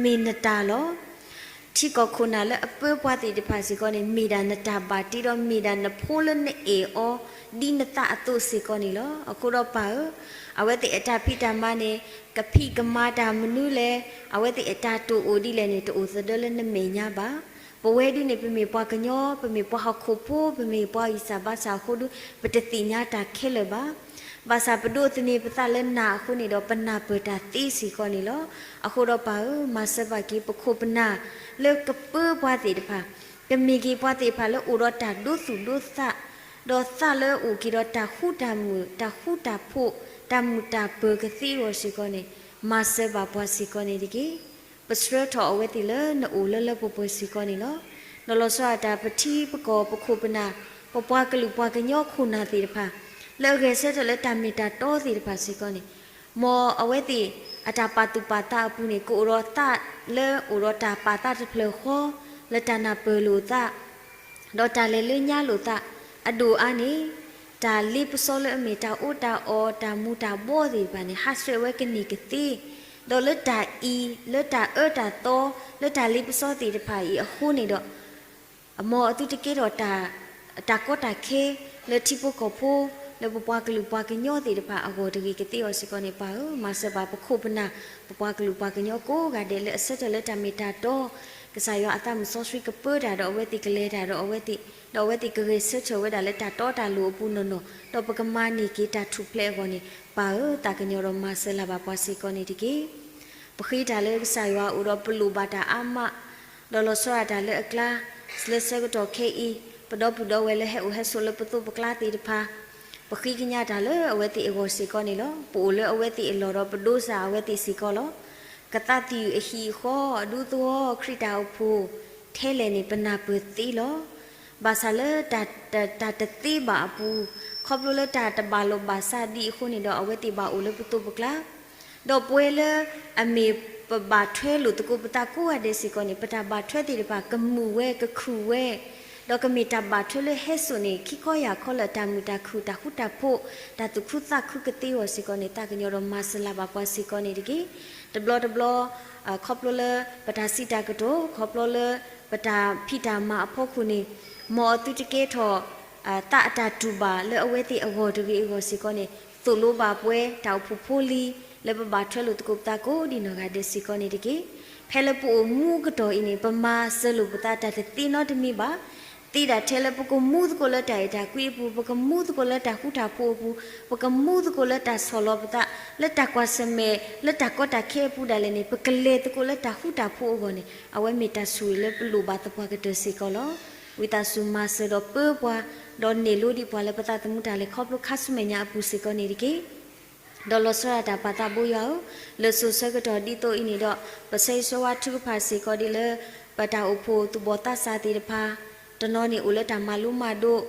မ့ၢ်နတၢ်လီၤ. ထံကီၢ်ခိၣ်နၢ်လၢအပၢပှၤသ့ၣ်တဖၣ်စ့ၢ်ကီးန့ၣ် မ့ၢ်ဒၣ်နတၢ်ဘၣ်တ့ဒီး မ့ၢ်ဒၣ်နဖိလၢနအဲၣ်အီၤ ဒ်နသးအသိးစ့ၢ်ကီးန့ၣ်လီၤ. အဃိဒီးပၢ်ဧၢ, အဝဲသ့ၣ်အတၢ်ဖံးတၢ်မၤန့ၣ် ကဖံးကမၤတၢ်မနုၤလဲၣ်, အဝဲသ့ၣ်အတၢ်တိာ်အိၣ်ဒ်လဲၣ်န့ၣ် တအိၣ်သဒၢလၢနမဲာ်ညါဘၣ်. ပဝဲဒုန့ၣ် ပမ့ၢ်ပှၤကညီ, ပမ့ၢ်ပှၤဟီၣ်ခိၣ်ဖိ, ပမ့ၢ်ပှၤဂံၢ်စၢ်ဘါစၢ်အဃိဒီး ပတသ့ၣ်ညါတၢ်ခဲလၢာ်ဘၣ်. ဘၣ်ဆၣ်ပဒိးသန့ၤပသးလၢနၤအဃိန့ၣ်ဒီး ပနၢ်ပၢၢ်တၢ်သ့စ့ၢ်ကီးန့ၣ်လီၤ. အဃိဒီးပၢ်ဧၢ, မၤစၢၤဘၣ်က့ၤပခိၣ်ပနၢ်လၢကပၢပှၤသ့ၣ်တဖၣ်, ကမ့ၢ်က့ၤပှၤသ့ၣ်တဖၣ်လၢအိၣ်ဒီးတၢ်ဒိသူၣ်ဒိသး, ဒီးသးလၢအအိၣ်က့ၤဒီးတၢ်ဃူတၢ်မုာ်, တၢ်ဃူတၢ်ဖိး, တၢ်မုာ်တၢ်ပၢၤကသ့အဂီၢ်စ့ၢ်ကီးန့ၣ်, မၤစၢၤဘၣ်ပှၤစ့ၢ်ကီးန့ၣ်တက့ၢ်. ပဆှၢထီၣ်အဝဲသ့ၣ်လၢနအိၣ်လၢလၢပှဲၤပှဲၤစ့ၢ်ကီးန့ၣ်လီၤ. ဒီးလီၤဆီဒၣ်တၢ်ပထံပကီၢ်ပခိၣ်ပနၢ်, ပပှၤကလုာ်ပှၤကညီခိၣ်နၢ်သ့ၣ်တဖၣ်, လၢအဂဲၤဆၢထၢၣ်လၢတၢ်မ့ၢ်တၢ်တီသ့ၣ်တဖၣ်စ့ၢ်ကီးန့ၣ်, မ်အဝဲသ့ၣ်အတၢ်ပာ်သူၣ်ပာ်သးအပူၤန့ၣ် ကအိၣ်ဒီးသးလၢအိၣ်ဒီးတၢ်ပာ်သးတဖျၢၣ်ဃီ, လၢတၢ်နၢ်ပၢၢ်လိာ်သး ဒီးတၢ်လဲၤလၢညါလိာ်သး, အဒိၣ်အါန့ၣ် တၢ်လ့ပစီလၢအမ့ၢ်တၢ်အီၣ်တၢ်အီ, တၢ်မူၤတၢ်ဘှီးသ့ၣ်တဖၣ်န့ၣ် ဟးဆှဲးဝဲကန့ၢ်ကသ့, ဒီးလၢတၢ်အံၤ, လၢတၢ်အၢတၢ်သီ, လၢတၢ်လ့ပစီသ့ၣ်တဖၣ်အံၤအဃိန့ၣ်ဒီး, မ်အသုတကဲထီၣ်တၢ်, တၢ်ကီတၢ်ခဲ လၢထံဖိကီၢ်ဖိ, လၢပပှၤကလုာ်ပှၤကညီသ့ၣ်တဖၣ်အဂီၢ်တဂ့ၤကသ့အီၤစ့ၢ်ကီးန့ၣ် ပၢ်ဧၢ, မၤစၢၤဘၣ်ပခိၣ်ပနၢ်, ပပှၤကလုာ်ပှၤကညီကိးဂၤဒဲးလၢအဆၢထၢၣ်လၢတၢ်မ့ၢ်တၢ်တီ, ကစၢ်ယွၤအသးမုၣ်စီဆှံကပၢတၢ်ဒီးအဝဲသ့ၣ်, ကလဲၤတၢ်ဒီးအဝဲသ့ၣ်, ဒီးအဝဲသ့ၣ်ကဂဲၤဆၢထၢၣ်ဝဲဒၣ်လၢတၢ်တီတၢ်လိၤအပူၤနီၢ်နီၢ်, ဒီးပကမၤန့ၢ်က့ၤတၢ်ထူၣ်ဖျဲးအဂီၢ်န့ၣ်, ပၢ်ဧၢ, သးကညီၤဒီးမၤစၢၤလၢ်ဘၣ်ပှၤစ့ၢ်ကီးန့ၣ်တက့ၢ်. ပဃ့တၢ်လၢကစၢ်ယွၤအအိၣ်ဒီးပလိၣ်ဘၣ်တၢ်အါမး, ဒီးလီၤဆီဒၣ်တၢ်လၢအကျါ, လၢဆၢကတီၢ်ခဲအံၤ, ပဒီပုၢ်ဒီဝဲၢ်လၢဟဲအိၣ်ဟဲဆိးလၢပသိးပကျါသ့ၣ်တဖၣ်, ပဃ့ကညးတၢ်လၢအဝဲသ့ၣ်အဂီၢ်စ့ၢ်ကီးန့ၣ်လီၤ. ပအိၣ်လၢအဝဲသ့ၣ်အလီၢ်ဒီးပဒိစၢ်အဝဲသ့ၣ်စ့ၢ်ကီးလီၤ. ကသးသယုၢ်အဟံၣ်အဃီ, အဒူသဝီ, ခရံာ်တၢ်အိၣ်ဖှိၣ်, ထဲလဲၣ်န့ၣ် ပနၢ်ပၢၢ်သ့လီၤ. ဘၣ်ဆၣ်လၢတၢ်, တၢ်တသ့ဘၣ်အပူၤ, ခီဖျိလၢတၢ်တဘၣ်လိာ်ဘၣ်စးဒ်အဃိန့ၣ်ဒီး အဝဲသ့ၣ်ဘၣ်အိၣ်လၢပသိးပကျါ ဒီးပဝဲလၢအမ့ၢ်ပဘၣ်ထွဲလိာ်သကိးပသးကိးဂၤဒဲးစ့ၢ်ကီးန့ၣ်, ပတၢ်ဘၣ်ထွဲသ့ၣ်တဖၣ်ကမုာ်ဝဲကခုၣ်ဝဲ, ဒီးကမ့ၢ်တၢ်ဘၣ်ထွဲလၢဟဲစိာ်န့ၣ် ခံခီယၢ်ခီလၢတၢ်မုာ်တၢ်ခုၣ်တၢ်ဃူတၢ်ဖိး, တၢ်သူၣ်ခုသးခုကသ့အဂီၢ်စ့ၢ်ကီးန့ၣ်, သးကညီၤဒီးမၤစၢၤလၢ်ဘၣ်ပှၤစ့ၢ်ကီးန့ၣ်တက့ၢ်. တဘျီတဘျီ, ခီဖျိလၢပတၢ်စံးတၢ်ကတိၤ, ခီဖျိလၢပတၢ်ဖံးတၢ်မၤအဖီခိၣ်န့ၣ်, မ်အသုတကဲထီၣ် သးအတၢ်တူၢ်ဘၣ်လၢအဝဲသ့ၣ်အဂီၢ်တဂ့ၤအဂီၢ်စ့ၢ်ကီးန့ၣ်, သိၣ်လိဘၣ်ပဝဲတၢ်အိၣ်ဖှိၣ်ဖိလံၤ လၢပဘၣ်ထွဲလိာ်သကိးပသးကိးဒံးနီၢ်ဂၤဒဲးစ့ၢ်ကီးန့ၣ်တက့ၢ်. ဖဲလၢပအိၣ်မူကတီၢ်အံၤန့ၣ်, ပမၤစၢၤလိာ်ပသးတၢ်တသ့နီတမံၤဘၣ်. သ့ဒၣ်ထဲလၢပကမူသကိးလၢတၢ်အဲၣ်တၢ်ကွံအပူၤ, ပကမူသကိးလၢတၢ်ဃူတၢ်ဖိးအပူၤ, ပကမူသကိးလၢတၢ်ဆီၣ်လီၤပသး, လၢတၢ်ကွၢ်ဆၢၣ်မဲာ်, လၢတၢ်ကီတၢ်ခဲအပူၤဒၣ်လဲာ်န့ၣ်, ပကလဲၤသကိးလၢတၢ်ဃူတၢ်ဖိးအဂီၢ်န့ၣ်, အဝဲမ့ၢ်တၢ်ဆိၣ်ဂ့ၤလၢပလိၣ်ဘၣ်သပှၢ်ကတၢၢ်စ့ၢ်ကီးလီၤ. ဝံသးစူၤမၤစၢၤဒီးပၢပှၤ, ဒီးန့ၢ်လိဒံးပှၤလၢပသးသမူတၢ်လဲၤခီဖျိခါဆူမဲာ်ညါအပူၤစ့ၢ်ကီးန့ၣ်တက့ၢ်. ဒီးလီၤဆီဒၣ်တၢ်ပၢ်သးဘိယွၤဧၢ, လၢစိၤဆၢကတီၢ်ဒ်သိးအံၤန့ၣ်ဒီး, ပဆၢဂ့ၤဆၢဝါထုကဖၣ်စ့ၢ်ကီးဒ်လၢ ပတၢ်အိၣ်ဖှိၣ်သူၣ်ဘီၣ်သးစၢ်သ့ၣ်တဖၣ်, တနီၤန့ၣ်အိၣ်လၢတၢ်မၤလိမၤဒိး,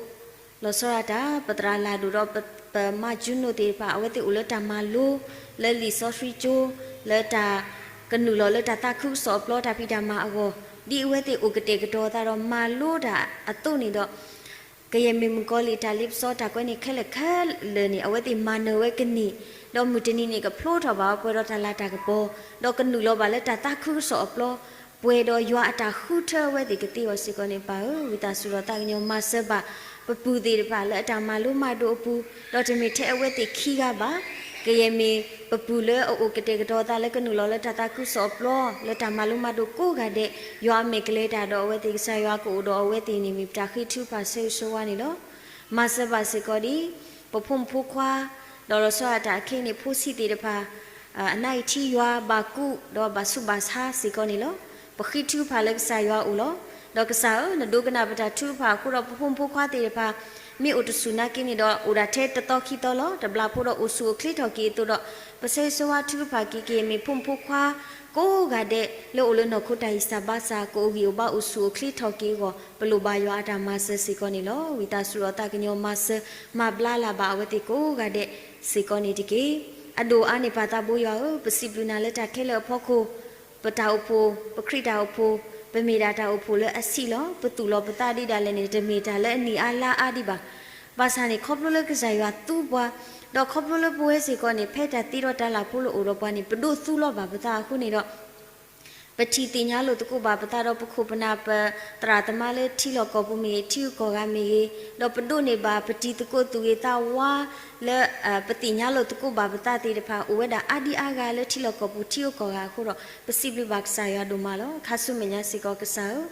လီၤဆီဒၣ်တၢ် ပသရၣ်လၢ်ဒိၣ်ဒီး ပမါယူနိသ့ၣ်တဖၣ် အဝဲသ့ၣ်အိၣ်လၢတၢ်မၤလိ, လၢလံာ်စီဆှံကၠိ, လၢတၢ် ကနုာ်လီၤလၢတၢ်သးခုကစီၣ်အပျီတၢ်ဖံးတၢ်မၤအဂီၢ်, ဒ်အဝဲသ့ၣ်အိၣ်ကတဲာ်ကတီၤအသးဒီးမၤလိတၢ်အသိးန့ၣ်ဒီး ကယဲၢ်မ့ၢ်မုၣ်ကီၤလံၢ်တၢ်လ့ပစီတၢ်ကွဲန့ၣ်ခဲလၢာ်ခဲလၢာ်န့ၣ် အဝဲသ့ၣ်မၤနၢၤဝဲကန့ၢ်, ဒီးမုၢ်တနံၤန့ၣ်ကဖျိထီၣ်ဘၣ်အီၤပှဲၤဒီးတၢ်လၤတၢ်ကပီၤ, ဒီးကနုာ်လီၤဘၣ်လၢတၢ်သးခုကစီၣ်အပျီ, ပှဲၤဒီးယွၤအတၢ်ဃုထၢအဝဲသ့ၣ်ကသ့အီၤစ့ၢ်ကီးန့ၣ် ပၢ်ဧၢ, ဝံသးစူၤဒီးသးကညီၤမၤစၢၤဘၣ် ပပုၢ်သ့ၣ်တဖၣ်လၢအတၢ်မၤလိမၤဒိးအပူၤ, ဒီးတမ့ၢ်ထဲအဝဲသ့ၣ်ခံဂၤဘၣ်, ကယဲၢ်မ့ၢ်ပပုၢ်လၢအအိၣ်ကတဲာ်ကတီၤအသးလၢကနုာ်လီၤလၢတၢ်သးခုကစီၣ်အပျီ လၢတၢ်မၤလိမၤဒိးကိးဂၤဒဲး, ယွၤအမဲာ်ကလဲၤတၢ်ဒီးအဝဲသ့ၣ် ကစၢ်ယွၤကအိၣ်ဒီးအဝဲသ့ၣ်န့ၣ် မ့ၢ်ပတၢ်ဃ့ထုကဖၣ်ဆၢဂ့ၤဆၢဝါန့ၣ်လီၤ. မၤစၢၤဘၣ်စ့ၢ်ကီးဒ် ပဖိမုၣ်ဖိခွါ, ဒီးလီၤဆီဒၣ်တၢ်အခဲအံၤန့ၣ် ဖိဆံးသ့ၣ်တဖၣ် အနၢ်အံၤထံယွၤဘၣ်ကူး ဒီးဘၣ်ဆူးဘၣ်ဆါစ့ၢ်ကီးန့ၣ်လီၤ. ပဃ့ထုကဖၣ်လၢကစၢ်ယွၤအအိၣ်လီၤ. ဒီးကစၢ်ဧၢ, နဒိကနၣ်ပတၢ်ထုကဖၣ်အဃိဒီး ပဖိမုၣ်ဖိခွါသ့ၣ်တဖၣ် မ့ၢ်အိၣ်တဆူၣ်နာ်က့န့ၣ်ဒီး အိၣ်ဒၣ်ထဲတသီခံသီလီၤ. တဘျီဖိဒီးအိၣ်ဆူၣ်အိၣ်ချ့ထီၣ်က့ၤအသိးဒီး ပဆၢဂ့ၤဆၢဝါထုကဖၣ်က့ၤက့ၤ မ့ၢ်ဖိမုၣ်ဖိခွါကိးဂၤဒဲး လၢအိၣ်လၢနီၢ်ခိတၢ်ဂံၢ်စၢ်ဘါစၢ် ကအိၣ်ဂံၢ်အိၣ်ဘါအိၣ်ဆူၣ်အိၣ်ချ့ထီၣ်က့ၤအဂီၢ် ပလိၣ်ဘၣ်ယွၤအတၢ်မၤစၢၤစ့ၢ်ကီးန့ၣ်လီၤ. ဝံသးစူၤဒီးသးကညီၤမၤစၢၤမၤဘျါလၢ်ဘၣ်အဝဲသ့ၣ်ကိးဂၤဒဲးစ့ၢ်ကီးန့ၣ်တက့ၢ်. အဒိၣ်အါန့ၢ်ပၢ်သးဘိယွၤဧၢ, ပစံးဘျုးနၤလၢတၢ်ခဲလၢာ်အဖီခိၣ် ပတၢ်အိၣ်ဖှိၣ်, ပခရံာ်တၢ်အိၣ်ဖှိၣ်, ပမ့ၢ်ဒၣ်တၢ်အိၣ်ဖှိၣ်လၢအဆံးလီၤ. ပသူၣ်လီၤပသးဒ်ဒၣ်လဲာ်န့ၣ် တမ့ၢ်တၢ်လၢအနံၣ်အါလါအါဒံးဘၣ်. ဘၣ်ဆၣ်န့ၣ် ခီဖျိလၢကစၢ်ယွၤသူပှၤ, ဒီးခီဖျိလၢပဝဲစ့ၢ်ကီးန့ၣ် ဖဲတၢ်သ့ဒီးတၢ်လၢ်ဖိလၢအိၣ်ဒီးပှၤန့ၣ် ပဒိးသူလီၤဘၣ်ပသးအဃိန့ၣ်ဒီး ပထံၣ်သ့ၣ်ညါလိာ်သကိးဘၣ်ပသးဒီး ပခိၣ်ပနၢ်ပသရၣ်သမါလၢထံလီၢ်ကီၢ်ပူၤမ့ၢ်ဂ့ၤ ထံဂုၤကီၢ်ဂၤမ့ၢ်ဂ့ၤ, ဒီးပဒိးန့ၢ်ဘၣ်ပတံၤသကိးသူၣ်ဂ့ၤသးဝါလၢ ပသ့ၣ်ညါလိာ်သကိးဘၣ်ပသးသ့ၣ်တဖၣ် အိၣ်ဝဲဒၣ်အါဒံအါဂၤလၢထံလီၢ်ကီၢ်ပူၤထံဂုၤကီၢ်ဂၤအဃိဒီး ပစံးဘျုးဘၣ်ကစၢ်ယွၤဒိၣ်မးလီၤ. ခါဆူမဲာ်ညါစ့ၢ်ကီးကစၢ်ဧၢ,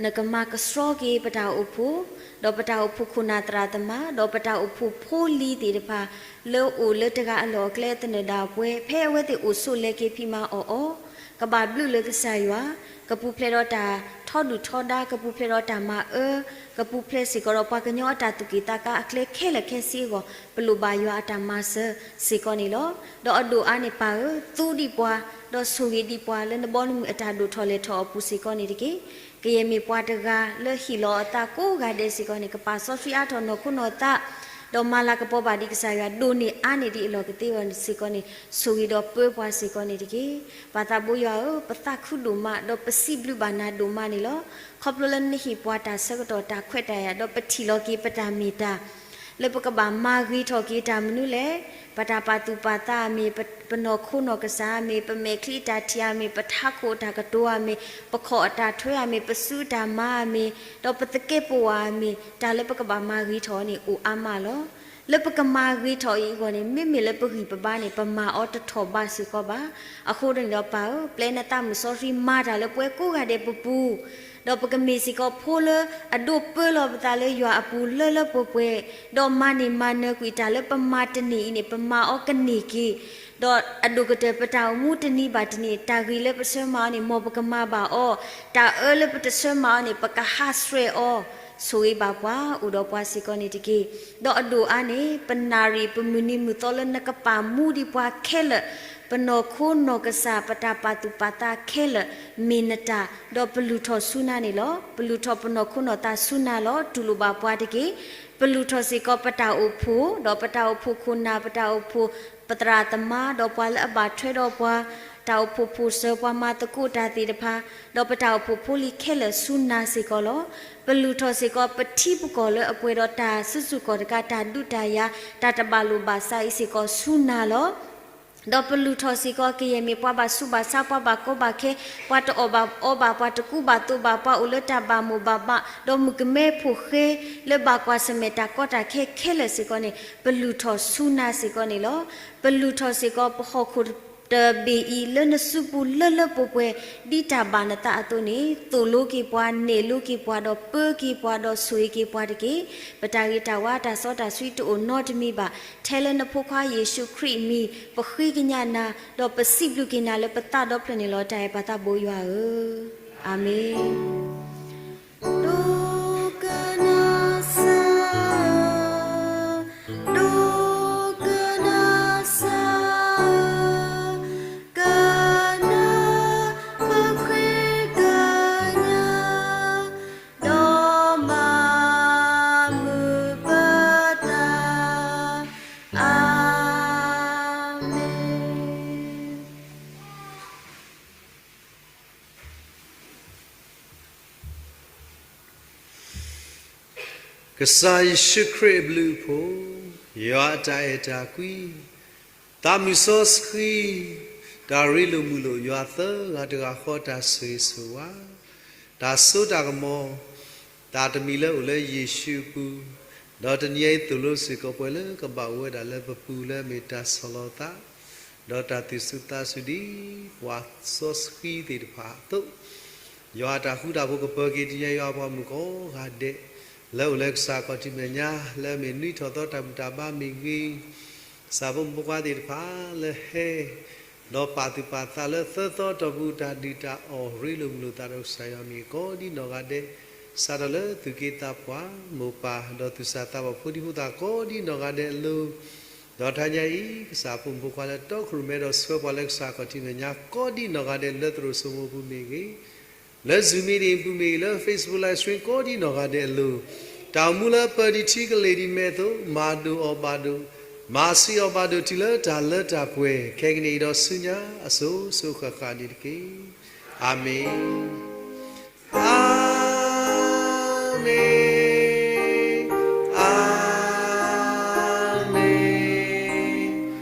နကမၤကဆှီက့ၤပတၢ်အိၣ်ဖှိၣ်, ဒီးပတၢ်အိၣ်ဖှိၣ်ခိၣ်နၢ်သရၣ်သမါ, ဒီးပတၢ်အိၣ်ဖှိၣ်ဖိလံၤသ့ၣ်တဖၣ် လၢအိၣ်လၢတဂၤအလီၢ်အကျဲသနၢၣ်ဒၣ်ပှဲၤ ဖဲအဝဲသ့ၣ်အိၣ်ဆိးလဲၤက့ၤဖံးမၤအီၣ်အီၤ ကဘၣ်ဘျုးလၢကစၢ်ယွၤ, ကပူၤဖျဲးဒီးတၢ်ထီဒုၣ်ထီဒါ, ကပူၤဖျဲးဒီးတၢ်မၤအၢ, ကပူၤဖျဲးစ့ၢ်ကီးဒီးပှၤကညီအတၢ်သူၣ်က့ၣ်သးကါအကျဲခဲလၢာ်ခဲဆ့အဂီၢ် ပလိၣ်ဘၣ်ယွၤအတၢ်မၤစၢၤစ့ၢ်ကီးန့ၣ်လီၤ. ဒီးအဒိၣ်အါန့ၢ်ပၢ်ဧၢ, သူဒံးပှၤ, ဒီးဆိၣ်ဂ့ၤဒံးပှၤလၢနဘီနမုၢ်အတၢ်ဒိၣ်ထီၣ်လဲၢ်ထီၣ်အပူၤစ့ၢ်ကီးန့ၣ်တက့ၢ်. ကယဲၢ်မ့ၢ်ပှၤတဂၤလၢဟ့ၣ်လီၤအသးကိးဂၤဒဲးစ့ၢ်ကီးန့ၣ် ကပာ်စီဆှံအါထီၣ်နီၢ်ခိနီၢ်သး ဒီးမၤလၤကပီၤဘၣ်ဒံးကစၢ်ယွၤ ဒိၣ်န့ၢ်အါန့ၢ်ဒံးအလီၢ်ကသ့အဂီၢ်စ့ၢ်ကီးန့ၣ် ဆိၣ်ဂ့ၤဒီးပၢပှၤစ့ၢ်ကီးန့ၣ်တက့ၢ်. ပၢ်သးဘိယွၤဧၢ, ပသးခုဒိၣ်မး ဒီးပစံးဘျုးဘၣ်နၤဒိၣ်မးန့ၣ်လီၤ. ခီဖျိလၢနဟ့ၣ်ပှၤတၢ်ဆၢကတီၢ်တၢ်ခွဲးတၢ်ယာ် ဒီးပထံၣ်လီၤက့ၤပတၢ်မ့ၢ်တၢ် လၢပကဘၣ်မၤဂ့ၤထီၣ်က့ၤတၢ်မနုၤလဲၣ်, ပတၢ်ပာ်သူၣ်ပာ်သးမ့ၢ်, ပနီၢ်ခိနီၢ်ကစၢ်မ့ၢ်, ပမဲာ်ချံအတၢ်ထံၣ်ဧါမ့ၢ်, ပထးခိၣ်အတၢ်ကတိၤဧါမ့ၢ်, ပခီၣ်အတၢ်ထွဲဧါမ့ၢ်, ပစုအတၢ်မၤဧါမ့ၢ်, ဒီးပသကဲးပဝးမ့ၢ်, တၢ်လၢပကဘၣ်မၤဂ့ၤထီၣ်န့ၣ် အိၣ်အါမးလီၤ. လၢပကမၤဂ့ၤထီၣ်အံၤအဂီၢ်န့ၣ် မ့မ့ၢ်လၢပဂံၢ်ပဘါန့ၣ် ပမၤအီၤတထီၣ်ဘးစ့ၢ်ကီးဘၣ်. အဃိဒီးန့ၣ်ဒီးပၢ်ဧၢ, ပျဲနသးမုၢ်စီဆှံမၤတၢ်လၢပှၤကိးဂၤဒဲးပပူၤ, ဒီးပကမ့ၢ်စ့ၢ်ကီးဖိလၢအဒိးပၢလီၤပသးလၢယွၤအပူၤလၢလၢပှဲၤပှဲၤ, ဒီးမၤန့ၢ်မၤနၢၤကွံာ်တၢ်လၢပမၤတန့ၢ်အံၤန့ၣ် ပမၤအီၤကန့ၢ်က့ၤ ဒီးအဒိၣ်ကတၢၢ်ပတၢ်အိၣ်မူတနံၤဘၣ်တနံၤ တၢ်ဂ့ၤလၢပဆၢမၤအီၤန့ၣ် မ်ပကမၤဘၣ်အီၤ, တၢ်အၢလၢပတဆၢမၤအီၤန့ၣ် ပကဟးဆှဲးအီၤ, ဆိၣ်ဂ့ၤဘၣ်ပှၤ အိၣ်ဒီးပှၤစ့ၢ်ကီးန့ၣ်တက့ၢ်. ဒီးအဒိၣ်အါန့ၣ် ပနၣ်ရံၣ်ပမုၢ်နံၤမုၢ်သီလၢနကပာ်မူဒံးပှၤခဲလၢာ်, ပနီၢ်ခိနီၢ်ကစၢ် ပတၢ်ပာ်သူၣ်ပာ်သးခဲလၢာ် မ့ၢ်နတၢ်, ဒီးပလုၢ်ထီၣ်ဆူနၤန့ၣ်လီၤ. ပလုၢ်ထီၣ်ပနီၢ်ခိနီၢ်သးဆူနၤလီၤ. တူၢ်လိာ်ဘၣ်ပှၤတက့ၢ်. ပလုၢ်ထီၣ်စ့ၢ်ကီးပတၢ်အိၣ်ဖှိၣ်, ဒီးပတၢ်အိၣ်ဖှိၣ်ခိၣ်နၢ်, ပတၢ်အိၣ်ဖှိၣ်ပသရၣ်သမါ, ဒီးပှၤလၢအဘၣ်ထွဲဒီးပှၤ, တၢ်အိၣ်ဖှိၣ်ဖိၣ်စၢၤ ပှၤမၤသကိးတၢ်သ့ၣ်တဖၣ်, ဒီးပတၢ်အိၣ်ဖှိၣ်ဖိလံၤခဲလၢာ်ဆူနၤစ့ၢ်ကီးလီၤ. ပလုၢ်ထီၣ်စ့ၢ်ကီးပထံပကီၢ်လၢအပှဲၤဒီးတၢ်စုဆူၣ်ကီၢ်တကး တၢ်ဒုးတၢ်ယၤ, တၢ်တဘၣ်လိာ်ဘၣ်စးအံၤစ့ၢ်ကီးဆူနၤလီၤ. ဒီးပလုၢ်ထီၣ်စ့ၢ်ကီး ကယဲၢ်မ့ၢ်ပှၤဘၣ်ဆူးဘၣ်ဆါ, ပှၤဘၣ်ကီဘၣ်ခဲ, ပှၤတအီၣ်ဘၣ်အီဘၣ်, ပှၤတကူဘၣ်သိးဘၣ်, ပှၤအိၣ်လၢတၢ်ဘၣ်မိၢ်ဘၣ်ပၢ်, ဒီးမုၣ်ကမဲဖိဃဲလၢဘၣ်ကွၢ်ဆၢၣ်မဲာ်တၢ်ကီတၢ်ခဲခဲလၢာ်စ့ၢ်ကီးန့ၣ် ပလုၢ်ထီၣ်ဆူနၤစ့ၢ်ကီးန့ၣ်လီၤ. ပလုၢ်ထီၣ်စ့ၢ်ကီးပဟီၣ်ခိၣ်တဘ့ၣ်အံၤလၢနစုပူၤလၢလၢပှဲၤပှဲၤ, ဒ်တၢ်ဘၣ်နသးအသိးန့ၣ် သိၣ်လိက့ၤပှၤ, နဲၣ်လိက့ၤပှၤ, ဒီးပၢက့ၤပှၤ, ဒီးဆိၣ်ဂ့ၤက့ၤပှၤတက့ၢ်. ပတၢ်ဂ့ၤတၢ်ဝါတၢ်စီတၢ်ဆှံတအိၣ်နီတမံၤဘၣ်. ထဲလၢနဖိခွါယ့ၣ်ၡူးခရံာ်အမံၤ ပဃ့ကညးနၤ, ဒီးပစံးဘျုးက့ၤနၤလၢပသးဒီဖျၢၣ်န့ၣ်လီၤ. တၢ်အဲၣ်ပၢ်သးဘိယွၤဧၢ, အၤမ့ၣ်. ဒိကနၣ်စၢ်, ဒိကနၣ်စၢ်, ကနၣ်ပဃ့ကညး, ဒီးမၤမုာ်ပသး, အၤမ့ၣ်. ကစၢ်ယ့ၣ်ၡူးခရံာ်အဘျုးအဖှိၣ်, ယွၤအတၢ်အဲၣ်တၢ်ကွံ, သးမုၢ်စီဆှံ, တၢ်ရ့လိာ်မုာ်လိာ်ယွၤသၢဂၤတဂၤဃီ တၢ်ဆိၣ်ဂ့ၤဆိၣ်ဝါ, တၢ်စိတၢ်ကမီၤ, တၢ်တမံၤလၢအိၣ်လၢယ့ၣ်ၡူးအပူၤ, ဒီးတနံၤအံၤသိၣ်လိစ့ၢ်ကီးပှၤလၢကဘၣ်အိၣ်ဝဲဒၣ်လၢပပူၤလၢအမ့ၢ်တၢ်ဆီၣ်လီၤသး ဒီးတၢ်သူၣ်စူၤသးစူၤဒ်ပှၤစီဆှံသ့ၣ်တဖၣ်အသိး, ယွၤအတၢ်ဃူတၢ်ဖိးကပၢၤက့ၤတနံၤအံၤ ယွၤပှၤမုၣ်ကိးဂၤဒဲး လၢအိၣ်လၢကစၢ်ခီၣ်ထံးမဲာ်ညါ လၢအမ့ၢ်နွံထီၣ်သီတၢ်ဘူၣ်တၢ်ဘါမ့ၢ်ဂ့ၤ, ကစၢ်ဖိမုၣ်ဖိခွါသ့ၣ်တဖၣ်လၢဟဲ ဒီးပာ်သူၣ်ပာ်သးလၢသၢသီအတီၢ်ပူၤ တၢ်ဒုၣ်တၢ်အီၣ်ရ့လိာ်မုာ်လိာ်သးဒီးကစၢ်ယွၤမ့ၢ်ဂ့ၤ ကိးဒ်နီၢ်ဂၤဒဲး, စးထီၣ်လၢသူၣ်က့သးပှၢ် မိၢ်ပၢ် ဒီးသူၣ်စၢ်သးဘီၣ် ဖိဒံဖိသၣ်ကိးဒ်နီၢ်ဂၤဒဲးအလိၤ, ဒီးတနံၤအံၤ ကစၢ်ဖိမုၣ်ဖိခွါလၢတီခိၣ်ရိၣ်မဲဒီးဆှၢပှၤလၢကစၢ်ခီၣ်ထံးမဲာ်ညါ ကိးဒ်နီၢ်ဂၤဒဲး လၢသရိာ်စိမိၤပူၤမ့ၢ်ဂ့ၤ, လၢ Zoom meeting ပူၤမ့ၢ်ဂ့ၤ, လၢ Facebook live stream ကိးဒ်နီၢ်ဂၤဒဲးအလိၤ, တၢ်အိၣ်မူလၢပၢၤဒံးထံကလ့ၢ်ဒံးမဲာ်အသိး မၤဒိၣ်အီၣ်ဘၣ်ဒိၣ်, မၤဆံးအီၣ်ဘၣ်ဒိၣ် တုၤလၢတၢ်လၢတၢ်ပှဲၤ ခဲကနံၣ်အံၤဒီးဆူညါအစိၤစိၤဃၣ်ဃၣ်န့ၣ်တက့ၢ်. အၤမ့ၣ်, အၤမ့ၣ်, အၤမ့ၣ်, အၤမ့ၣ်.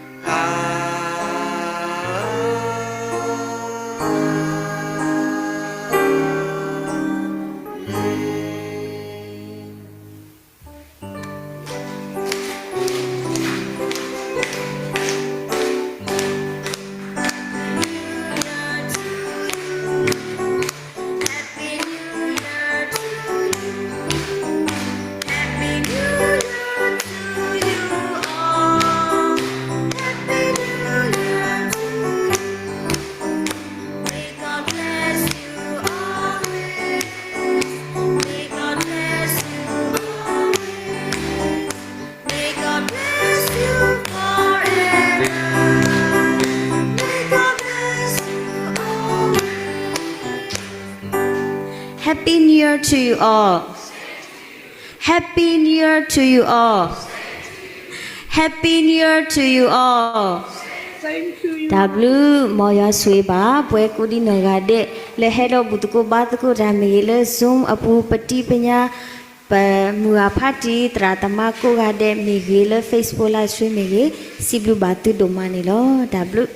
Happy New Year to you all. Happy New Year to you all. Happy New Year to you all. တၢ်ဘျုး, မ်ယွၤဆိၣ်ဂ့ၤဘၣ် ပှၤကိးဒံနီၢ်ဂၤဒဲး လၢဟဲဒီးဘူၣ်သကိးဘါသကိးတၢ်မ့ၢ်ဂ့ၤ လၢ Zoom အပူၤ ပတံၤပညါ ပမုၢ်ဂၤဖးတံၢ် သရၣ်သမါကိးဂၤဒဲးမ့ၢ်ဂ့ၤ လၢ Facebook live stream မ့ၢ်ဂ့ၤ, စံးဘျုးဘၣ်သုဒိၣ်မးန့ၣ်လီၤ. တၢ်ဘျုး.